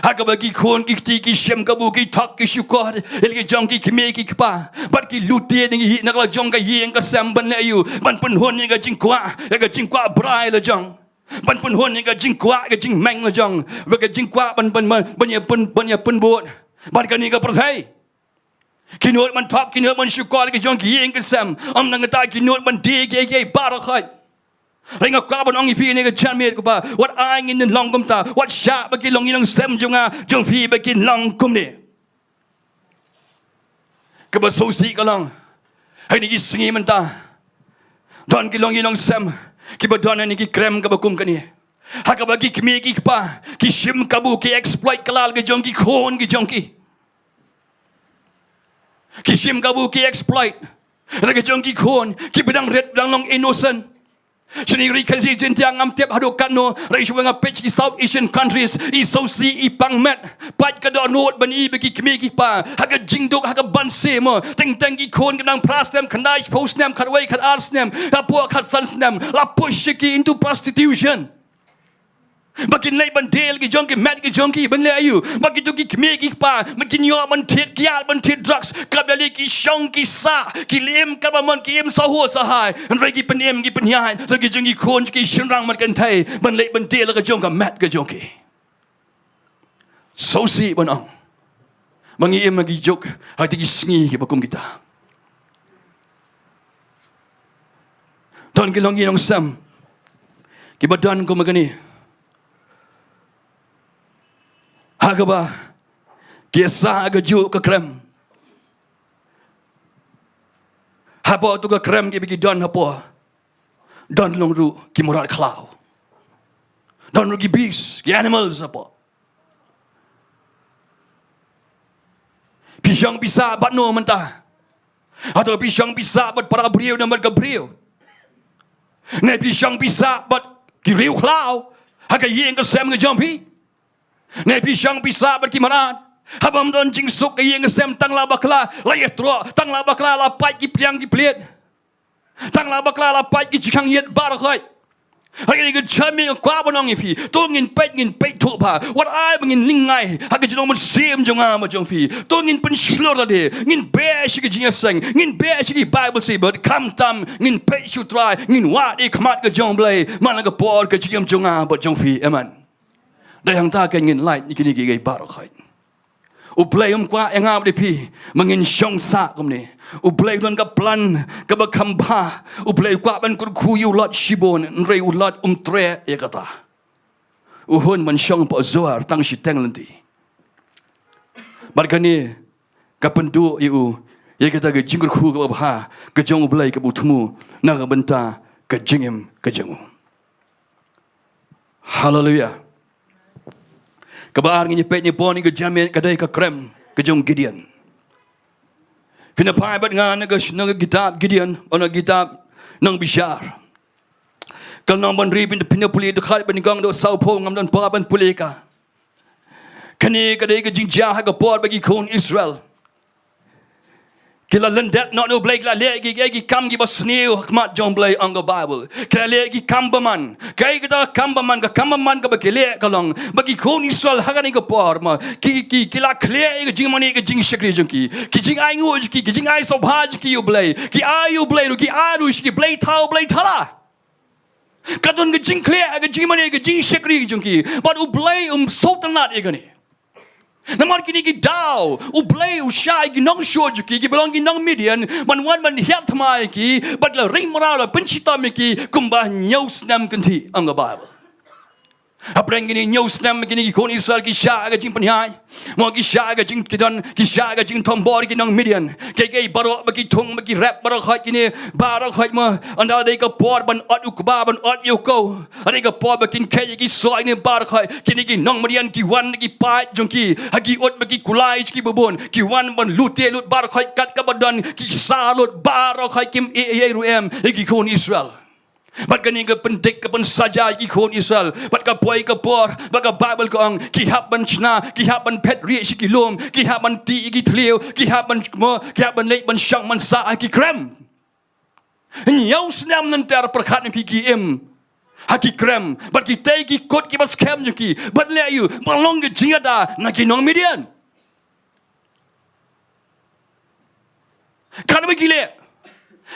Ha kaba ki khun ki kti ki shim kabu, ki thok ki shukor ïa la ki jong ki kmie ki kpa. Bad ki lute na ngi, na la jong ka ïing ka sem ban leh ïa u, ban pynhun ïa ka jingkwah, ïa ka jingkwah brai la jong, ban pynhun ïa ka jingkwah, ka jingmeng la jong, bad ka jingkwah ban, ban, ban, ban ïa pyn, ban ïa pynbud. Bad kane ka pyrthei, ki nud ban thok, ki nud ban shukor ïa ka jong ki ïing ki sem. Ym nangta ki nud ban die kiei kiei baroh khoit. Hynrei nga kwah ban ong ïa phi ne ka janmiet kaba, wat ai ngin long kumta, wat shah ba ki longïing longsem jong nga jong phi ba kin long kumne. Kaba sngewsih ka long, ha kine ki sngi mynta don ki longïing longsem kiba don ha kine ki krem kaba kum kane, ha kaba ki kmie ki kpa ki shim kabu, ki exploit kylla la ka jong ki khun ki jong ki. Ki shim kabu, ki exploit la ka jong ki khun kiba dang rit, dang long innocent. Shane ri Khasi Jaintia ngam tip haduh katno, hynrei shuwa nga peit ki South Asian countries, i sngewsih, i pang met. Pat ka dohnud ban ïohi ba ki kmie ki kpa ha ka jingduk, ha ka banse mo, teng teng ki khun ki nang phra snem, khyndai, shiphew snem, khatwei, khatar snem, hapoh khatsan snem la push ïa ki into prostitution. Ba kin leit ban die la ki jong ki met ki jong ki, ban leh aïu? Ba kito ki kmie ki kpa ba kin ïoh ban thied kiad, ban thied drugs, kaba leh ki shong ki sah, ki leh im kaba mon, ki im sahur sahai. Hynrei ki pynim, ki pynïaid, to ki jong ki khun ki shynrang mat kynthei ban leit ban die la ka jong ka met ka jong ki. Sngewsih ban ong ba ngi im ha ki juk ha ki sngi kiba kum kita. Don ki longïing longsem kiba don kum kane, ha kaba ki sah ha kajuh ka krem. Hapoh tu ka krem kiba ki don hapoh, don long ruh ki mrad khlaw, don ruh ki beast, ki animals hapoh. Phi shong phi sah bad no mynta? Hato phi shong phi sah bad para briew ne bad ka briew? Ne phi shong phi sah bad ki riewkhlaw ha ka ïing ka sem ka jong phi? Ne phi shong phi sah bad ki mrad? Haba ym don jingsuk ka ïing ka sem, tang la bakla la ïatroh, tang la bakla la pait ki pliang ki plied, tang la bakla la pait ki jingkhang ïit baroh khoit. Ha kane ka jingmut nga kwah ban ong ïa phi, to ngin peit, ngin peit thuh bha. Wat ai ba ngin lyngngai ha ka jinglong mynsiem jong nga bad jong phi. To ngin pynshlur lade, ngin beh sha ki jingïaseng, ngin beh sha ki Bible study, bad khamtam ngin peit sha U Trai, ngin wad ïa ka khmat ka jong U Blei man la ka por ka jingim jong nga bad jong phi. Amen. Dei hangta kan ngin lait ïa kine kiei kiei baroh khoit. U Blei um kwah ïa nga bad ïa phi ba ngin shong sah kumne. U Blei u don ka plan kaba kham bha. U Blei u kwah ban kyrkhu ïa u Lot shibun, hynrei u Lot um treh ïa kata. U hun ban shong hapoh Zoar tang shiteng lynti. Bad kane ka pynduh ïa u ïa kata ka jingkyrkhu kaba bha ka jong U Blei kaba u thmu na ka bynta ka jingim ka jong u. Haleluia. Kaba ar ngin ïa peit, ngin ïa peit ïa ka jingmut ka dei ka krem ka jong u Gideon. Phin ïa phai bad nga na ka, na ka kitab Gideon, na ka kitab Nongbishar. Ka lynnong ba hynriew, phin ïa pule, dkhot ba nyngkong haduh sawphew, ngam don por ban pule ka. Kane ka dei ka jingjia ha ka por ba ki khun Israel ki la lyndet noh na U Blei, ki la leh ki, ki, ki kam kiba sniew ha khmat jong U Blei, ong ka Bible. Ki la leh ki kam bymman. Kaei kata ka kam bymman? Ka kam bymman kaba ki leh ka long ba ki khun Israel ha kane ka por mo, ki, ki, ki la khleh ïa ka jingmane, ka jingshakri jong ki, ki jingainguh jong ki, ki jingai sngewbha jong ki ïa U Blei. Ki ai ïa U Blei ruh, ki ai ruh sha ki blei thaw, blei thala. Ka don ka jingkhleh, ka jingmane, ka jingshakri jong ki. Bad U Blei um sngewtynnad ïa kane. Namar kine ki daw U Blei u shah ïa ki nongshun jong ki, kiba long ki nong Midian, ban wan ban hiar thma ïa ki bad la ring mraw, la pynshitom ïa ki kumba hynñiew snem kynthih, ong ka Bible. Hapdeng kine hynñiew snem kine ki khun Israel ki shah ka jingpynïaid mo, ki shah ka jing, ki don, ki shah ka jingthombor ki nong Midian. Kiei kiei baroh ba ki thung, ba ki rep baroh khoit kine baroh khoit mo, ynda dei ka por ban ot u kba, ban ot ïa u kaw, ynda dei ka por ba kin kheit ïa ki soh, ine baroh khoit kine ki nong Midian ki wan na ki paid jong ki, ha ki ut bad ki kulai jong ki ba bun, ki wan ban lute lut baroh khoit kat kaba don, ki sah lut baroh khoit, kim ïeh ruh em ïa ki khun Israel. Bad kane ka pyndik, ka pynsaja ïa ki khun Israel. Bad ka poi ka por ba ka Bible ka ong ki hap ban shna, ki hap ban phet rieh sha ki lum, ki hap ban tih ïa ki thliew, ki hap ban mo, ki hap ban leit ban shong ban sah ha ki krem. Hynñiew snem lynter pyrkhat ma phi, ki im ha ki krem bad ki tei ki kut kiba skhem jong ki. Bad leh aïu? Ba long ka jingïada na ki nong Midian. Katba ki leh,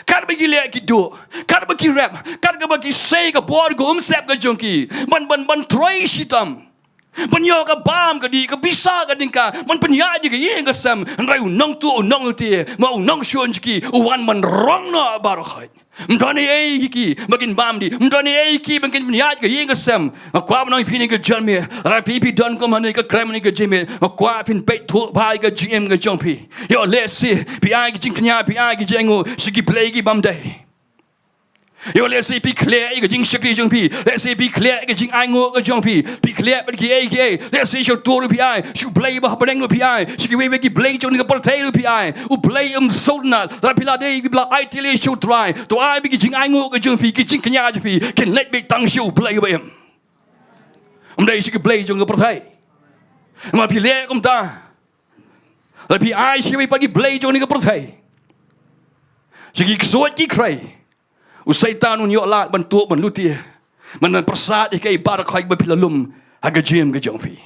katba ki leh ki duh, katba ki rep, katba ki sei ka bor ka umsep ka jong ki ban, ban, ban trei shitom, ban ïoh ka bam ka dih, ka pisa ka dingka, ban pynïaid ïa ka ïing ka sem, hynrei u nongtuh, u nonglute, ma u nongshun jong ki u wan ban rong noh baroh khoit. Ym don ei ei ïa ki ba kin bam dih, ym don ei ei ïa ki ba kin pynïaid ka ïing ka sem. Nga kwah ban ong ïa phi kane ka janmiet, lada phi, phi don kum kane ka krem, kane ka janmiet, nga kwah phin peit thuh bha ïa ka jingim ka jong phi. Ïoh lehse phi ai ka jingkñia, phi ai ka jingainguh sha ki blei ki bym dei. Ïa, lehse phi khleh ïa ka jingshakri jong phi. Lehse phi khleh ïa ka jingainguh ka jong phi. Phi khleh bad kiei kiei. Lehse sha uto ruh phi ai. Sha u blei ba ha bneng ruh phi ai. Sha kiwei kiwei ki blei jong kane ka pyrthei ruh phi ai. U Blei um sngewtynnat. Lada phi la dei phi la aiti lei sha u Trai, to ai ba ki jingainguh ka jong phi, ki jingkñia jong phi kin leit beit tang sha u Blei ba im. Ym dei sha ki blei jong ka pyrthei. Namar phi leh kumta, lada phi ai sha kiwei pat ki blei jong kane ka pyrthei, sha ki ksuid ki khrei, u Soitan un ïoh lad ban tuh ban lute, ban pyrsad ïa kiei baroh kiba phi la lum ha ka jingim ka jong phi.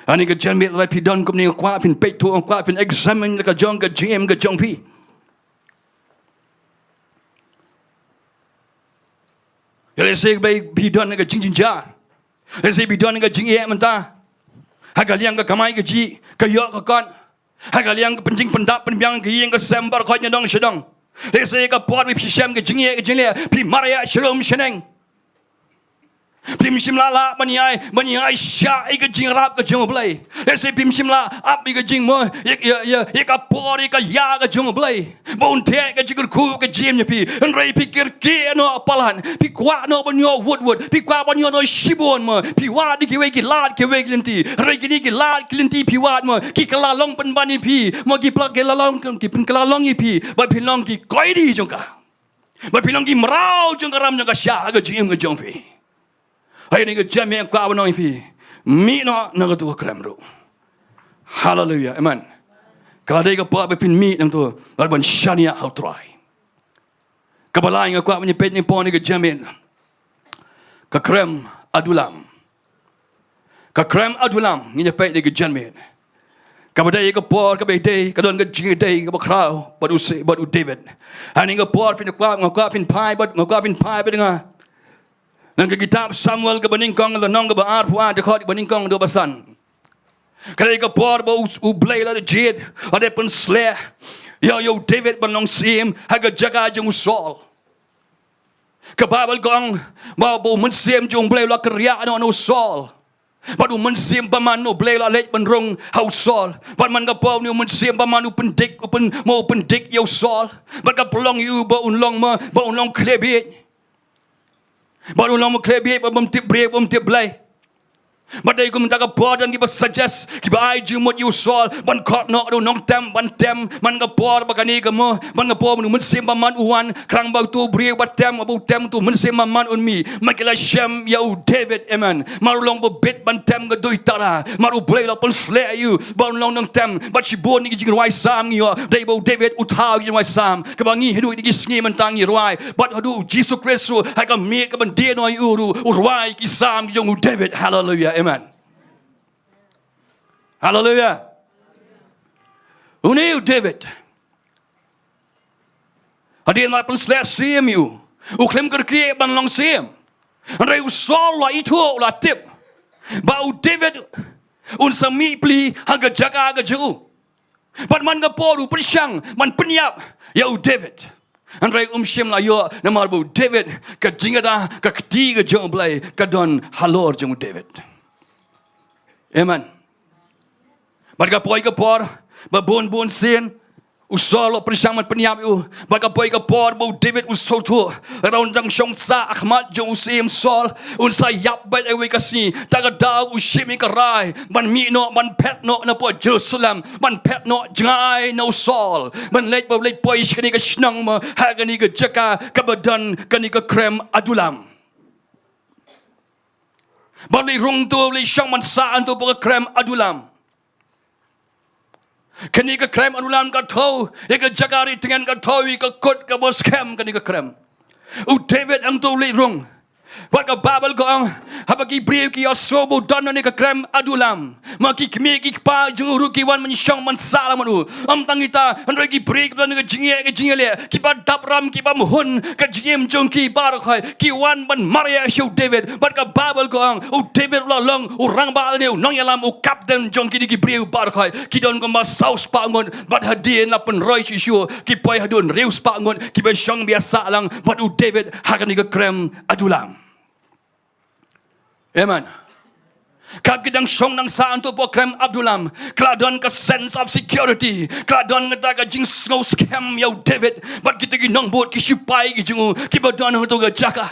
Hangne ka janmiet, lada phi don kumne, nga kwah phin peit thuh, nga kwah phin examine la ka jong ka jingim ka jong phi. Ïa, lehse ba phi don ka jingjynjar. Lehse phi don ka jingeh mynta ha ka liang ka kamai kajih, ka ïoh ka kot, ha ka liang ka pynjingpyndap pynbiang ka ïing ka sem baroh khoit na dong sha dong. Lehse ka por ba phi shem ka jingeh ka jingleh, phi mareh sharum shaneng. Phim shym la lah ban ïai, ban ïai shah ïa ka jingïarap ka jong u Blei. Lehse phim shym la ap ïa ka jingmo, ïa, ïa, ïa, ïa ka por, ïa ka ïa ka jong u Blei ba un theh ka jingkyrkhu ka jingim jong phi. Hynrei phi kyrkieh noh palat, phi kwah noh ban ïoh wut wut, phi kwah ban ïoh noh shibun mo. Phi wad ïa kiwei ki lad kiwei ki lynti. Hynrei kine ki lad ki lynti phi wad mo, ki kylla long pynban ïa phi mo, ki pla kylla long, ki pynkylla long ïa phi ba phin long ki koidi jong ka, ba phin long ki mraw jong ka ram jong ka sha ka jingim ka jong phi. Hangne ka janmiet nga kwah ban ong ïa phi, mih noh na katu ka krem ruh. Haleluia, amen. Ka dei ka por ba phin mih na katu, bad ban shaniah ha u Trai. Kaba lai nga kwah ban ïa peit na pdeng ka janmiet, ka krem Adullam. Ka krem Adullam ngin ïa peit na ka janmiet. Kaba dei ka por kaba dei, ka don ka jingïadei kaba khraw bad u Se-, bad u David. Hangne ka por phin kwah, nga kwah phin phai bad, nga kwah phin phai bad nga na ka kitab Samuel kaba nyngkong, lynnong kaba arphew ar, dkhot kaba nyngkong haduh ba san. Ka dei ka por ba u, u Blei u la jied, u la pynsleh ïa, ïa u David ban long syiem ha ka jaka jong u Saul. Ka Baibl ka ong ba, ba u Mynsiem jong u Blei u la kynriah noh na u Saul. Bad u Mynsiem bymman u Blei u la leit ban rung ha u Saul. Bad man ka por une u Mynsiem bymman u pyndik, u pyn-, mo u pyndik ïa u Saul. Bad ka pynlong ïa u ba un long mo, ba un long khlem bieit. Bad un long mo khlem bieit, bad bym tip briew, bym tip Blei. Bad dei kumta ka por don kiba suggest, kiba ai jingmut ïa u Saul ban khot noh da u nongtem ban tem. Man ka por ba kane ka mo, man ka por ba une u Mynsiem bymman u wan, khnang ba uto u briew ba tem, ba u tem, uto u Mynsiem bymman un mih. Ma ki la shem ïa u David, amen. Namar u long ba bit ban tem ka dui tara. Namar u Blei u la pynsleh ïa u ba un long nongtem. Bad shibun ki jingrwai Salm ngi ïoh, dei ba u David u thaw ki jingrwai Salm. Kaba ngi haduh kine ki sngi mynta ngi rwai, bad haduh u Jisu Khrist ruh ha ka miet kaban die noh ïa u ruh, u rwai ki Salm ki jong u David. Haleluia, amen. Haleluia. Une u David, hadien ba la pynsleh syiem ïa u, u khlem kyrkieh ban long syiem. Hynrei u Saul u la ithuh, u la tip ba u David un sa mih pli ha ka jaka ka jong u. Bad man ka por u pyrshang ban pynïap ïa u David. Hynrei um shym la ïoh, namar ba u David, ka jingada, ka kti ka jong u Blei ka don halor jong u David. Amen. Bad ka poi ka por ba bun bun sien u Saul u pyrshang ban pynïap ïa u. Bad ka poi ka por ba u David u sngewthuh, lada un dang shong sah ha khmat jong u Syiem Saul, un sa ïap beit ha kawei ka sngi. Te ka daw u shim ïa ka rai ban mih noh, ban phet noh na pdeng Jerusalem, ban phet noh jngai na u Saul, ban leit, ba leit poi sha kane ka shnong mo, ha kane ka jaka kaba don kane ka krem Adullam. Ba leit rung to, leit shong ban sah to ha ka krem Adullam. Kane ka krem Adullam ka thew ïa ka jaka ri tngen, ka thew ïa ka kut kaba skhem kane ka krem. U David hangto u leit rung. Bad ka Baibl ka ong, haba ki briew ki ïohsngew ba u don ha kane ka krem Adullam, ma ki kmie ki kpa jong u ruh ki wan ban shong ban sah lang bad u. Ym tang kita, hynrei ki briew kiba don ka jingeh ka jingïaleh, kiba dap ram, kiba mahun ka jingim jong ki baroh khoit, ki wan ban mareh sha u David. Bad ka Baibl ka ong, u David u la long u rangbah lane u nongïalam, u kapten jong kine ki briew baroh khoit. Ki don kumba saw spah ngut, bad hadien la pynroi shuh shuh, ki poi haduh hynriew spah ngut kiba shong ba ïasah lang bad u David ha kane ka krem Adullam. Amen. Katba ki dang shong dang sah hangto hapoh krem Adullam, ka la don ka sense of security, ka la don kata ka jingsngewskhem ïa u David bad kita ki nongbud, ki shipai ki jong u, kiba don hangto ka jaka.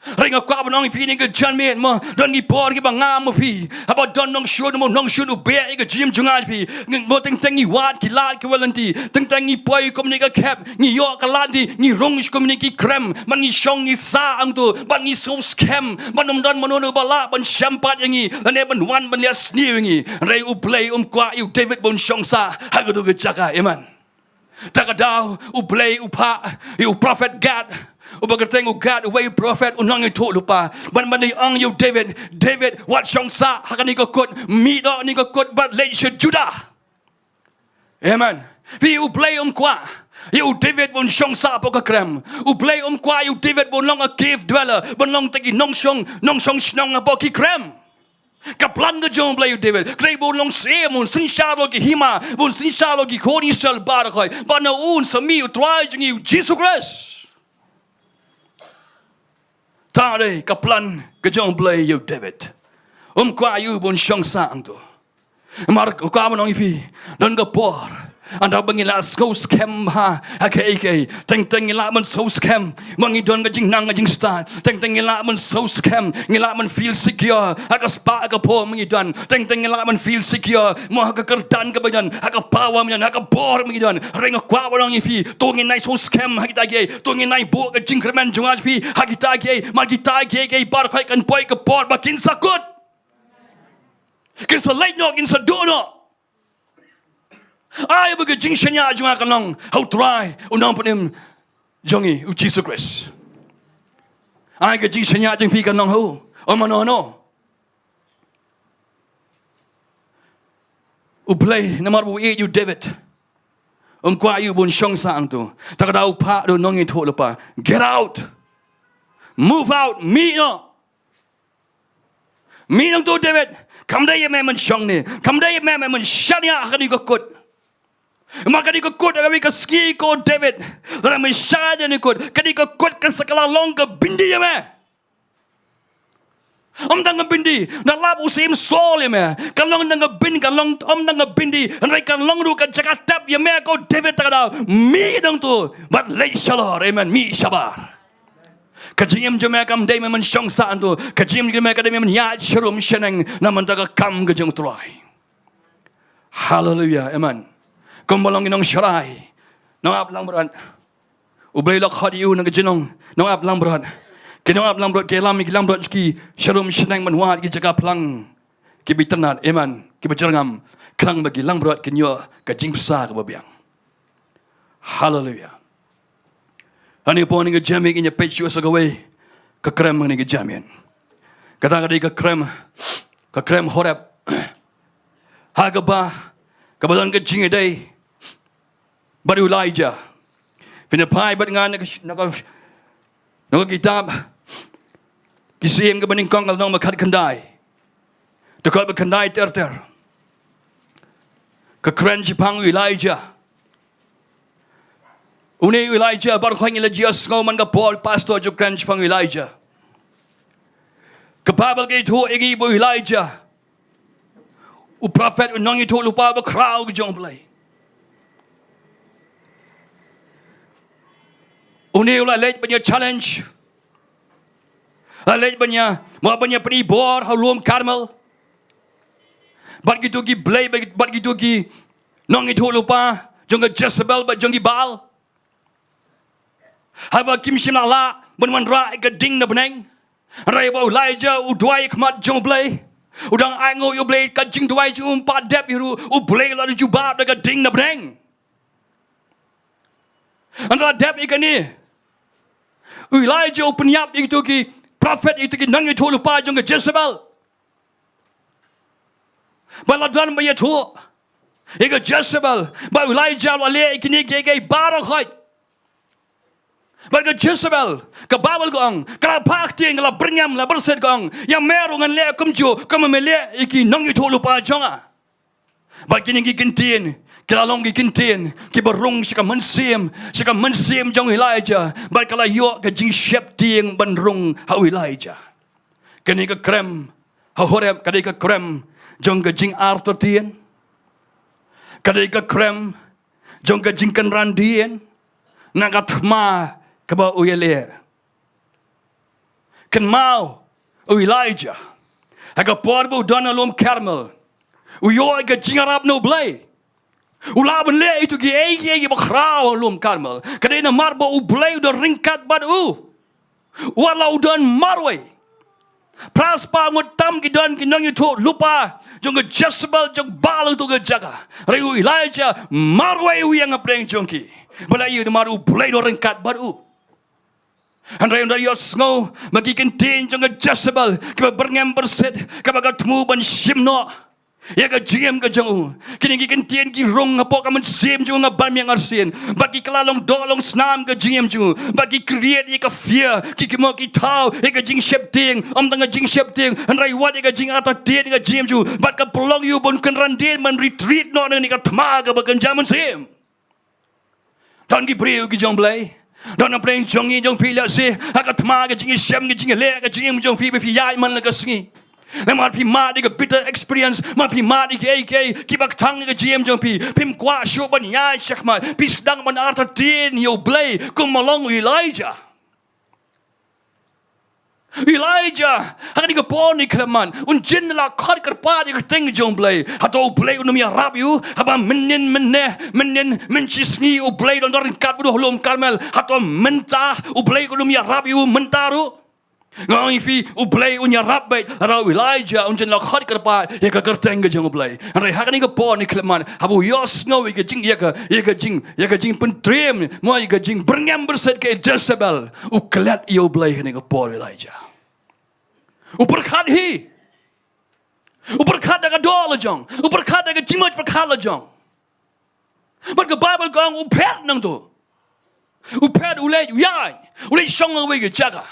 Hynrei nga kwah ban ong ïa phi kane ka janmiet mo, don ki por kiba ngam ma phi, haba don nongshun mo, nongshun u beh ïa ka jingim jong nga ïa phi. Mo, teng teng ngi wad ki lad kiba lynti, teng teng ngi poi kumne ka khep, ngi ïoh ka lad lynti, ngi rung sha kumne ki krem, bad ngi shong ngi sah hangto, bad ngi sngewskhem bad ym don mano mano ba lah ban shem pat ïa ngi lane ban wan ban leh sniew ïa ngi. Hynrei U Blei um kwah ïa u David ba un shong sah ha kato ka jaka. Amen. Te ka daw U Blei u phah ïa u prophet Gad, uba kyrteng u Gad, uwei u prophet, u nongïathuhlypa, ban ban ïa ong ïa u David, David, wat shong sah ha kane ka kut, mih noh kane ka kut bad leit sha Judah. Amen. Phi, U Blei um kwah ïa u David ba un shong sah hapoh ka krem. U Blei um kwah ïa u David ba un long a cave dweller, ban long kita ki nongshong, nongshong shnong hapoh ki krem. Ka plan ka jong U Blei ïa u David ka dei ba un long syiem, un synshar ïa ki hima, ba un synshar ïa ki khun Israel baroh khoit. Bad na u un sa mih U Trai jong ngi U Jisu Khrist. Kata dei ka plan ka jong U Blei ïa u David. Um kwah ïa u ba un shong sah hangto. Namar nga kwah ban ong ïa phi, don ka por haba ngi la sngewskhem ha, ha kaei kaei. Teng teng ngi lah ban sngewskhem ba ngi don ka jingnang ka jingstad. Teng teng ngi lah ban sngewskhem, ngi lah ban feel secure ha ka spah ka phew ba ngi don. Teng teng ngi lah ban feel secure mo ha ka kyrdan kaba ngi don, ha ka power ba ngi don, ha ka bor ba ngi don. Hynrei nga kwah ban ong ïa phi, to ngin nai sngewskhem ha kita kiei, to ngin nai buh ka jingkyrmen jong nga ïa phi ha kita kiei, namar kita kiei kiei baroh khoit kan poi ka por ba kin sa kut. Kin sa leit noh, kin sa duh noh. Ai ba ka jingshaniah jong nga kan long ha U Trai, U Nongpynim jong ngi U Jisu Khrist. Ai ka jingshaniah jong phi kan long ha u, oh mano mano. U Blei namar ba u ïeit ïa u David, um kwah ïa u ba un shong sah hangto. Te ka daw u phah da u nongïathuhlypa, get out, move out, mih noh. Mih noh hangto David, kam dei ïa me ban shong ne, kam dei ïa me ban shaniah ha kane ka kut. Namar kane ka kut, ha kawei ka sngi ko David, lada me shaniah ha kane ka kut, kane ka kut kan sa kylla long ka byndi ïa me. Ym tang ka byndi, da lap u syiem Saul ïa me, kan long tang ka byndi, kan long, ym tang ka byndi, hynrei kan long ruh ka jaka tep ïa me ko David. Te ka daw mih noh hangto bad leit shalor. Amen. Mih shabar. Ka jingim jong me kam dei me ban shong sah hangto. Ka jingim jong me ka dei me ban ïaid sharum shaneng na ka bynta ka kam ka jong U Trai. Haleluia. Amen. Kumba long ki nongsharai, nongap langbrot, U Blei u la khot ïa u na ka jinglong nongap langbrot. Ki nongap langbrot ki ïalam ïa ki langbrot ki sharum shaneng ban wad ïa ki jaka phlang kiba itynnad, amen, kiba jyrngam, khnang ba ki langbrot kin ïoh ka jingbsa kaba biang. Haleluia. Hangne hapoh kane ka janmiet ngin ïa peit shuh sa kawei ka krem ha kane ka janmiet. Kata ka dei ka krem, ka krem Horeb. Ha kaba, kaba don ka jingïadei bad u Elijah. Phin ïa phai bad nga na ka, na ka, na ka kitab Ki Syiem kaba nyngkong, ka lynnong ba khatkhyndai. Dkhot ba khyndai ter ter. Ka kren shaphang u Elijah. Une u Elijah baroh ngi la ju ïohsngew man ka por pastor ju kren shaphang u Elijah. Ka Baibl ka ïathuh ïa ngi ba u Elijah u prophet, u nongïathuhlypa bakhraw ka jong U Blei. Une u la leit ban ïa challenge, la leit ban ïa, mo ban ïa pyni bor ha u lum Karmel. Bad kito ki blei, bad kito ki nongïathuhlypa jong ka Jezebel bad jong ki Baal. Haba kim shym la lah ban wanrah ïa ka ding na bneng. Hynrei ba u Elijah u duwai ha khmat jong U Blei, u dang ainguh ïa U Blei, ka jingduwai jong u ym pat dep hi ruh, U Blei u la da jubab da ka ding na bneng. Hynrei la dep ïa kane, u Elijah u pynïap ïa kito ki prophet, ïa kito ki nongïathuhlypa jong ka Jezebel. Ba la don ba ïathuh ïa ka Jezebel ba u Elijah u la leh ïa kine kiei kiei baroh khoit. Bad ka Jezebel, ka Baibl ka ong, ka la phah ktien, ka la byrngem, la byrsit, ka ong, ïa me ruh ngan leh kumjuh, kumba me leh ïa ki nongïathuhlypa jong nga. Bad kine ki kyntien ki la long ki kyntien kiba rung sha ka mynsiem, sha ka mynsiem jong u Elijah. Bad ka la ïoh ka jingsheptieng ban rung ha u Elijah. Kane ka krem ha Horeb ka dei ka krem jong ka jingartatien, ka dei ka krem jong ka jingkynran dien na ka thma kaba u ïaleh. Kynmaw u Elijah, ha ka por ba u don ha lum Karmel, u ïoh ïa ka jingïarap na U Blei. U lah ban leh ïa kito kiei kiei kiba khraw ha lum Karmel. Ka dei namar ba U Blei u don ryngkat bad u. Wat la u don marwei, phra spah ngut tam ki don ki nongïathuhlypa jong ka Jezebel jong Baal ha kato ka jaka. Hynrei u Elijah marwei u ïeng hapdeng jong ki. Balei? Namar U Blei u don ryngkat bad u. Hynrei un da ïohsngew ma ki kyntien jong ka Jezebel kiba byrngem byrsit, kaba ka thmu ban shim noh ïa ka jingim ka jong u. Kine ki kyntien ki rung hapoh ka mynsiem jong u nga ban ïa nga sien. Bad ki kylla long doh long snam ka jingim jong u. Bad ki create ïa ka fear, ki, ki mo ki thaw ïa ka jingsheptieng, ym tang ka jingsheptieng, hynrei wat ïa ka jingartatien ka jingim jong u. Bad ka pynlong ïa u ban kynran dien ban retreat noh na kane ka thma kaba kynja mynsiem. Don ki briew ki jong Blei, don hapdeng jong ngi jong phi, lehse ha ka thma ka jingïashem ka jingïaleh ka jingim jong phi ba phi ïaid man la ka sngi. Namar phi mad ïa ka bitter experience, namar phi mad ïa kiei kiei kiba kthang ïa ka jingim jong phi. Phim kwah shuh ban ïaid shakhmat, phi sdang ban artatien ïa U Blei kum ba long u Elijah. Elijah, ha kane ka por ne khlem man, un jin la khot kyrpad ïa ka kyrteng jong U Blei. Hato U Blei un ym ïarap ïa u? Haba mynnin mynne, mynnin mynshisngi U Blei u don ryngkat bad u ha lum Karmel. Hato mynta U Blei un ym ïarap ïa u mynta ruh? Nga ong ïa phi, U Blei un ïarap beit lada u Elijah un jin la khot kyrpad ïa ka kyrteng ka jong U Blei. Hynrei ha kane ka por ne khlem man, haba u ïohsngew ïa ka jing, ïa ka, ïa ka jing, ïa ka jingpyntriem, mo ïa ka jingbyrngem byrsit ka Jezebel, u klet ïa U Blei ha kane ka por u Elijah. U pyrkhat hi. U pyrkhat da ka doh la jong. U pyrkhat da ka jingmut pyrkhat la jong. Bad ka Baibl ka ong u phet nangto. U phet, u leit, u ïaid. U leit shong ha kawei ka jaka.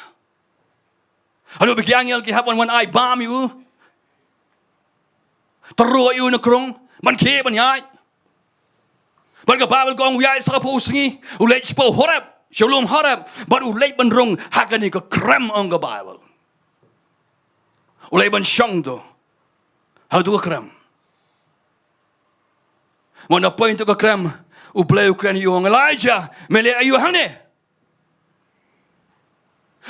Haduh ba ki angel ki hap wan, wan ai bam ïa u, tyrwa ïa u na krung ban khie ban ïaid. Bad ka Baibl ka ong u ïaid sa ka phew sngi, u leit shapoh Horeb, sha lum Horeb, bad u leit ban rung ha kane ka krem, ong ka Baibl. U leit ban shong to ha kato ka krem. Mynta poi to ka krem, U Blei u kren ïa u, u ong, Elijah, me leh aïu hangne?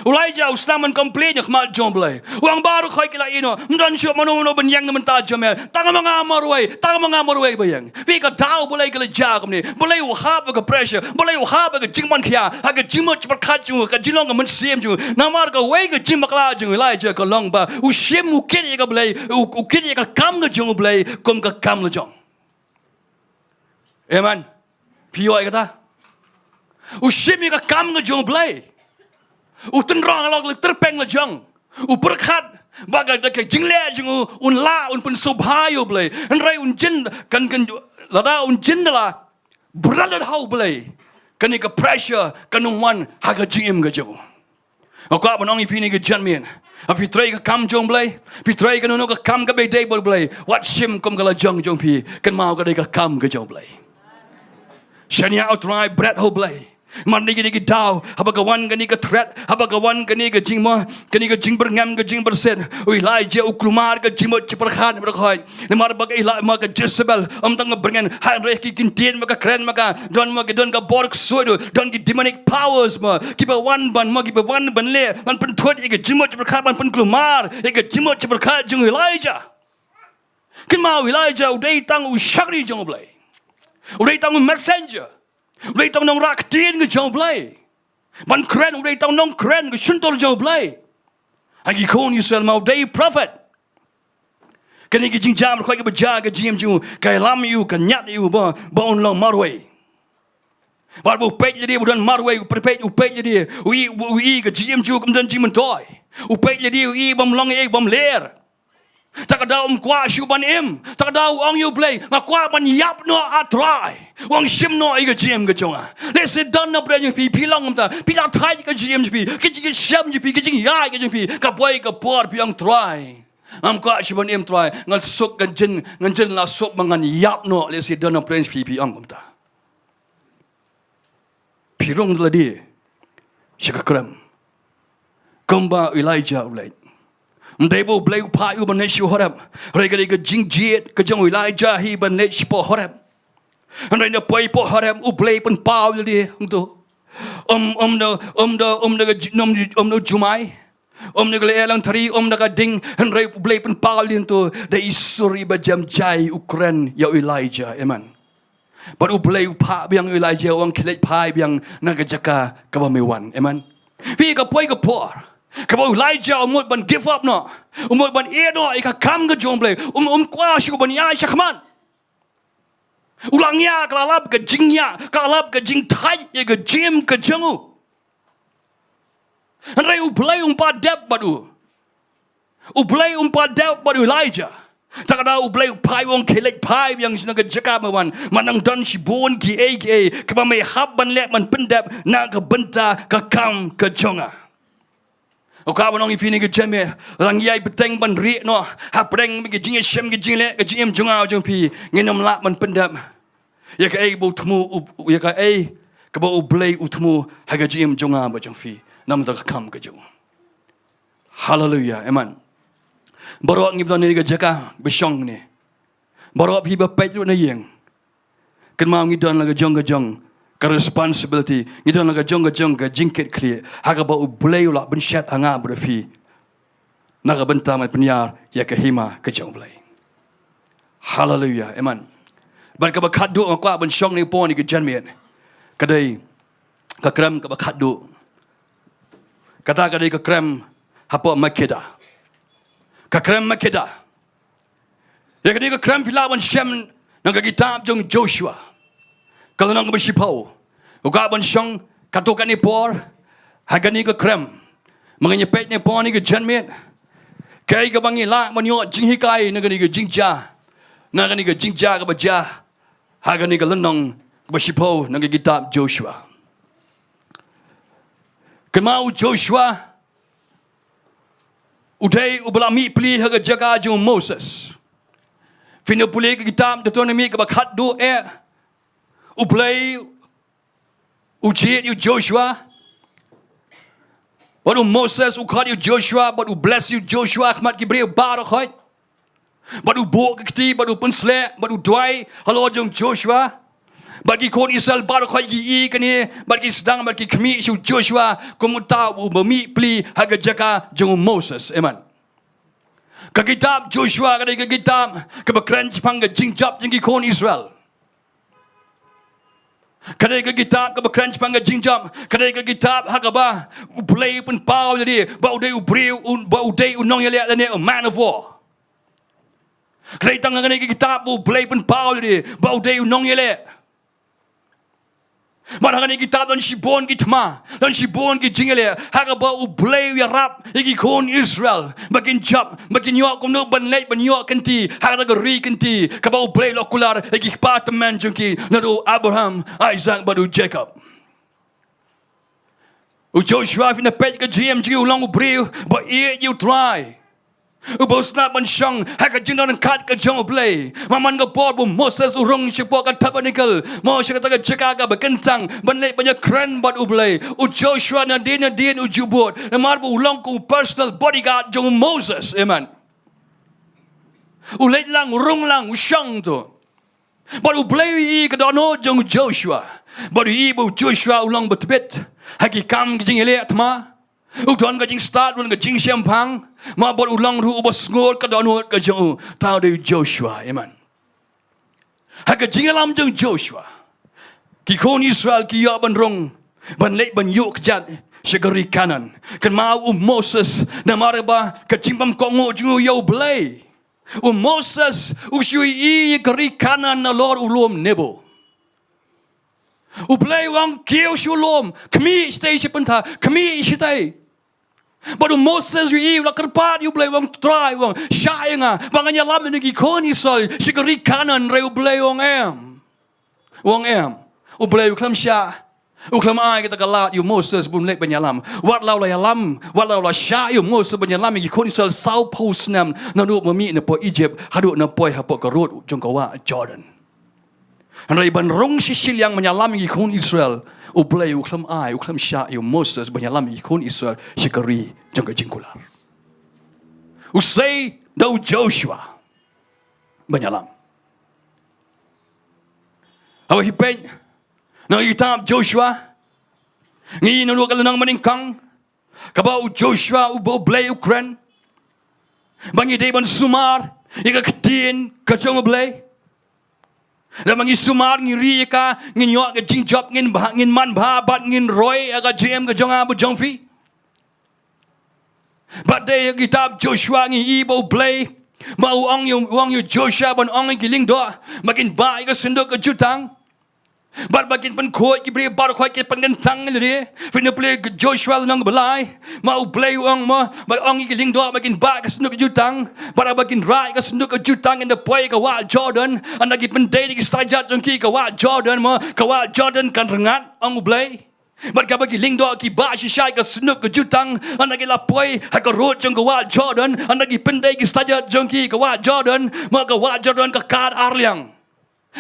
U Elijah u sdang ban complain ha khmat jong U Blei. U ong baroh khoit ki la ïeh noh. Ym don shuh mano mano ban ïeng na bynta jong me. Tang ma nga marwei, tang ma nga marwei ba ïeng. Phi, ka daw Blei ka la jia kumne. Blei u hap ha ka pressure. Blei u hap ha ka jingman khia, ha ka jingmut jingpyrkhat jong u, ka jinglong ka mynsiem jong u. Namar kawei ka jingbakla jong u Elijah ka long ba u shim, u kit ïa ka Blei, u, u kit ïa ka kam ka jong U Blei kum ka kam la jong. Amen. Phi ïoh ïa kata? U shim ïa ka kam ka jong U Blei. U tynrong halor ka tyrpeng la jong. U pyrkhat ba ka, da ka jingleh jong u un lah, un pynsngewbha ïa U Blei. Hynrei un jin, kan, kan, lada un jin da la bret lut ha U Blei, kane ka pressure kan ym wan ha ka jingim ka jong u. Nga kwah ban ong ïa phi kane ka janmiet, ha phi trei ka kam jong U Blei, phi trei kano kano ka kam kaba ïadei bad U Blei, wat shim kum ka lajong jong phi. Kynmaw ka dei ka kam ka jong U Blei. Shaniah U Trai, bret ha U Blei. Mar kine ki daw, haba ka wan kane ka threat, haba ka wan kane ka jingmo, kane ka jingbyrngem, ka jingbyrsit, u Elijah u kulmar ka jingmut jingpyrkhat, bret ha U Blei. Namar ba ka Eli-, ma ka Jezebel, ym tang ka byrngem, hynrei ki kyntien ma ka kren ma ka, don ma ka, don ka bor ksuid, don ki demonic powers ma kiba wan ban, ma kiba wan ban leh, ban pynthut ïa ka jingmut jingpyrkhat, ban pynkulmar ïa ka jingmut jingpyrkhat jong u Elijah. Kynmaw, u Elijah u dei tang u shakri jong U Blei. U dei tang u messenger. U dei tang u nongrah ktien ka jong U Blei. Ban kren, u dei tang u nongkren ka shyntur jong U Blei. Ha ki khun Israel ma u dei prophet. Kane ka jingjia markhot kaba jia ha ka jingim jong u, ka ïalam ïa u, ka ñiad ïa u ba, ba un long marwei. Bad ba u peit lade ba u don marwei, u peit, u peit lade, u i, u i ka jingim jong u kam don jingmyntoi. U peit lade, u i bym long ei, bym ler. Ta ka daw um kwah shuh ban im. Ta ka daw u ong ïa U Blei, nga kwah ban ïap noh ah Trai. U ong shim noh ïa ka jingim ka jong nga. Lehse don na pdeng jong phi, phi long kumta, phi la thait ka jingim jong phi, ka jingïashem jong phi, ka jingïaid ka jong phi. Ka poi ka por phi ong Trai, ngam kwah shuh ban im Trai. Ngan suk, ngan jin, ngan jin la suk ba ngan ïap noh. Lehse don na pdeng jong phi, phi ong kumta. Phi rung da lade sha ka krem. Kumba u Elijah u leit. Ym dei ba U Blei u phah ïa u ban leit sha Horeb. Hynrei ka dei ka jingjied ka jong u Elijah hi ban leit shapoh Horeb. Hynrei na poi poh Horeb U Blei pynpaw ïa lade, ym to. Ym, ym da, ym da, ym da ka ji-, ym, ym da jumai. Ym da ka lyer langthari, ym da ka ding, hynrei U Blei pynpaw ïa lade, to. Da i sur iba jem jai u kren ïa u Elijah. Amen. Bad U Blei u phah biang ïa u Elijah, u ong khie leit phai biang na ka jaka kaba me wan. Amen. Phi, ka poi ka por kaba u Elijah u mut ban give up noh. U mut ban ïeh noh ïa ka kam ka jong U Blei. Um, um kwah shuh ban ïaid shakhmat. U la ngiah, ka la lap ka jingïap, ka la lap ka jingthait ïa ka jingim ka jong u. Hynrei U Blei um pat dep bad u. U Blei um pat dep bad u Elijah. Te ka daw U Blei u phah, u ong khie leit phai biang sha na ka jaka ba me wan. Namar nang don shibun kiei kiei kiba me hap ban leh ban pyndep na ka bynta ka kam ka jong nga. U kwah ban ong ïa phi kane ka janmiet, lada ngi ïai bteng ban rieh noh hapdeng ka jingïashem, ka jingleh, ka jingim jong nga jong phi, ngin ym lah ban pyndep ïa kaei ba u thmu, u, ïa kaei kaba U Blei u thmu ha ka jingim jong nga bad jong phi, namar ka kam ka jong u. Haleluia, amen. Baroh ngi ba don ha kane ka jaka ba shong hangne, baroh phi ba peit ruh na ïing, kynmaw ngi don la ka jong ka jong ka responsibility, ngi don la ka jong ka jong ka jingkitkhlieh ha kaba U Blei u la pynshet ha nga bad phi na ka bynta ban pynïar ïa ka hima ka jong U Blei. Haleluia, amen. Bad kaba khatduh nga kwah ban shong hangne ha kane ka janmiet, ka dei ka krem kaba khatduh. Kata ka dei ka krem hapoh Makkedah. Ka krem Makkedah. Ïa kane ka krem phi lah ban shem na ka kitab jong Joshua, ka lynnong kaba shiphew. U kwah ban shong katto katne por ha kane ka krem. Ma nga ngin ïa peit hangne ha kane ka janmiet kaei kaba ngi lah ban ïoh jinghikai na kane ka jingjia, na kane ka jingjia kaba jia ha kane ka lynnong kaba shiphew na ka kitab Joshua. Kynmaw u Joshua u dei uba la mih pli ha ka jaka jong u Moses. Phin ïa pule ka kitab Deuteronomi kaba khatduh eh, U Blei u jied ïa u Joshua. Bad u Moses u khot ïa u Joshua, bad u bless ïa u Joshua ha khmat ki briew baroh khoit. Bad u buh ka kti, bad u pynsleh, bad u duwai halor jong u Joshua. Bad ki khun Israel baroh khoit ki ïohi ïa kane, bad ki sdang, bad ki khmih sha u Joshua kum uta uba mih pli ha ka jaka jong u Moses. Amen. Ka kitab Joshua ka dei ka kitab kaba kren shaphang ka jingjop jong ki khun Israel. Ka dei ka kitab kaba kren shaphang ka jingjop. Ka dei ka kitab ha kaba U Blei u pynpaw ïa lade ba u dei u briew, u, ba u dei u nongïaleh lane a man of war. Ka dei tang ha kane ka kitab ba U Blei u pynpaw ïa lade ba u dei u nongïaleh. Bad ha kane ka kitab don shibun ki thma, don shibun ki jingïaleh ha kaba U Blei u ïarap ïa ki khun Israel ba kin jop, ba kin ïoh kumno ban leit ban ïoh kynti ha kata ka ri kynti kaba U Blei u la kular ïa ki kpa tymmen jong ki, naduh u Abraham, Isaac bad u Jacob. U Joshua, phin ïa peit ka jingim jong u, u long u briew ba ïeit ïa U Trai, uba sngap ban shong ha ka jingdon ryngkat ka jong U Blei. Namar man ka por ba u Moses u rung shapoh ka tabernacle, mo, sha kata ka jaka kaba kyntang ban leit ban ïakren bad U Blei, u Joshua nadien nadien u ju bud, namar ba u long kum u personal bodyguard jong u Moses. Amen. U leit lang, u rung lang, u shong to. Bad U Blei u ïohi ïa ka dohnud jong u Joshua. Bad u ïohi ba u Joshua u long ba tbit ha ki kam ka jingïaleh thma. U don ka jingstad, u don ka jingshemphang. Namar ba u long ruh uba sngur ka dohnud ka jong u. Uta u dei u Joshua. Amen. Ha ka jingïalam jong u Joshua, ki khun Israel ki ïoh ban rung ban leit ban ïuh kjat sha ka ri Kanaan. Kynmaw u Moses, namar ba ka jingbym kohnguh jong u ïa U Blei, u Moses u shu ïohi ïa ka ri Kanaan nalor u lum Nebo. U Blei u ong kiew sha u lum, khmih shatei sha bynta, khmih shatei. Bad u Moses u ïohi, u la kyrpad ïa U Blei, u ong Trai, u ong shah ïa nga ba ngan ïalam ïa ki khun Israel sha ka ri Kanaan, hynrei U Blei u ong em. U ong em. U Blei u khlem shah, u khlem ai kata ka lad ïa u Moses ban leit ban ïalam. Wat la u la ïalam, wat la u la shah ïa u Moses ban ïalam ïa ki khun Israel sawphew snem, naduh ba mih na poh Egypt haduh na poi hapoh ka rud jong ka wah Jordan. Hynrei ban rung shi shiliang ban ïalam ïa ki khun Israel, U Blei u khlem ai, u khlem shah ïa u Moses ban ïalam ïa ki khun Israel sha ka ri jong ka jingkular. U sei da u Joshua ban ïalam. Haba phi peit na kitab Joshua, ngi ïohi na ka lynnong banyngkong kaba u Joshua uba U Blei u kren ba ngi dei ban sumar ïa ka ktien ka jong U Blei. Lada ngi sumar, ngi ri ïa ka, ngin ïoh ka jingjop, ngin bha, ngin manbha bad ngin roi ïa ka jingim ka jong nga bad jong phi. Bad dei ha kitab Joshua ngi ïohi ba U Blei, ba u ong ïa u, u ong ïa u Joshua ban ong ïa ki lyngdoh ba kin bah ïa ka synduk ka jutang. Bad ba kin pynkhuid, ki briew baroh khoit ki pynkyntang ïa lade. Phin ïa pule Joshua lynnong ba lai, ma U Blei u ong mo, ba ong ïa ki lyngdoh ba kin bah ïa ka synduk ka jutang. Bad ba kin rah ïa ka synduk ka jutang ynda poi ïa ka wah Jordan, ynda ki pyndei da ki staiajat jong ki ïa ka wah Jordan mo, ka wah Jordan kan rngat, ong U Blei. Bad kaba ki lyngdoh ki bah shisha ïa ka synduk ka jutang, ynda ki la poi ha ka rud jong ka wah Jordan, ynda ki pyndei ki staiajat jong ki ïa ka wah Jordan, ma ka wah Jordan ka kar ar liang.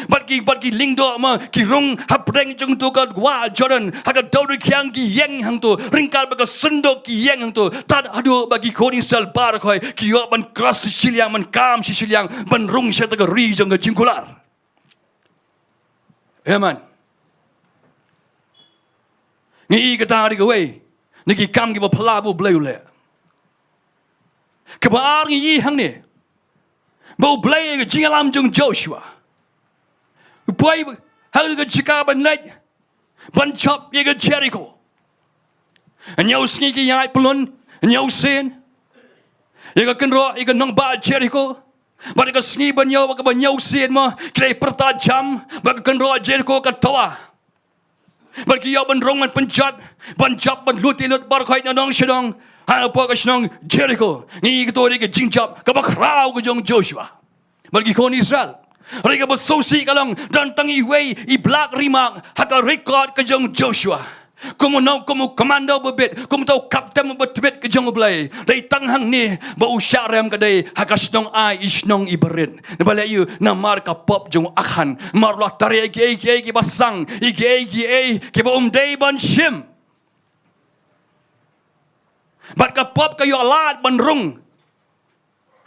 Bad ki, bad ki lyngdoh ma ki rung hapdeng jong uto ka wah Jordan, ha ka dewdewkhiang ki ïeng hangto, ryngkat bad ka synduk ki ïeng hangto, tad haduh ba ki khun Israel baroh khoit ki ïoh ban cross shi shiliang, ban kam shi shiliang, ban rung sha kata ka ri jong ka jingkular. Amen. Ngi ïohi kata ha kawei na ki kam kiba phylla ba U Blei u leh. Kaba ar ngi ïohi hangne ba U Blei ha ka jingïalam jong u Joshua u poi ha ka jaka ban leit ban jop ïa ka Jeriko. Hynñiew sngi ki ïaid pyllun, hynñiew sien ïa ka kynroh, ïa ka nongbah Jeriko. Bad ha ka sngi ba hynñiew, bad kaba hynñiew sien mo, ki la pyrta jam, bad ka kynroh Jeriko ka twa. Bad ki ïoh ban rung ban pynjot, ban jop, ban lut lut baroh khoit na nong sha nong, hapoh ka shnong Jeriko. Ngi ïohi kato ka dei ka jingjop kaba khraw ka jong u Joshua bad ki khun Israel. Hynrei kaba sngewsih ka long, don tang iwei i Blak Rimak ha ka record ka jong u Joshua. Kum u nong, kum u commander ba bit, kum uto u kapten ba tbit ka jong U Blei. Dei tang hangne ba u shah rem, ka dei ha ka shnong Ai, i shnong iba rit. Namar leh ïa u, namar ka pop jong u Akhan. Namar u la trei ïa kiei kiei kiba sdang, ïa kiei kiei kiba um dei ban shim. Bad ka pop ka ïoh lad ban rung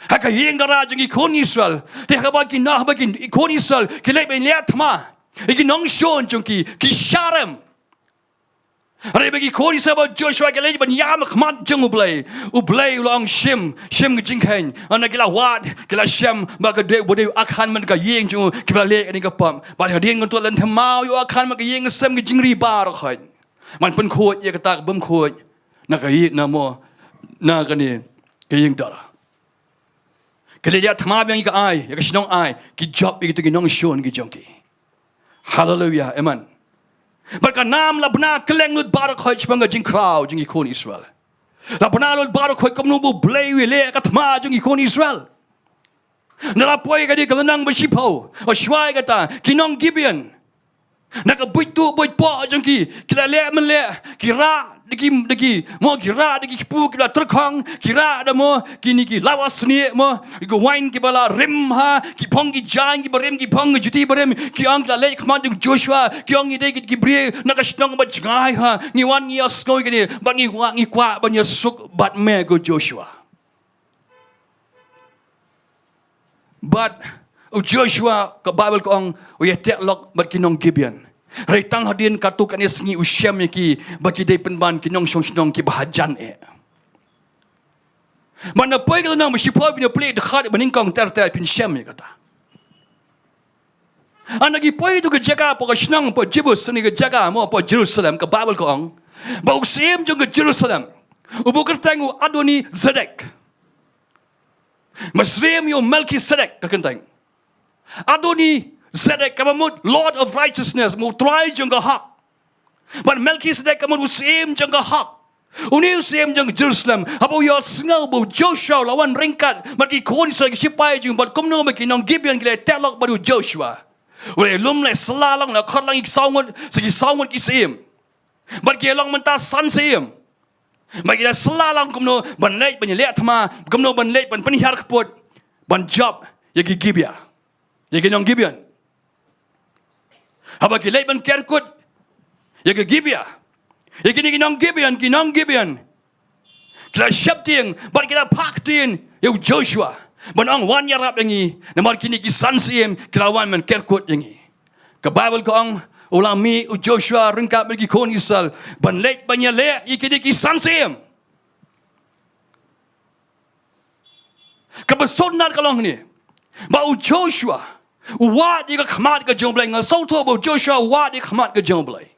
ha ka ïing dara jong ki khun Israel. Te haba ki noh, haba ki khun Israel ki leit ban leh thma ïa ki nongshun jong ki, ki shah rem. Hynrei ba ki khun Israel bad u Joshua ki leit ban ïam ha khmat jong U Blei, U Blei u la ong shim, shim ka jingkheiñ. Hynda ki la wad, ki la shem ba ka dei, ba dei u Akhan man ka ïing jong u, kiba la leh kane ka pop. Bad hadien katto la leh thma ïa u Akhan man ka ïing, ka sem, ka jingri baroh khoit. Ban pynkhuid ïa kata ka bym khuid na ka ïing, na mo, na kane ka ïing dara. Ki leit ïa thma biang ïa ka Ai, ïa ka shnong Ai, ki jop ïa kito ki nongshun ki jong ki. Haleluia, amen. Bad ka nam la bna kylleng lut baroh khoit shaphang ka jingkhraw jong ki khun Israel. La bna lut baroh khoit kumno ba U Blei u leh ka thma jong ki khun Israel. Nda la poi ka dei ka lynnong ba shiphew, o shwa ïa kata, ki nong Gibeon. Na ka buit tuh buit poh jong ki, ki la leh mynleh, ki rah da ki, da ki, mo, ki rah da ki kpu kiba la tyrkhong, ki rah da mo, kine ki lawa snieh mo, ki wain kiba la rim ha, ki phong ki jaiñ kiba rim, ki phong ki juti ba rim, ki ong, ki la leit khmat jong u Joshua, ki ong, ngi dei ki, ki briew na ka shnong ba jngai ha, ngi wan ngi ïa sngew ïa kine, bad ngi kwah, ngi kwah ban ïa suk bad me ko Joshua. Bad u Joshua, ka Baibl ka ong, u ïa teh lok bad ki nong Gibeon. Hynrei tang hadien katto katne sngi u shem ïa ki ba ki dei pynban ki nongshong shnong kiba hajan eh. Bad na poi ka lynnong ba shiphew, phin ïa pule dkhot banyngkong ter ter phin shem ïa kata. Hynda ki poi ïa tu ka jaka, hapoh ka shnong, hapoh Jebus, kane ka jaka mo, hapoh Jerusalem, ka Baibl ka ong ba u syiem jong ka Jerusalem, uba kyrteng u Adoni Zedek, mynsiem ïa u Melkisedek ka kyrteng. Adoni Zedek kaba mut Lord of Righteousness, mo, u trai jong ka hok. Bad Melkisedek ka mut u syiem jong ka hok. Une u syiem jong Jerusalem, haba u ïohsngew ba u Joshua u la wan ryngkat bad ki khun Israel, ki shipai jong u, bad kumno ba ki nong Gibeon ki la teh lok bad u Joshua, u la lum, la sla lang, la khot lang ïa ki saw ngut, sa ki saw ngut ki syiem. Bad ki long mynta san syiem. Bad ki la sla lang kumno ban leit ban ïaleh thma, kumno ban leit ban pynhiar kput, ban jop ïa ki Gibeah, ïa ki nong Gibeon. Haba ki leit ban ker kut ïa ki Gibeah, ïa kine ki nong Gibeon, ki nong Gibeon ki la sheptieng bad ki la phah ktien ïa u Joshua ban ong, wan ïarap ïa ngi, namar kine ki san syiem ki la wan ban ker kut ïa ngi. Ka Baibl ka ong, u la mih u Joshua ryngkat bad ki khun Israel ban leit ban ïaleh ïa kine ki san syiem. Kaba sngewtynnat ka long hangne ba u Joshua u wad ïa ka khmat ka jong U Blei. Nga sngewthuh ba u Joshua u wad ïa ka khmat ka jong U Blei.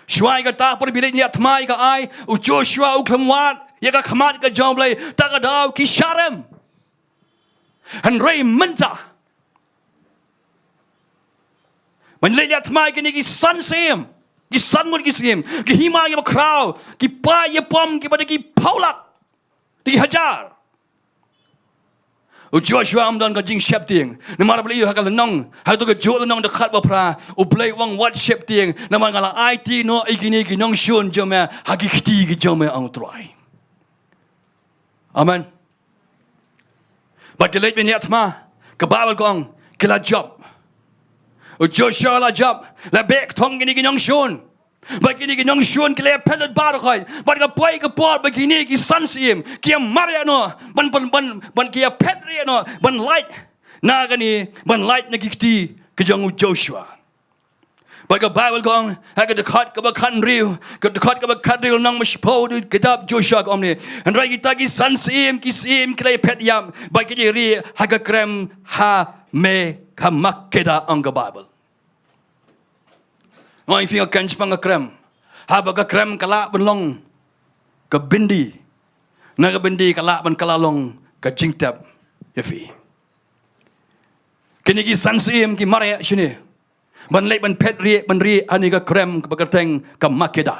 Shuwa ïa kata, por ba ki leit leit thma ïa ka ai, u Joshua u khlem wad ïa ka khmat ka jong U Blei. Ta ka daw ki sharem. Hynrei mynta, ban leit leit thma ïa kine ki san syiem, ki san ngut ki syiem, ki hima kiba khraw, ki paid ïapom kiba da ki phew lak, da ki hajar. U Joshua um don ka jingsheptieng. Namar balei? Ha ka lynnong, ha kato ka juh lynnong dkhot ba phra, U Blei u ong, wat sheptieng, namar nga la aiti noh ïa kine ki nongshun jong me ha ki kti ki jong me, ong U Trai. Amen. Bad ki leit ban ïa thma, ka Baibl ka ong, ki la jop. U Joshua la jop, la beh kthong kine ki nongshun. Bad kine ki nongshun ki la ïa phet lut baroh khoit. Bad ka poi ka por ba kine ki san syiem ki ïa mareh noh, ban, ban, ban, ban ki ïa phet rieh noh, ban lait na kane, ban lait na ki kti ki jong u Joshua. Bad ka Baibl ka ong, ha ka dkhot kaba khathynriew, ka dkhot kaba khathynriew lynnong ba shiphew jong ka kitab Joshua ka ong ne, hynrei kita ki san syiem, ki syiem ki la ïa phet ïap, bad ki la ïa rieh ha ka krem ha Me ka Makkeda, ong ka Baibl. Nga ong ïa phi, nga kren shaphang ka krem. Haba ka krem ka lah ban long ka byndi, na ka byndi ka lah ban kylla long ka jingtep ïa phi. Kine ki san syiem ki mareh shane ban leit ban phet rieh, ban rieh ha kane ka krem kaba kyrteng ka Makkeda.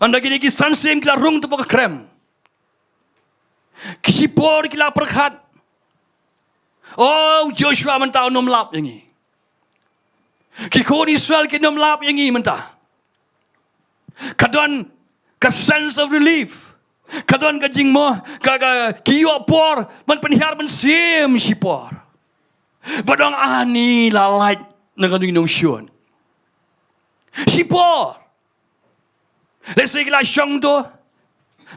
Ynda kine ki san syiem ki la rung hapoh ka krem, ki shipor ki la pyrkhat, o, u Joshua mynta un ym lap ïa ngi. Ki khun Israel kin ym lap ïa ngi mynta. Ka don ka sense of relief. Ka don ka jingmo, ka, ka, ki ïoh por ban pynhiar mynsiem shipor. Ba dang ani la lait na kane ka nongshun shipor. Lehse ki la shong to,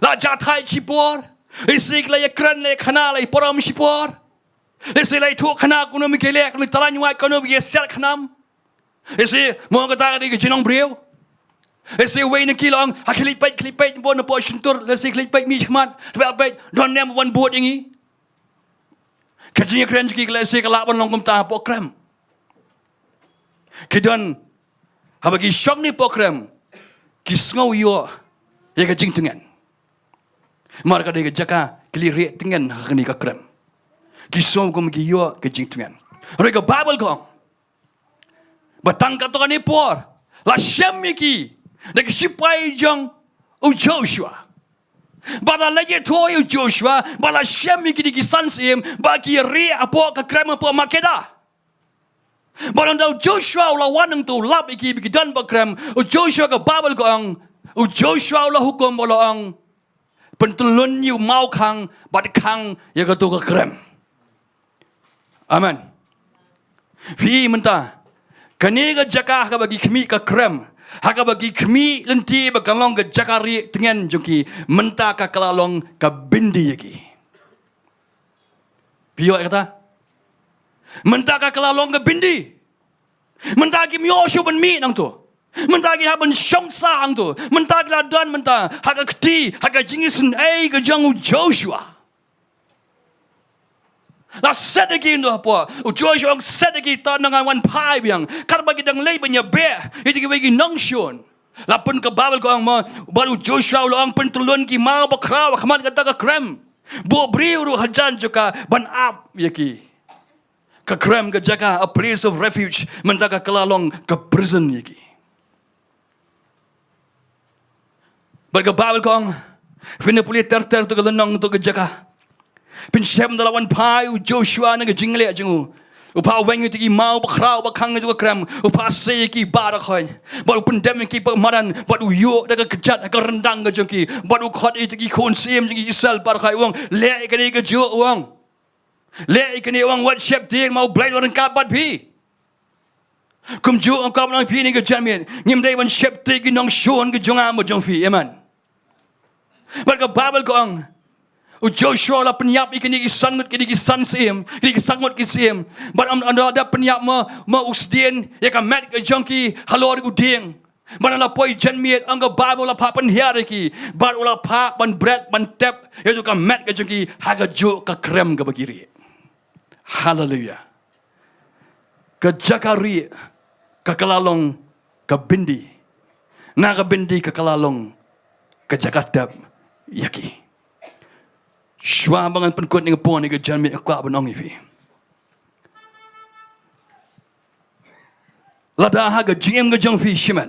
la jah thait shipor. Lehse ki la ïa kren, la ïa khana, la ïa parom shipor. Lehse la ïathuh khana kumno ba ki leh, kumno ba ki trai, wat kumno ba ki ïa siat khnam. Lehse mo kata ka dei ka jinglong briew. Lehse wei na ki la ong, ha, khie leit peit, khie leit peit, bun na poh shyntur. Lehse khie leit peit mih shakhmat, leit peit, don ne em wan bud ïa ngi. Ka jingïakren jong ki lehse ka lah ban long kumta hapoh krem. Ki don, haba ki shong ne hapoh krem, ki sngew ïoh ïa ka jingtngen. Namar ka dei ka jaka ki la rieh tngen ha kane ka krem. Ki sngew kum ki ïoh ka jingtngen. Hynrei ka Baibl ka ong ba tang katto katne por la shem ïa ki da ki sipai jong u Joshua. Bad la leit ïathuh ïa u Joshua, bad la shem ïa kine ki san syiem ba ki rieh hapoh ka krem hapoh Makkeda. Bad ynda u Joshua u la wan hangto, u lap ïa ki ba ki don hapoh krem, u Joshua, ka Baibl ka ong, u Joshua u la hukum, u la ong, pyntyllun ïa u mawkhang bad khang ïa kato ka krem. Amen. Phi mynta, kane ka jaka ha kaba ki khmih ka krem, ha kaba ki khmih lynti ba kan long ka jaka rieh tngen jong ki, mynta ka kylla long ka byndi ïa ki. Phi ïoh ïa kata? Mynta ka kylla long ka byndi. Mynta kim ïoh shuh ban mih nangto. Mynta ki hap ban shong sah hangto. Mynta ki la don mynta ha ka kti, ha ka jingisynei ka jong u Joshua. La set ïa ki hangto hapoh. U Joshua u set ïa ki, to ngan wan phai biang. Katba ki dang leit ban ïabeh ïa kiwei ki nongshun, la pyn, ka Baibl ka ong mo, bad u Joshua u la ong, pyntyllun ki maw bakhraw ha khmat kata ka krem. Buh briew ruh hajan jong ka ban ap ïa ki. Ka krem, ka jaka, a place of refuge, mynta ka kylla long ka prison ïa ki. Bad ka Baibl ka ong, phin ïa pule ter ter to ka lynnong, to ka jaka. Phin shem, ynda la wan phai u Joshua na ka jingleh jong u, u phah weng ïa ki maw bakhraw ba khang ïa ka krem, u phah sei ïa ki baroh khoit. Bad u pyndem ïa ki hapoh madan, bad u ïuh da ka kjat ha ka ryndang ka jong ki, bad u khot ïa ki khun syiem jong ki Israel baroh khoit, u ong, leh ïa kane kajuh, u ong. Leh ïa kane, u ong, wat sheptieng, ma U Blei u ryngkat bad phi. Kumjuh, ong, kumno phi ne ka janmiet, ngim dei ban sheptieng ki nongshun ki jong nga bad jong phi. Amen. Bad ka Baibl ka ong, u Joshua u la pynïap ïa kine ki san ngut, kine ki san syiem, kine ki san ngut ki syiem. Bad ym, ym da pynïap mo, mo u sdien ïa ka met ka jong ki halor u dieng. Bad la poi janmiet, ong ka Baibl, u la phah pynhiar ïa ki. Bad u la phah ban bret, ban tep ïa ka met ka jong ki ha kajuh ka krem kaba ki rieh. Haleluia. Ka jaka rieh ka, ka la long ka byndi. Na ka byndi ka, ka la long ka jaka tep ïa ki. Shuwa ba ngan pynkut ïa ka por ha kane ka janmiet, nga kwah ban ong ïa phi, lada ha ka jingim ka jong phi shimet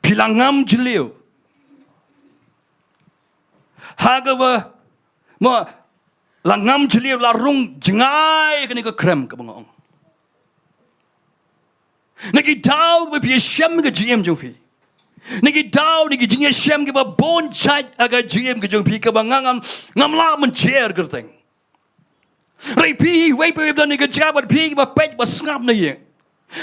phi la ngam jylliew, ha kaba, mo, la ngam jylliew, la rung jngai kane ka krem kaba nga ong. Na ki daw ba phi ïashem ka jingim jong phi, na ki daw, na ki jingïashem kiba bun jait ha ka jingim ka jong phi, kaba nga ngam, ngam lah mynjer kyrteng. Hynrei phi, wei pa wei, don ha ka jaka bad phi ba peit ba sngap na ïing.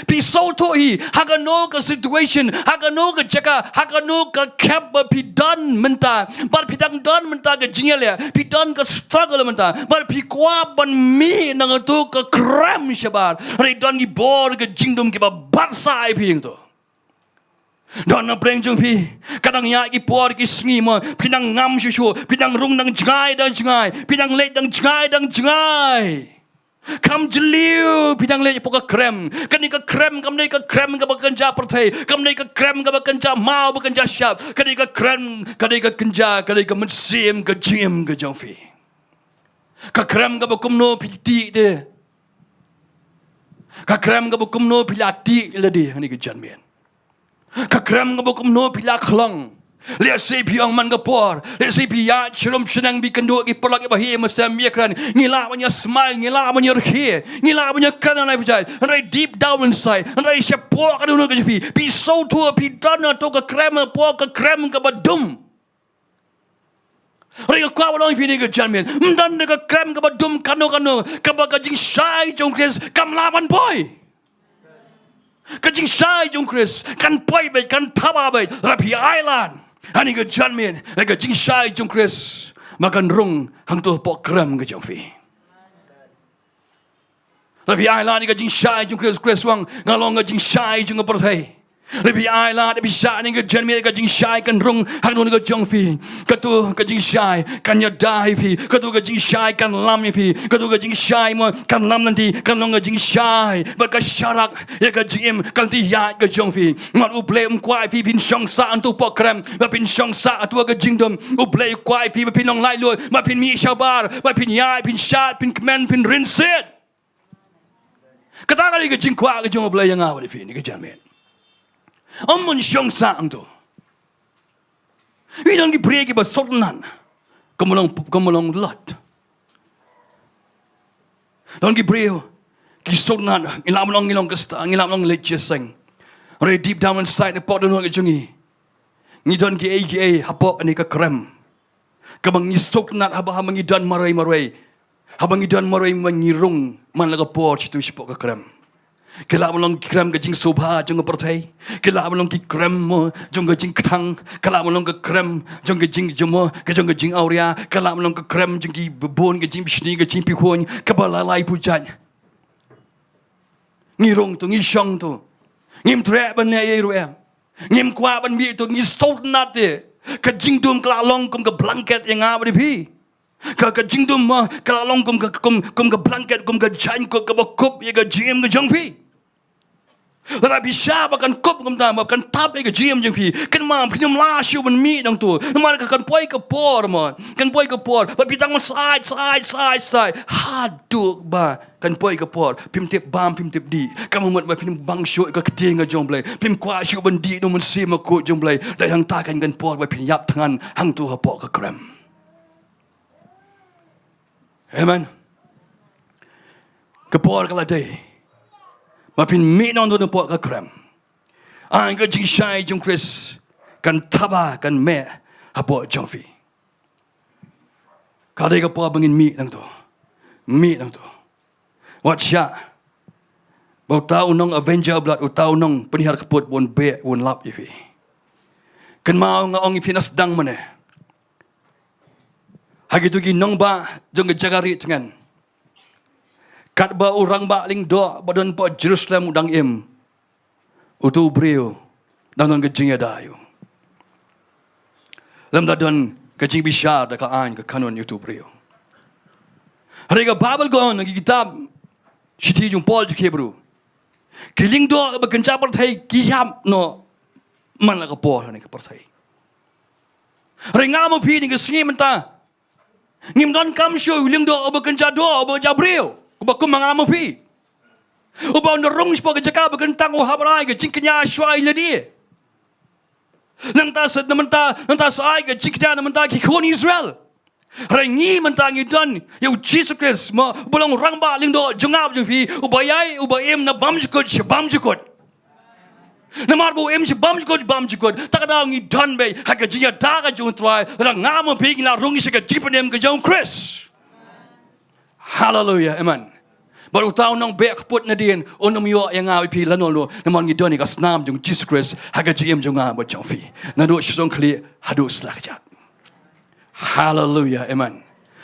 Phi sngewthuh hi, ha kano ka situation, ha kano ka jaka, ha kano ka khep ba phi don mynta, bad phi dang don mynta ka jingïaleh, phi don ka struggle mynta, bad phi kwah ban mih na kato ka krem shabar. Hynrei don ki bor ka jingdum kiba bat sah ïa phi hangto. Don na pdeng jong phi, ka dang ïaid ki por ki sngi mo, phi dang ngam shuh shuh, phi dang rung dang jngai dang jngai, phi dang leit dang jngai dang jngai. Kam jylliew phi dang leit hapoh ka krem. Kane ka krem kam dei ka krem kaba kynja pyrthei, kam dei ka krem kaba kynja maw ba kynja shap. Kane ka krem ka dei ka kynja, ka dei ka mynsiem ka jingim ka jong phi. Ka krem kaba kumno phi tih te? Ka krem kaba kumno phi la tih lade ha kane ka janmiet? Ka krem kaba kumno phi la khlong? Lehse phi ong man ka por, lehse phi ïaid sharum shaneng, phi kynduh ki paralok kiba heh, mynstep ïakren, ngi lah ban ïa smile, ngi lah ban ïa rkhie, ngi lah ban ïa kren ha lai pyrthei. Hynrei deep down inside, hynrei shapoh ka dohnud ka jong phi, phi sngewthuh phi don hato ka krem, hapoh ka krem kaba dum. Hynrei nga kwah ban ong ïa phi ha kane ka janmiet, ym don da ka krem kaba dum kano kano kaba ka jingshai jong u Khrist kam lah ban poi. Ka jingshai jong u Khrist kan poi beit, kan thaba beit, lada phi ailad ha kane ka janmiet ïa ka jingshai jong u Khrist, ba kan rung hangto hapoh krem ka jong phi. Lada phi ailad ïa ka jingshai jong u Khrist, u Khrist u ong, nga long ka jingshai jong ka pyrthei. Lada phi ailad, phi shah ha kane ka janmiet, ka jingshai kan rung hangno ka jong phi. Kato ka jingshai kan ïada ïa phi, kato ka jingshai kan lam ïa phi, kato ka jingshai mo kan lam lynti, kan long ka jingshai bad ka sharak ïa ka jingim ka lynti ïaid ka jong phi. Namar U Blei um kwah ïa phi phin shong sah hangto hapoh krem, ba phin shong sah hato ha ka jingdum. U Blei u kwah ïa phi ba phin long laitluid, ba phin mih shabar, ba phin ïaid, phin shad, phin kmen, phin rynsied. Kata ka dei ka jingkwah ka jong U Blei ïa nga bad ïa phi ha kane ka janmiet. Ym ban shong sah hangto. Phi, don ki briew kiba sngewtynnat kum u long, kum u long Lot. Don ki briew ki sngewtynnat, ngi lah ban ong ngi long Khristan, ngi lah ban ong ngi leit jingïaseng. Hynrei deep down inside, hapoh dohnud ka jong ngi, ngi don kiei kiei hapoh kane ka krem kaba ngi sngewtynnat haba, haba ngi don marwei marwei. Haba ngi don marwei marwei ngi rung man la ka por shato shapoh ka krem. Ka lah ban long ki krem ka jingsngewbha jong ka pyrthei. Ka lah ban long ki krem mo jong ka jingkthang. Ka lah ban long ka krem jong ka jing, jong mo, ka jong ka jingawria. Ka lah ban long ka krem jong ki bun ka jingbishni, ka jingpyrkhat, kaba lai lai pyrjat. Ngi rung to, ngi shong to. Ngim treh ban leh ei ruh em. Ngim kwah ban mih to, ngi sngewtynnat te. Ka jingdum ka la long kum ka blanket ïa nga bad ïa phi. Ka, ka jingdum mo ka la long kum ka, kum, kum ka blanket, kum ka jaiñkup kaba kup ïa ka jingim ka jong phi. Lada phi shah ba kan kup kumta, ba kan tap ïa ka jingim jong phi, kynmaw phin ym lah shuh ban mih nangto. Namar ka kan poi ka por mo, kan poi ka por ba phi dang ban sait, sait, sait, sait haduh ba kan poi ka por phim tip bam, phim tip dih. Ka mut ba phin bang shuh ïa ka ktien ka jong U Blei, phim kwah shuh ban dih da u Mynsiem Bakhuid jong U Blei. Dei hangta kan, kan por ba phin ïap thngan hangto hapoh ka krem. Amen. Ka por ka la dei ba phin mih nangto hapoh ka krem. Ai ka jingshai jong U Khrist kan thaba, kan meh hapoh jong phi. Ka dei ka por ba ngin mih nangto. Mih nangto. Wat shah ba uta u nong avenger blood, uta u nong pynhiar kput, un beh, un lap ïa phi. Kynmaw nga ong ïa phi na sdang mynne. Ha kito ki nongbah jong ka jaka rieh tngen. Katba u rangbah lyngdoh ba don hapoh Jerusalem u dang im. Uto u briew dang don ka jingïada ïa u. Lymda don ka jingbishar da ka aiñ ka kanun ïa uto u briew. Hynrei ka Baibl ka ong ha ki kitab shithi jong u Paul jong ki Hebru. Ki lyngdoh ba kynja pyrthei ki ïap noh man la ka por ha kane ka pyrthei. Hynrei nga ma phi ha kane ka sngi mynta. Ngim donkam shuh u lyngdoh uba kynja doh, uba kynja briew, uba kum ma nga ma phi. Uba un rung shapoh ka jaka ba kyntang, u hap ban ai ka jingkñia shuwa ïa lade. Nangta sa, na mynta, nangta sa ai ka jingkñia na mynta ki khun Israel. Hynrei ngi mynta ngi don ïa u Jisu Khrist, ma, uba long rangbah lyngdoh jong nga bad jong phi, uba ïaid, uba im na bymjukut sha bymjukut. Namar ba u im sha bymjukut bymjukut, ta ka daw ngi don beit ha ka jingïada ka jong u Trai, lada nga ma phi ngi la rung sha ka jingpynim ka jong u Khrist. Haleluia, amen. Bad uta u nongbeh kput nadien un ym ïoh ïa nga bad phi lano lano, namar ngi don ïa ka snam jong u Jisu Khrist ha ka jingim jong nga bad jong phi. Naduh shiteng khlieh haduh sla kjat. Haleluia, amen.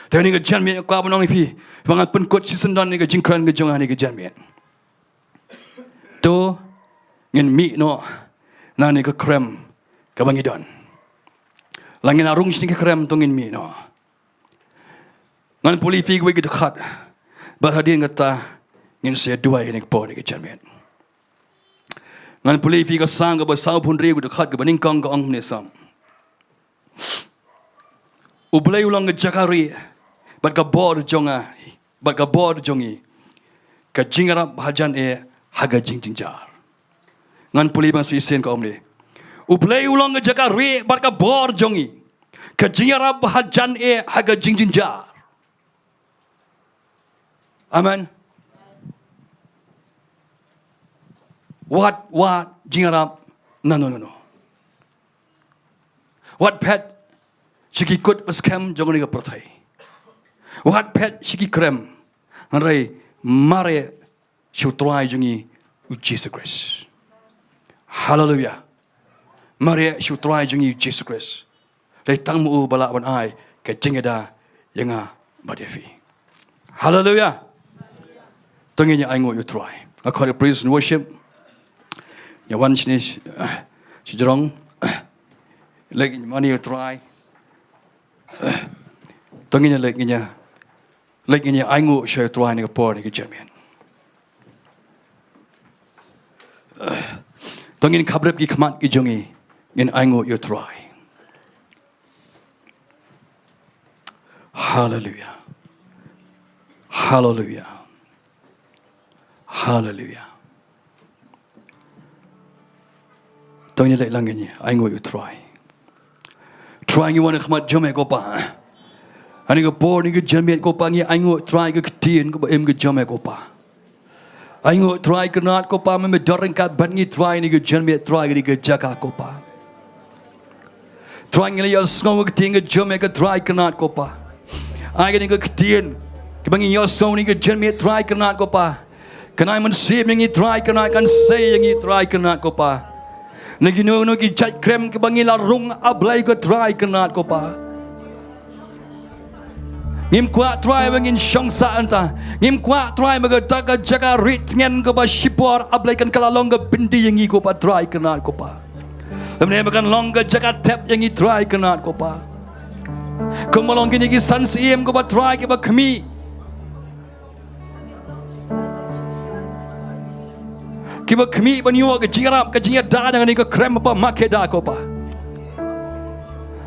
Te ha kane ka janmiet nga kwah ban ong ïa phi, ba ngan pynkut shisyndon ïa ka jingkren ka jong nga ha kane ka janmiet. To ngin mih noh na kane ka krem kaba ngi don. Lada ngin la rung sha kane ka krem to ngin mih noh. Ngan pule ïa phi kawei ka dkhot. Bad hadien kata ngin sa ïa duwai ha kane ka por ha kane ka janmiet. Ngan pule ïa phi ka Salm kaba sawphew hynriew ka dkhot kaba nyngkong ka ong kumne, Salm. U Blei u long ka jaka rieh bad ka bor jong nga, bad ka bor jong ngi. Ka jingïarap ba hajan eh ha ka jingjynjar. Ngan pule ban sa shisien ka ong kumne. U Blei u long ka jaka rieh bad ka bor jong ngi. Ka jingïarap ba hajan eh ha ka jingjynjar. Amen. Wat, wat jingïarap nano nano. Wat phet sha ki kut ba skhem jong kane ka pyrthei. Wat phet sha ki krem. Hynrei mareh sha u Trai jong ngi u Jisu Khrist. Haleluia. Mareh sha u Trai jong ngi u Jisu Khrist. Dei tang ma u ba lah ban ai ka jingïada ïa nga bad ïa phi. Haleluia. To ngin ïa ainguh ïa u Trai. Nga khot ïa praise and worship. Ïa wan shane shi, shajrong. Leit ngin ïa mane ïa u Trai. To ngin ïa leit ngin ïa, leit ngin ïa ainguh sha u Trai ha kane ka por ha kane ka janmiet. To ngin khapbrip ki khmat ki jong ngi, ngin ainguh ïa u Trai. Haleluia. Haleluia. Haleluia. To ngin ïa leit lang ngin ïa ainguh ïa u Trai. Trai ngi wan ha khmat jong me ko Pa. Ha kane ka por ha kane ka janmiet ko Pa ngi ainguh Trai ka ktien kaba im ka jong me ko Pa. Ainguh Trai Kynrad ko Pa, me me don ryngkat bad ngi Trai ha kane ka janmiet Trai ha kane ka jaka ko Pa. Trai ngi la ïohsngew ka ktien ka jong me ko Trai Kynrad ko Pa. Ai kane ka ktien kaba ngi ïohsngew ha kane ka janmiet Trai Kynrad ko Pa. Kan ai mynsiem ïa ngi Trai Kynrad, kan sei ïa ngi Trai Kynrad ko Pa. Na kino kino ki jait krem kiba ngi la rung A Blei ko Trai Kynrad ko Pa. Ngim kwah Trai ba ngin shong sah hangta. Ngim kwah Trai ba kata ka jaka rieh tngen kaba shipor A Blei kan kylla long ka byndi ïa ngi ko Pa Trai Kynrad ko Pa. Lymne ba kan long ka jaka tep ïa ngi Trai Kynrad ko Pa. Kumba long kine ki san syiem ko Pa Trai kiba khmih. Kiba khmih ban ïoh ka jingïarap ka jingïada na kane ka krem ba Makeda ko Pa.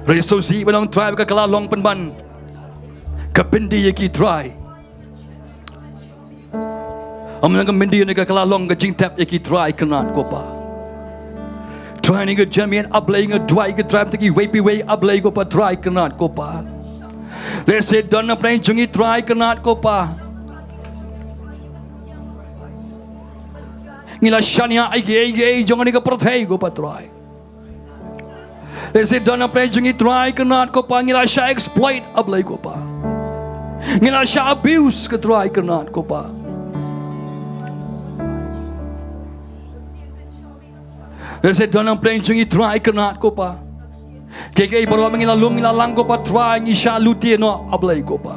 Hynrei sngewsih ba long Trai ba ka kylla long pynban ka byndi ïa ki Trai. Ym long ka byndi ne ka kylla long ka jingtep ïa ki Trai Kynrad ko Pa. Trai ha kane ka janmiet A Blei nga duwai ki Trai, mynta kiwei pa kiwei A Blei ko Pa Trai Kynrad ko Pa. Lehse don na pdeng jong ngi Trai Kynrad ko Pa. Ngi la shaniah ïa kiei kiei jong kane ka pyrthei ko Pa Trai. Lehse don na pdeng jong ngi Trai Kynrad ko Pa, ngi la shah exploit A Blei ko Pa. Ngi la shah abuse ko Trai Kynrad ko Pa. Lehse don na pdeng jong ngi Trai Kynrad ko Pa. Kiei kiei baroh ba ngi la lum ngi la lang ko Pa Trai, ngi shah lute noh, A Blei ko Pa.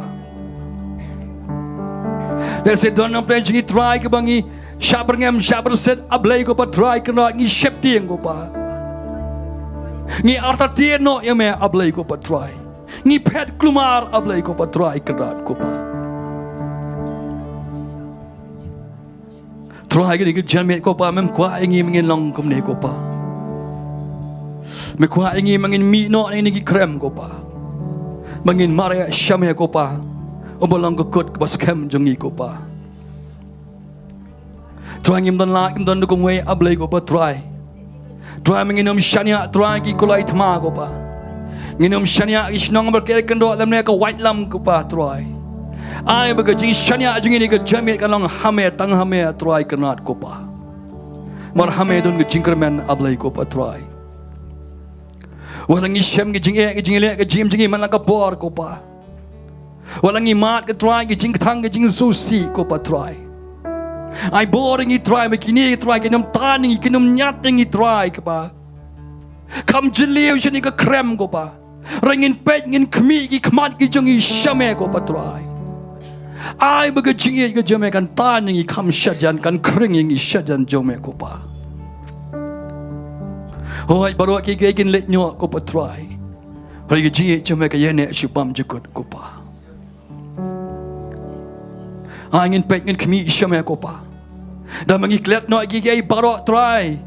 Lehse don nongpynïaid jong ngi Trai kiba ngi shah byrngem shah byrsit, A Blei ko Pa Trai Kynrad, ngi sheptieng ko Pa. Ngi artatien noh ïa Me, A Blei ko Pa Trai. Ngi phet kulmar, A Blei ko Pa Trai Kynrad ko Pa. Trai, kane ka janmiet ko Pa, Mem kwah ïa ngi ba ngin long kumne ko Pa. Me kwah ïa ngi ba ngin mih noh na kine ki krem ko Pa, ba ngin mareh sha Me ko Pa, uba long ka kut kaba skhem jong ngi ko Pa. Trai, ngim don lad, ngim don da kumwei, A Blei ko Pa Trai. Trai, Me ngin ym shaniah Trai ki kulai thma ko Pa. Ngin ym shaniah ki shnong ba kyrkhu kyndoh lymne ka waitlam ko Pa Trai. Ai ba ka jingshaniah jong ngi ha kane ka janmiet kan long ha Me, tang ha Me Trai Kynrad ko Pa. Namar ha Me don ka jingkyrmen, A Blei ko Pa Trai. Wat la ngi shem ka jingeh ka jingleh ka jingim jong ngi man la ka por ko Pa. Wat la ngi mad ko Trai, ka jingkthang ka jingsngewsih ko Pa Trai. Ai bor ïa ngi Trai, ba kine Trai kin ym tan ïa ngi, kin ym ñiad ïa ngi Trai ko Pa. Kham jylliew sha kane ka krem ko Pa. Hynrei ngin peit ngin khmih ki khmat ki jong ngi sha Me ko Pa Trai. Ai ba ka jingïeit ka jong Me kan tan ïa ngi kham shajan, kan khring ïa ngi shajan jong Me ko Pa. Hooid, baroh kiei kiei kin leit noh ko Pa Trai, hynrei ka jingïeit jong Me ka ïaineh shibam jukut ko Pa. Ai ngin peit ngin khmih sha Me ko Pa. Da ba ngi klet noh ïa kiei kiei baroh Trai,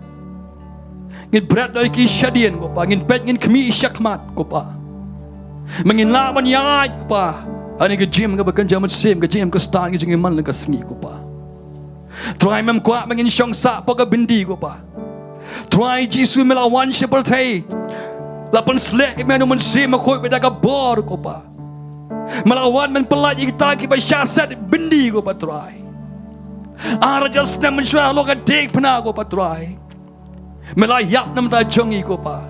ngin bret noh ïa ki shadien ko Pa, ngin peit ngin khmih shakhmat ko Pa. Ba ngin lah ban ïaid ko Pa ha kane ka jingim kaba kynja mynsiem, ka jingim Khristan ka jingim man la ka sngi ko Pa. Trai, Mem kwah ba ngin shong sah hapoh ka byndi ko Pa. Trai Jisu, Me la wan sha pyrthei, la pynsleh ïa Me ha u Mynsiem Bakhuid bad da ka bor ko Pa. Me la wan ban pyllait ïa kita kiba shah set byndi ko Pa Trai. Ar hajar snem mynshuwa halor ka diengphna ko Pa Trai, Me la ïap na ka bynta jong ngi ko Pa.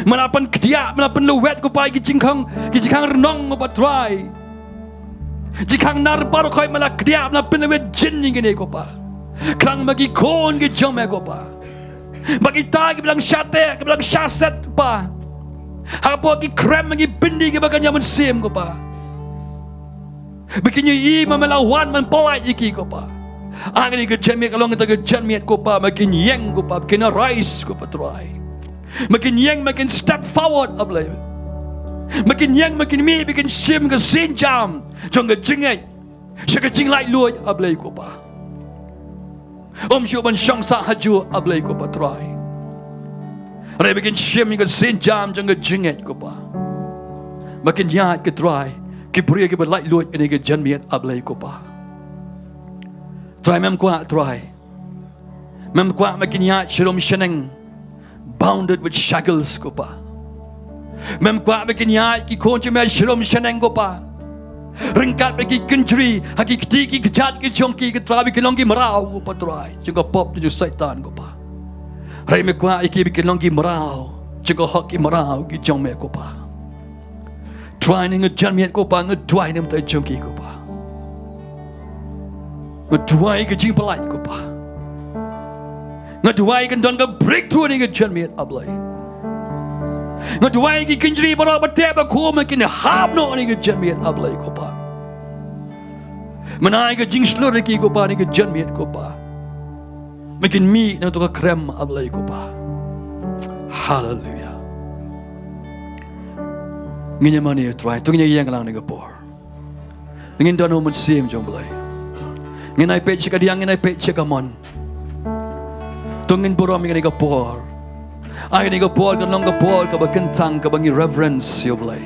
Me la pynkhdiah, Me la pynlwet ko Pa ïa ki jingkhang, ki jingkhang rnong ko Pa Trai. Jingkhang nar baroh khoit Me la khdiah, Me la pynlwet jin ïa kine ko Pa. Khnang ba ki khun ki jong Me ko Pa, ba kita kiba dang shah teh, kiba dang shah set ko Pa, hapoh ki krem ki byndi kiba kynja mynsiem ko Pa, ba kin ïohi ba Me la wan ban pyllait ïa ki ko Pa. Ha kane ka janmiet kan long kata ka janmiet ko Pa ba kin ïeng ko Pa, ba kin arise ko Pa Trai. Ba kin ïeng, ba kin step forward, A Blei. Ba kin ïeng, ba kin mih, ba kin shim ka sienjam jong ka jingngeit sha ka jinglaitluid, A Blei ko Pa. Ym shuh ban shong sah hajuh, A Blei ko Pa Trai. Hynrei ba kin shim ïa ka sienjam jong ka jingngeit ko Pa, ba kin ïaid ko Trai, ki briew kiba laitluid ha kane ka janmiet, A Blei ko Pa. Trai, Mem kwah Trai, Mem kwah ba kin ïaid sharum shaneng bounded with shackles ko Pa. Mem kwah ba kin ïaid ki khun jong Me sharum shaneng ko Pa, ryngkat bad ki kynjri ha ki kti ki kjat ki jong ki, ko Trai, ba kin long ki mraw ko Pa Trai jong ka pop jong u Soitan ko Pa. Hynrei Me kwah ïa ki ba kin long ki mraw jong ka hok, ki mraw ki jong Me ko Pa. Trai, ha kane ka janmiet ko Pa, nga duwai na ka bynta jong ki ko Pa. Nga duwai ka jingpyllait ko Pa. Nga duwai kan don ka breakthrough ha kane ka janmiet, A Blei. Nga duwai ki kynjri baroh ba teh ba khum, ba kin hap noh ha kane ka janmiet, A Blei ko Pa. Men ai ka jingshlur ïa ki ko Pa ha kane ka janmiet ko Pa, ba kin mih na kato ka krem, A Blei ko Pa. Haleluia. Ngin ïa mane ïa u Trai, to ngin ïa ïeng lang ha kane ka por. Ngin don ha u Mynsiem jong u Blei. Ngin ïai peit sha kadiang, ngin ïai peit sha kamon. To ngin burom ïa kane ka por. Ai kane ka por kan long ka por kaba kyntang kaba ngi reverence ïa u Blei.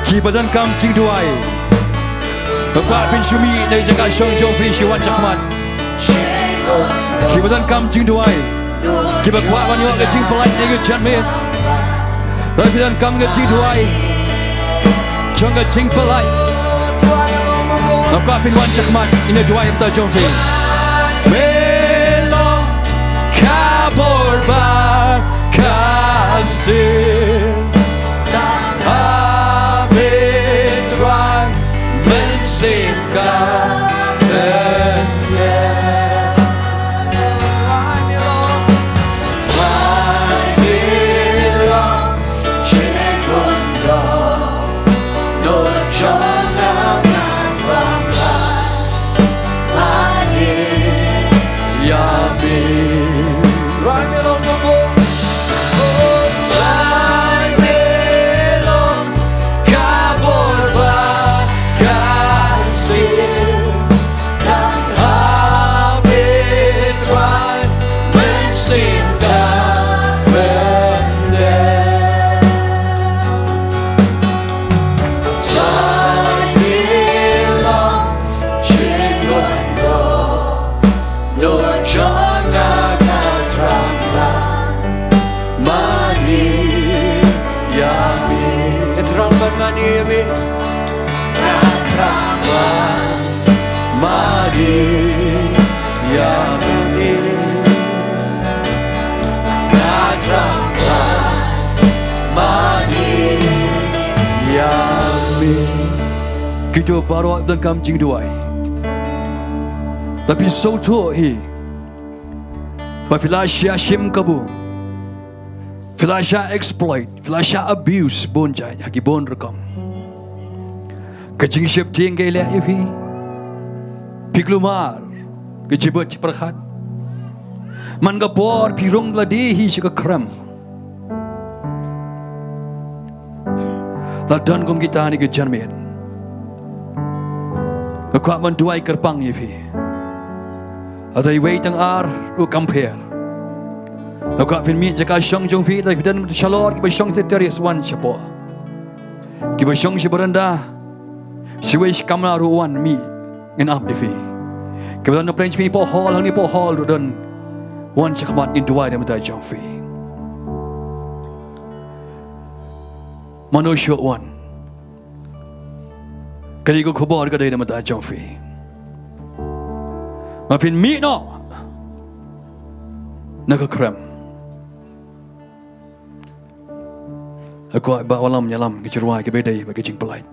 Kiba donkam jingduwai, to kwah phin shu mih na ka jaka shong jong phi, shu wan shakhmat. Kiba donkam jingduwai, kiba kwah ban ïoh ka jingpynlait na ka janmiet, lada phi donkam ka jingduwai jong ka jingpynlait, to kwah phin wan shakhmat, ngin ïa duwai na ka bynta jong phi. Me long ka bor bad ka stier. Tang ha me Trai, Mynsiem ka pynïeng. Trai me long, Trai me long jingkyndong. Ïa me. Trai me long ka bor bad ka stier. Tang ha me Trai, Mynsiem ka pynïeng. Trai me long jingkyndong. Kito baroh kiba donkam jingduwai, lada phi sngewthuh hi ba phi la shah shim kabu, phi la shah exploit, phi la shah abuse bun jait ha ki bun rukom. Ka jingsheptieng ka ïaleh ïa phi, phi kulmar ka jingpyrkhat. Man ka por phi rung lade hi sha ka krem. La don kum kita ha kane ka janmiet. Nga kwah ban duwai kyrpang ïa phi. Lada iwei tang ar ruh kam pher. Nga kwah phin mih jaka shong jong phi, lada phi don shalor kiba shong ter ter ïa shuwa shapoh. Kiba shong sha baranda, shuwei sha kamra ruh wan mih, ngin ap ïa phi. Kiba don na pdeng jong phi hapoh hall, hangne hapoh hall ruh don, wan shakhmat ngin duwai na ka bynta jong phi. Mano shuh wan. Kane ka khubor ka dei na ka bynta jong phi. Ma phin mih noh na ka krem. Nga kwah ba wallam ïalam ki jingrwai kiba dei bad ki jingpynlait.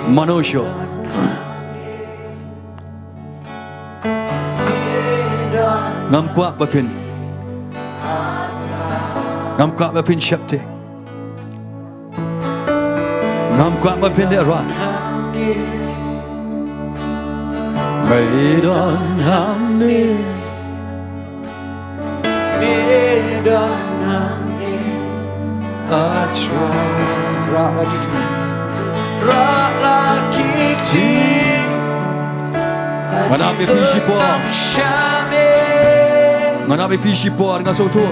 Mano shuh. Ngam kwah ba phin, ngam kwah ba phin sheptieng. Ngam kwah ba phin leh rah. Mei don hangne. Mei don hangne. A Trai. Rah la ki kti. Rah la ki kti. Ngan ap ïa phi shipor. Ngan ap ïa phi shipor, nga sngewthuh.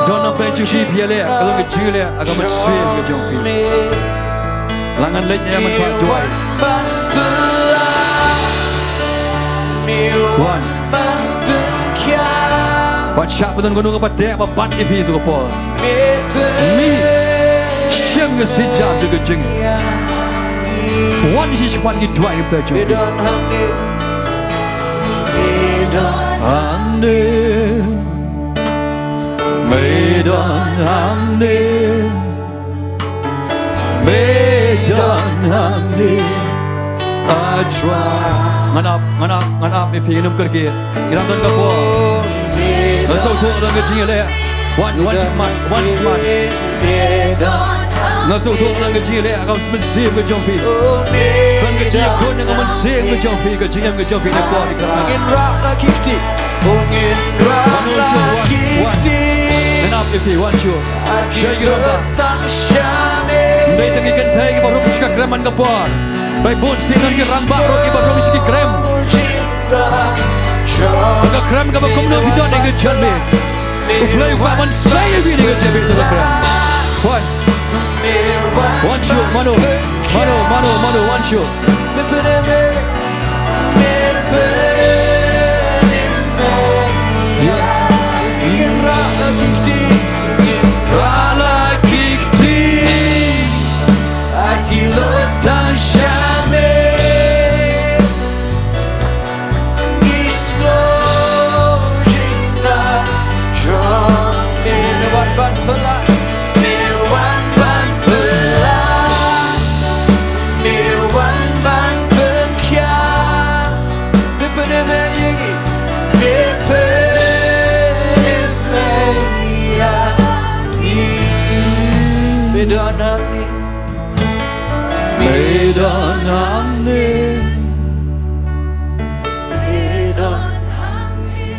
Don na pdeng jong phi phi ïaleh, ka long ka jingleh ha ka mynsiem ka jong phi. Lah ngan leit ïa man pat duwai. Wan. Wat shah ba don kano kaba teh ba bat ïa phi ha kato ka por. Mih sha ka sienjam jong ka jingim. Wan sha shakhmat, ngi duwai ïa ka jingim. Hangne, me don hangne, me don hangne, I try. Ngan ap, ngan ap, ngan ap ïa phi, ngin ym kyrkieh. Ngi dang don ka por. Nga sngewthuh don ka jingïaleh. Wan, wan shakhmat, wan shakhmat. Nga sngewthuh don ka jingïaleh ha ka mynsiem ka jong phi. Don ka jingïakhun ha ka mynsiem ka jong phi, ka jingim ka jong phi na ka por. Ngin rah la ki kti. Wan shuh, wan, wan. Ngan ap ïa phi, wan shuh. Shai ki rangbah. Ym dei tang ki kynthei kiba rung sha ka krem man ka por. Ba bun sien don ki rangbah ruh kiba rung sha ki krem. Ba ka krem kaba kumno phi don ha ka janmiet. U Blei u kwah ban sei ïa phi ha ka janmiet, ka krem. Wan. Wan shuh, mano. Mano, mano, mano, wan shuh.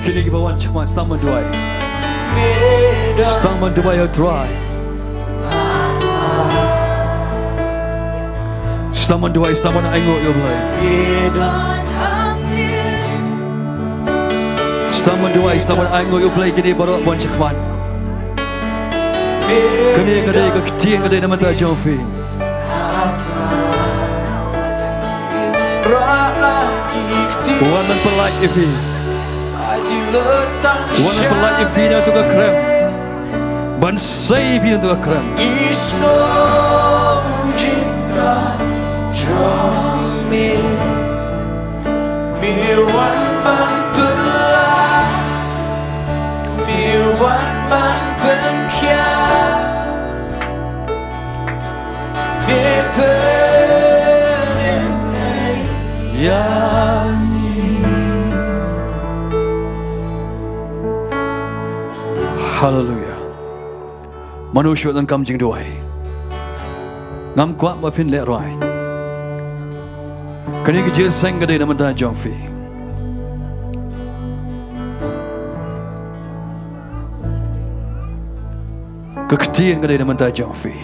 Kine kiba wan shakhmat, sdang ban duwai. Sdang ban duwai ha U Trai. Sdang ban duwai, sdang ban ainguh ïa U Blei. Sdang ban duwai, sdang ban ainguh ïa U Blei, kine baroh ba wan shakhmat. Kane ka dei ka ktien ka dei na ka bynta jong phi. Wan ban pyllait ïa phi. Wan ban pyllait ïa phi na kato ka krem. Ban sei ïa phi na kato ka krem. Haleluia. Mano shuh don kam jingduwai? Ngam kwah ba phin lehraiñ. Kane ka jingïaseng ka dei na ka bynta jong phi. Ka ktien ka dei na ka bynta jong phi.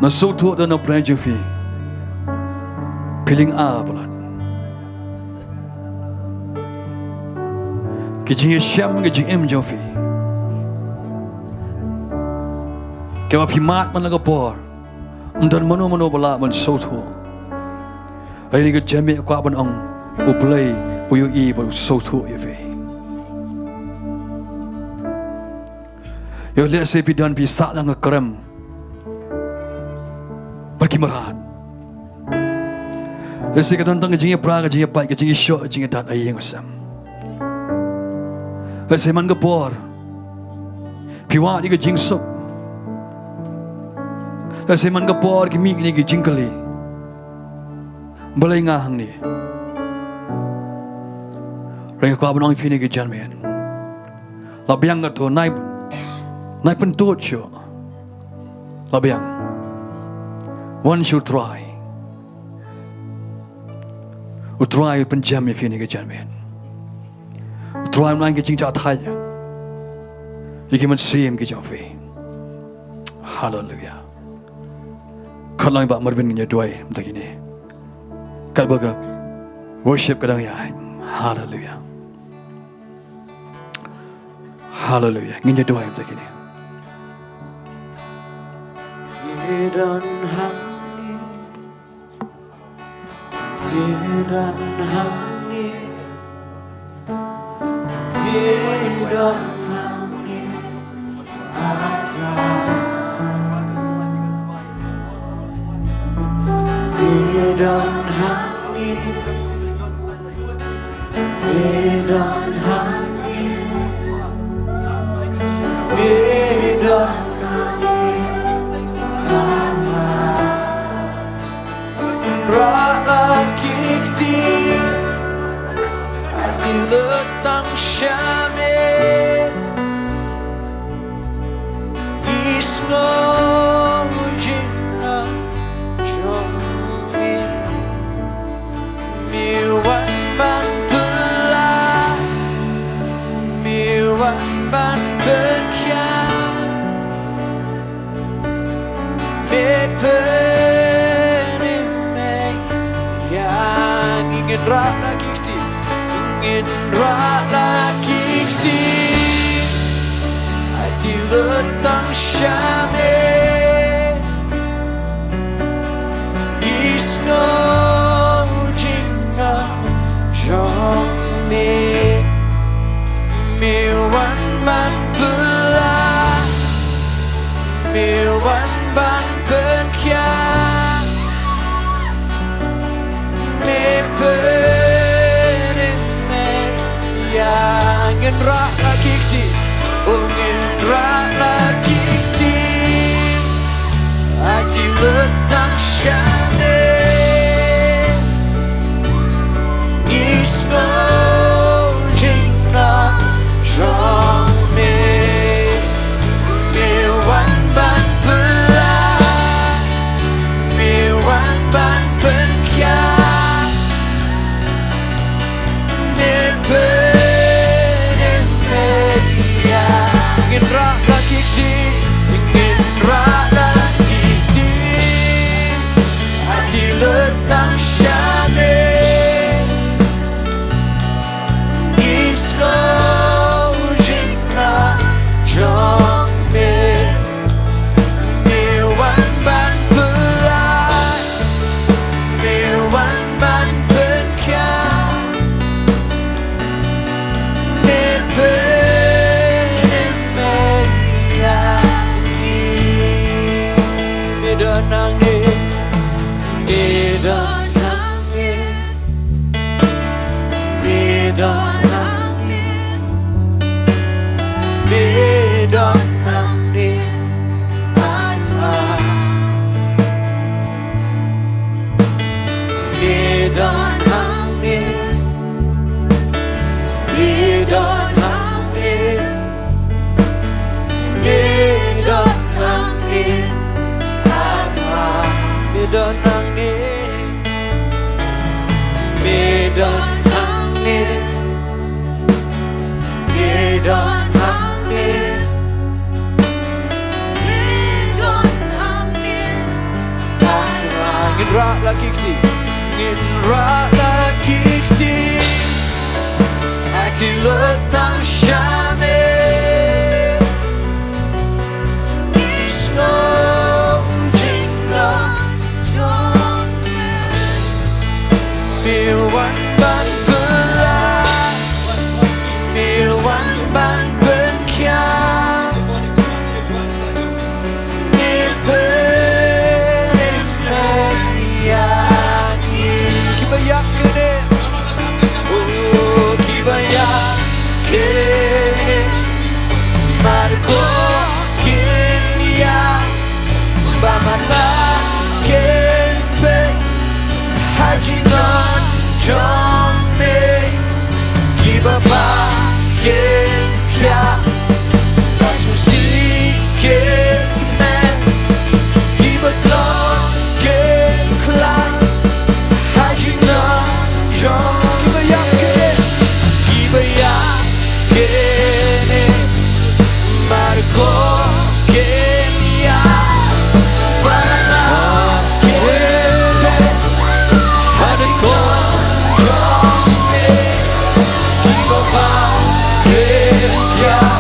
Nga sngewthuh don na pdeng jong phi. Phi lyngngoh palat. Ki jingïashem, ki jingim jong phi, kiba phi mad man la ka por, ym don mano mano ba lah ban sngewthuh. Hynrei kane ka janmiet nga kwah ban ong, U Blei u ïohi bad u sngewthuh ïa phi. Ïoh lehse phi don, phi sah lang ka krem bad ki mrad. Lehse ka don tang ka jingïapra, ka jingïapait, ka jingïashoh, ka jingïadat ha ïing ha sem. Lehse man ka por phi wad ïa ka jingsuk. Lehse man ka por ki mih kine ki jingkylli, balei nga hangne? Hynrei nga kwah ban ong ïa phi kane ka janmiet, la biang kato, nai, nai pyntud shuh. La biang. Wan sha U Trai. U Trai u pynjem ïa phi kane ka janmiet. U Trai un ai ka jingjahthait ïa ki mynsiem ki jong phi. Haleluia. Khot lang i Bah Marvin, ngin ïa duwai mynta kine. Katba ka worship ka dang ïaid. Haleluia. Haleluia. Ngin ïa duwai mynta kine. Ngi don hangne, ngi don hangne, Rah la ki kti, ai ki lut tang sha me. Ki sngew jingngeit jong me, me wan ban pynlait, me wan ban pynkhiah. Me pynmih ïa ngi. Ngin rah la ki kti, ngin rah la ki kti. Ai ki lut tang sha me. Ki sngew jingngeit jong me. Me wan ban pynlait, me wan ban pynkhiah. Me pynmih ïa ngi. Ngin rah la ki kti, oh ngin rah la ki kti. Ai ki lut tang sha me. Ki sngew jingngeit jong me. Me wan ban pynlait, me wan ban pynkhiah. Me pynmih ïa ngi. Ngin rah la ki kti, ngin rah la ki kti. Ai ki lut tang sha me. Ki sngew jingngeit jong me. Me wan ban pynlait, me wan ban pynkhiah. Me pynmih ïa ngi. Me don hangne, me don hangne. Me don hangne, me don hangne, A Trai. Me don hangne, me don hangne, me don hangne, A Trai. Me don hangne. Me don hangne, me don hangne, me don hangne. Ngin rah la ki kti, ngin rah la ki kti. Ai ki lut tang sha me. Ki sngew jingngeit jong me. Me wan ban pynlait, me wan ban pynkhiah. Me pynmih ïa ngi. Kiba ïap kane. Oh, kiba ïap kane. Mar ko kin ïap. Ba man la kin peit ha jingdon jong me. Kiba phah kin khiah, ba sngewsih kin kmen, kiba tlot kin khlaiñ ha jingdon jong me. Kiba ïap kin, kiba ïap kin, mar ko kin ïap, ba la kin peit ha jingdon jong me. Kiba phah kin khiah,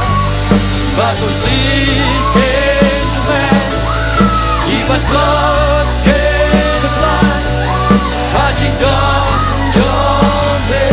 ba sngewsih kin kmen, kiba tlot kin khlaiñ ha jingdon jong me.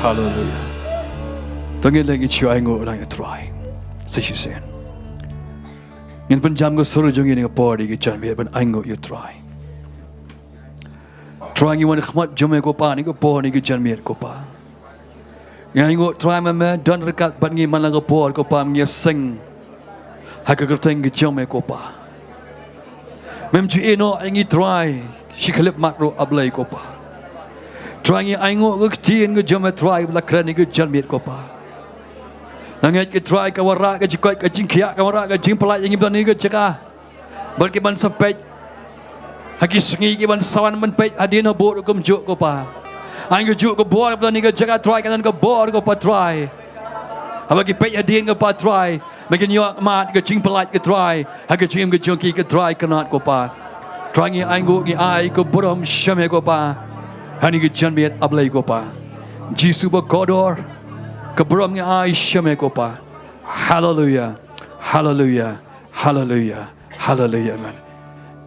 Haleluia. To ngin leit ngin shu ainguh lang ïa u Trai sa shisien. Ngin pynjam ka sur jong ngi ha kane ka por ha ka janmiet ban ainguh ïa u Trai. Trai, ngi wan ha khmat jong me ko Pa ha kane ka por ha ka janmiet ko Pa. Ngi ainguh Trai, me me don ryngkat bad ngi man la ka por ko Pa, me ngi ïaseng ha ka kyrteng ka jong me ko Pa. Mem ju ïehnoh ïa ngi Trai shi khyllipmat ruh, A Blei ko Pa. Trai, ngi ainguh ka ktien ka jong me Trai ba la kren ha ka janmiet ko Pa. Nga ngeit ko Trai ka wanrah ka jingkoit ka jingkhiah, ka wanrah ka jingpyllait ïa ngi ba don ha kane ka jaka. Bad ki ban sa peit ha ki sngi, ki ban sa wan ban peit hadien habud kumjuh ko Pa. Ai kajuh ka bor ba don ha kane ka jaka Trai, ka don ka bor ko Pa Trai. Haba ki peit hadien ko Pa Trai, ba kin ïoh mad ka jingpyllait ko Trai ha ka jingim ka jong ki ko Trai, kynnoh ko Pa. Trai, ngi ainguh ngi ai ka burom sha me ko Pa ha kane ka janmiet A Blei ko Pa. Jisu ba kordor, ka burom ngi ai sha me ko Pa. Haleluia. Haleluia. Haleluia. Haleluia. Amen.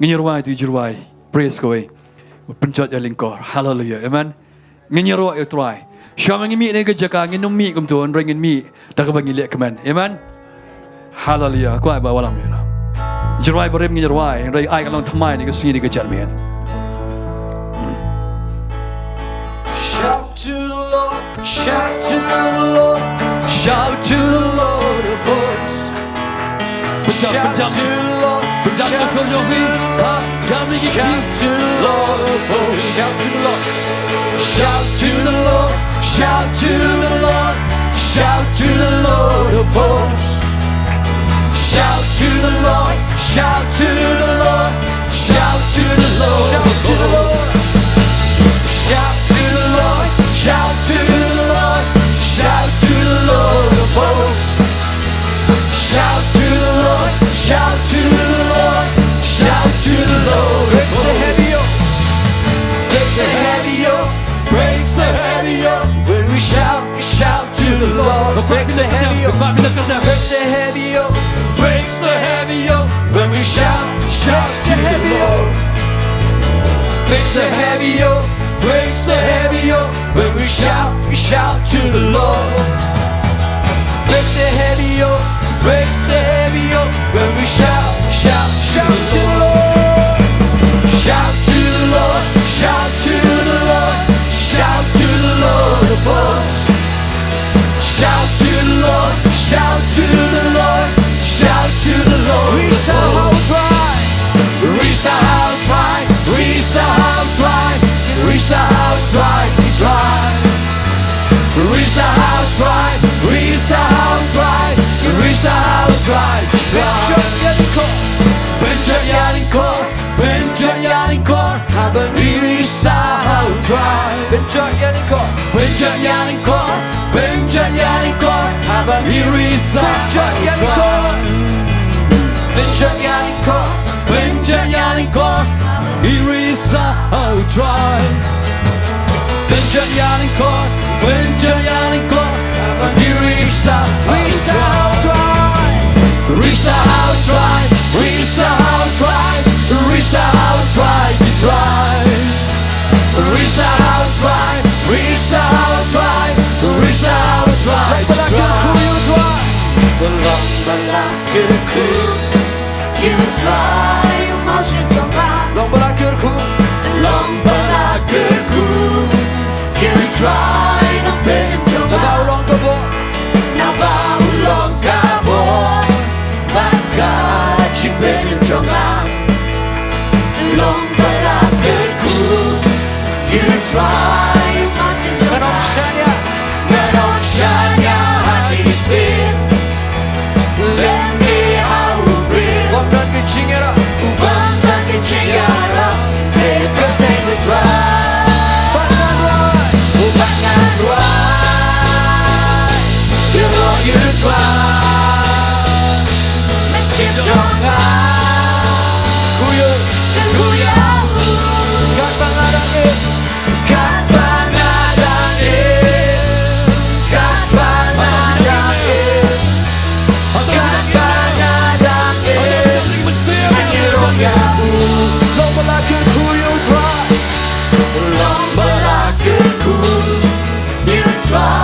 Ngin ïa rwai tu, ïa rwai. Praise kawei. Pynjot ïa lyngkor. Haleluia. Amen. Ngin ïa rwai ïa u Trai. Shuwa ma ngi mih na ka jaka, ngin ym mih kumto, hynrei ngin mih da kaba ngi leh kmen. Amen. Haleluia. Kwah ba wallam ïa. Ïa rwai barim ngin ïa rwai, hynrei ai ka long thymmai na ka sngi na ka janmiet. Shout to the Lord, shout to the Lord, shout to the Lord of hosts. Pynjam, shout pynjam. To the Lord, pynjam ka sur jong phi. Ha, jam ïa ki. Shout to the Lord of hosts. Shout to the Lord. Shout to the Lord. Shout to the Lord. Shout to the Lord of hosts. Shout to the Lord. Shout to the Lord. Shout to the Lord. Shout to the Lord. Shout to the Lord. Shout to the Lord. Shout to the Lord of hosts. Shout to the Lord. Shout to the Lord. Shout to the Lord of hosts. Breaks the heavy yoke. Breaks the heavy yoke. Breaks the heavy yoke. When we shout, we shout to the Lord. Breaks the heavy yoke. Breaks the heavy yoke. Breaks the heavy yoke. When we shout, we shout to the Lord. Breaks the heavy yoke. Breaks the heavy yoke. When we shout, we shout to the Lord. Breaks the heavy yoke. Breaks the heavy yoke. When we shout, we shout, shout to the Lord. Shout to the Lord. Shout to the Lord. Shout to the Lord of hosts. Shout to the Lord, shout to the Lord, shout to the Lord. Risa ha u Trai, risa ha u Trai, risa ha u Trai, risa ha u Trai, ki Trai. Risa ha u Trai, risa ha u Trai, risa ha u Trai, ki Trai. Pynjot ïa lyngkor, pynjot ïa lyngkor, pynjot ïa lyngkor, haba ngi risa ha u Trai. Pynjot ïa lyngkor, pynjot ïa lyngkor, pynjot ïa lyngkor, haba ngi risa ha u Trai. Pynjot ïa lyngkor, pynjot ïa lyngkor, haba ngi risa ha u Trai. Pynjot ïa lyngkor, pynjot ïa lyngkor, haba ngi risa ha u Trai. Risa ha u Trai, risa ha u Trai, risa ha u Trai, ki Trai. Risa ha u Trai, risa ha u Trai, risa ha u Trai, ki Trai. Long ba la kyrkhu ïa u Trai, u Mawsiang jong nga. Long ba la kyrkhu, long ba la kyrkhu ïa u Trai, nongpynim jong nga. Naba u long ka bor, naba u long ka bor bad ka jingpynim jong nga. Long ba la kyrkhu ïa u Trai, u Mawsiang jong nga. Ngan ym shaniah, ngan ym shaniah ha ki sien. Lehse ha u briew u bym don ka jingïarap, u bym don ka jingïarap. Hynrei ka kyrteng u Trai, bad ngan rwai, bad ngan rwai ïaroh ïa u Trai. Mynsiem jong nga kyrkhu ïa u, kyrkhu ïa u. Katba nga dang im, katba nga dang im, katba nga dang im, katba nga dang im, ngan ïaroh ïa u. Long ba la kyrkhu ïa u Trai, long ba la kyrkhu ïa u Trai.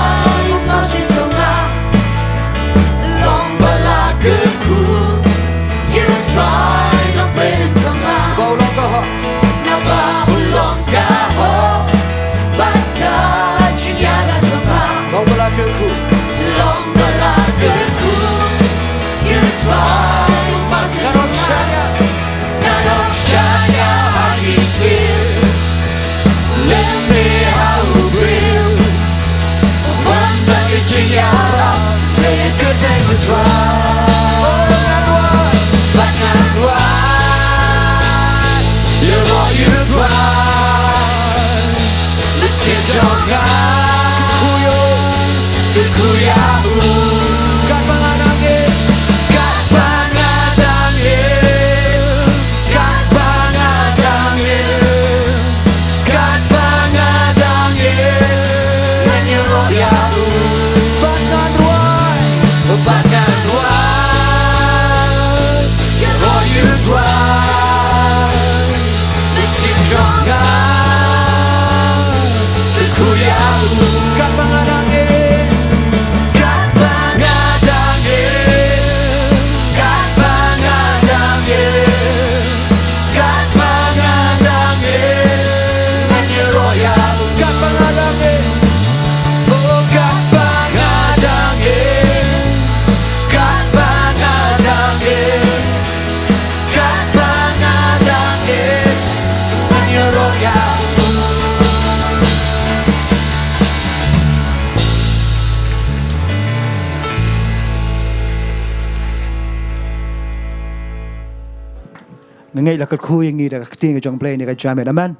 Nga ngeit la kyrkhu ïa ngi da ka ktien ka jong U Blei ha kane ka janmiet. Amen.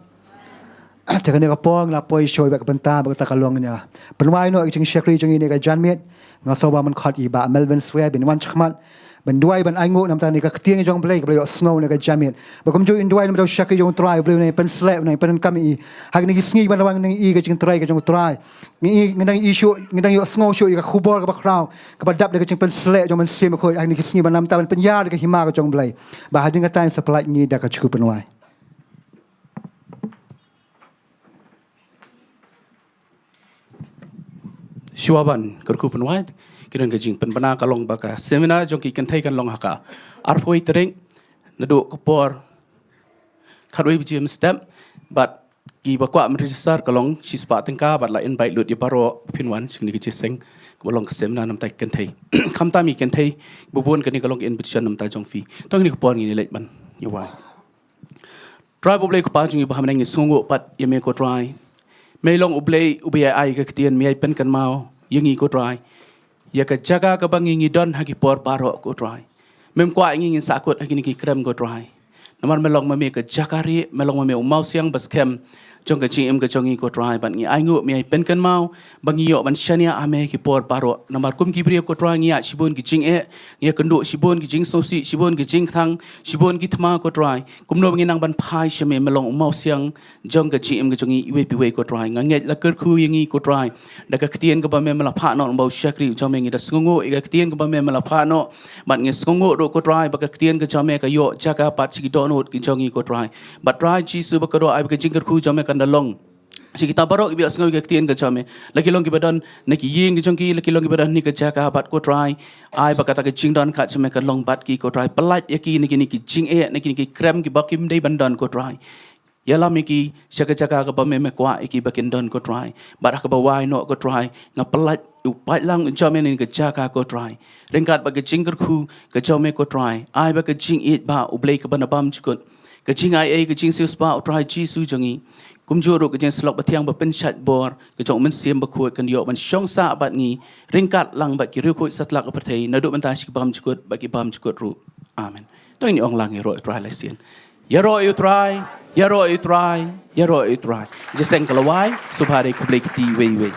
Te ha kane ka por nga la poi shuwa bad ka bynta ba kata ka long ïa pynwai noh ïa ka jingshakri jong ngi ha kane ka janmiet. Nga sngew ba mynkhot ïa i Bah Melvin Square ban wan shakhmat ban duwai ban ainguh namar kane ka ktien ka jong U Blei kaba la ïohsngew ha kane ka janmiet. Ba kumjuh in duwai namar ka shakri jong U Trai, U Blei un pynshlur, un pyndonkam ïa i ha kine ki sngi ban wan ïa i ka jingtrei ka jong U Trai. Ngi, ngi dang ïohsngew shuh ïa ka khubor kaba khraw kaba dap da ka jingpynsleh jong U Mynsiem Bakhuid ha kine ki sngi ban ïa mynta ban pynïar ïa ka hima ka jong U Blei. Bad hadien kata ngin sa pynlait ngi da ka jingkyrkhu pynwai. Shuwa ban kyrkhu pynwai, ki don ka jingpynbna ka long ba ka seminar jong ki kynthei kan long ha ka arphew tarik, naduh ka por khatwei baje mynstep, bad kiba kwah ban register ka long shispah tyngka bad la invite lut ïa baroh phin wan sha kane ka jingïaseng kaba long ka seminar namar ki kynthei. Khamtam ïa ki kynthei, ba bun kane ka long ka invitation namar jong phi. To ha kane ka por ngin ïa leit ban ïa wai. Trai U Blei Kpa jong ngi ba ha bneng, ngi sngewnguh pat ïa me ko Trai. Me long U Blei uba ïai ai ka ktien, me ïai pynkynmaw ïa ngi ko Trai ïa ka jaka kaba ngi, ngi don ha ki por baroh ko Trai. Mem kwah ïa ngi ngin sahkut ha kine ki krem ko Trai. Namar me long ma me ka jaka rieh, me long ma me u mawsiang ba skhem jong ka jingim ka jong ngi ko Trai, bad ngi ainguh me ïai pynkynmaw ba ngi ïoh ban shaniah ha me ha ki por baroh. Namar kum ki briew ko Trai ngi ïa shibun ki jingeh, ngi ïa kynduh shibun ki jingsngewsih, shibun ki jingkthang, shibun ki thma ko Trai. Kumno ba ngi nang ban phai sha me, me long u mawsiang jong ka jingim ka jong ngi iwei pa iwei ko Trai. Nga ngeit la kyrkhu ïa ngi ko Trai da ka ktien kaba me, me la phah noh lyngba u shakri jong me. Ngi da sngewnguh ïa ka ktien kaba me, me la phah noh. Bad ngi sngewnguh ruh ko Trai ba ka ktien ka jong me ka ïoh jaka pat sha ki dohnud ki jong ngi ko Trai. Bad Trai Jisu ba kordor, ai ba ka jingkyrkhu jong me kan da long sha kita baroh kiba ïohsngew ïa ka ktien ka jong me. La ki long kiba don na ki ïing ki jong ki, la ki long kiba don ha kane ka jaka, bad ko Trai, ai ba kata ka jingdonkam jong me kan long bad ki ko Trai. Pynlait ïa ki na kine ki jingeh, na kine ki krem kiba kim dei ban don ko Trai. Ïalam ïa ki sha ka jaka kaba me, me kwah ïa ki ba kin don ko Trai. Bad ha kaba wai noh ko Trai, nga pynlait u paidlang jong me na kane ka jaka ko Trai. Ryngkat bad ka jingkyrkhu ka jong me ko Trai, ai ba ka jingïeit ba U Blei kaba na bymjukut, ka jingaiei, ka jingsiewspah U Trai Jisu jong ngi, kumjuh ruh ka jingsyllok bathiang ba pynshait bor ka jong U Mynsiem Bakhuid kan ïoh ban shong sah bad ngi, ryngkat lang bad ki riewkhuid satlak ka pyrthei, naduh mynta sha ki bymjukut bad ki bymjukut ruh. Amen. To ngin ong lang, ïaroh ïa U Trai la shisien. Ïaroh ïa U Trai, ïaroh ïa U Trai, ïaroh ïa U Trai. Jingïaseng ka la wai, sngewbha ïa khublei kti iwei iwei.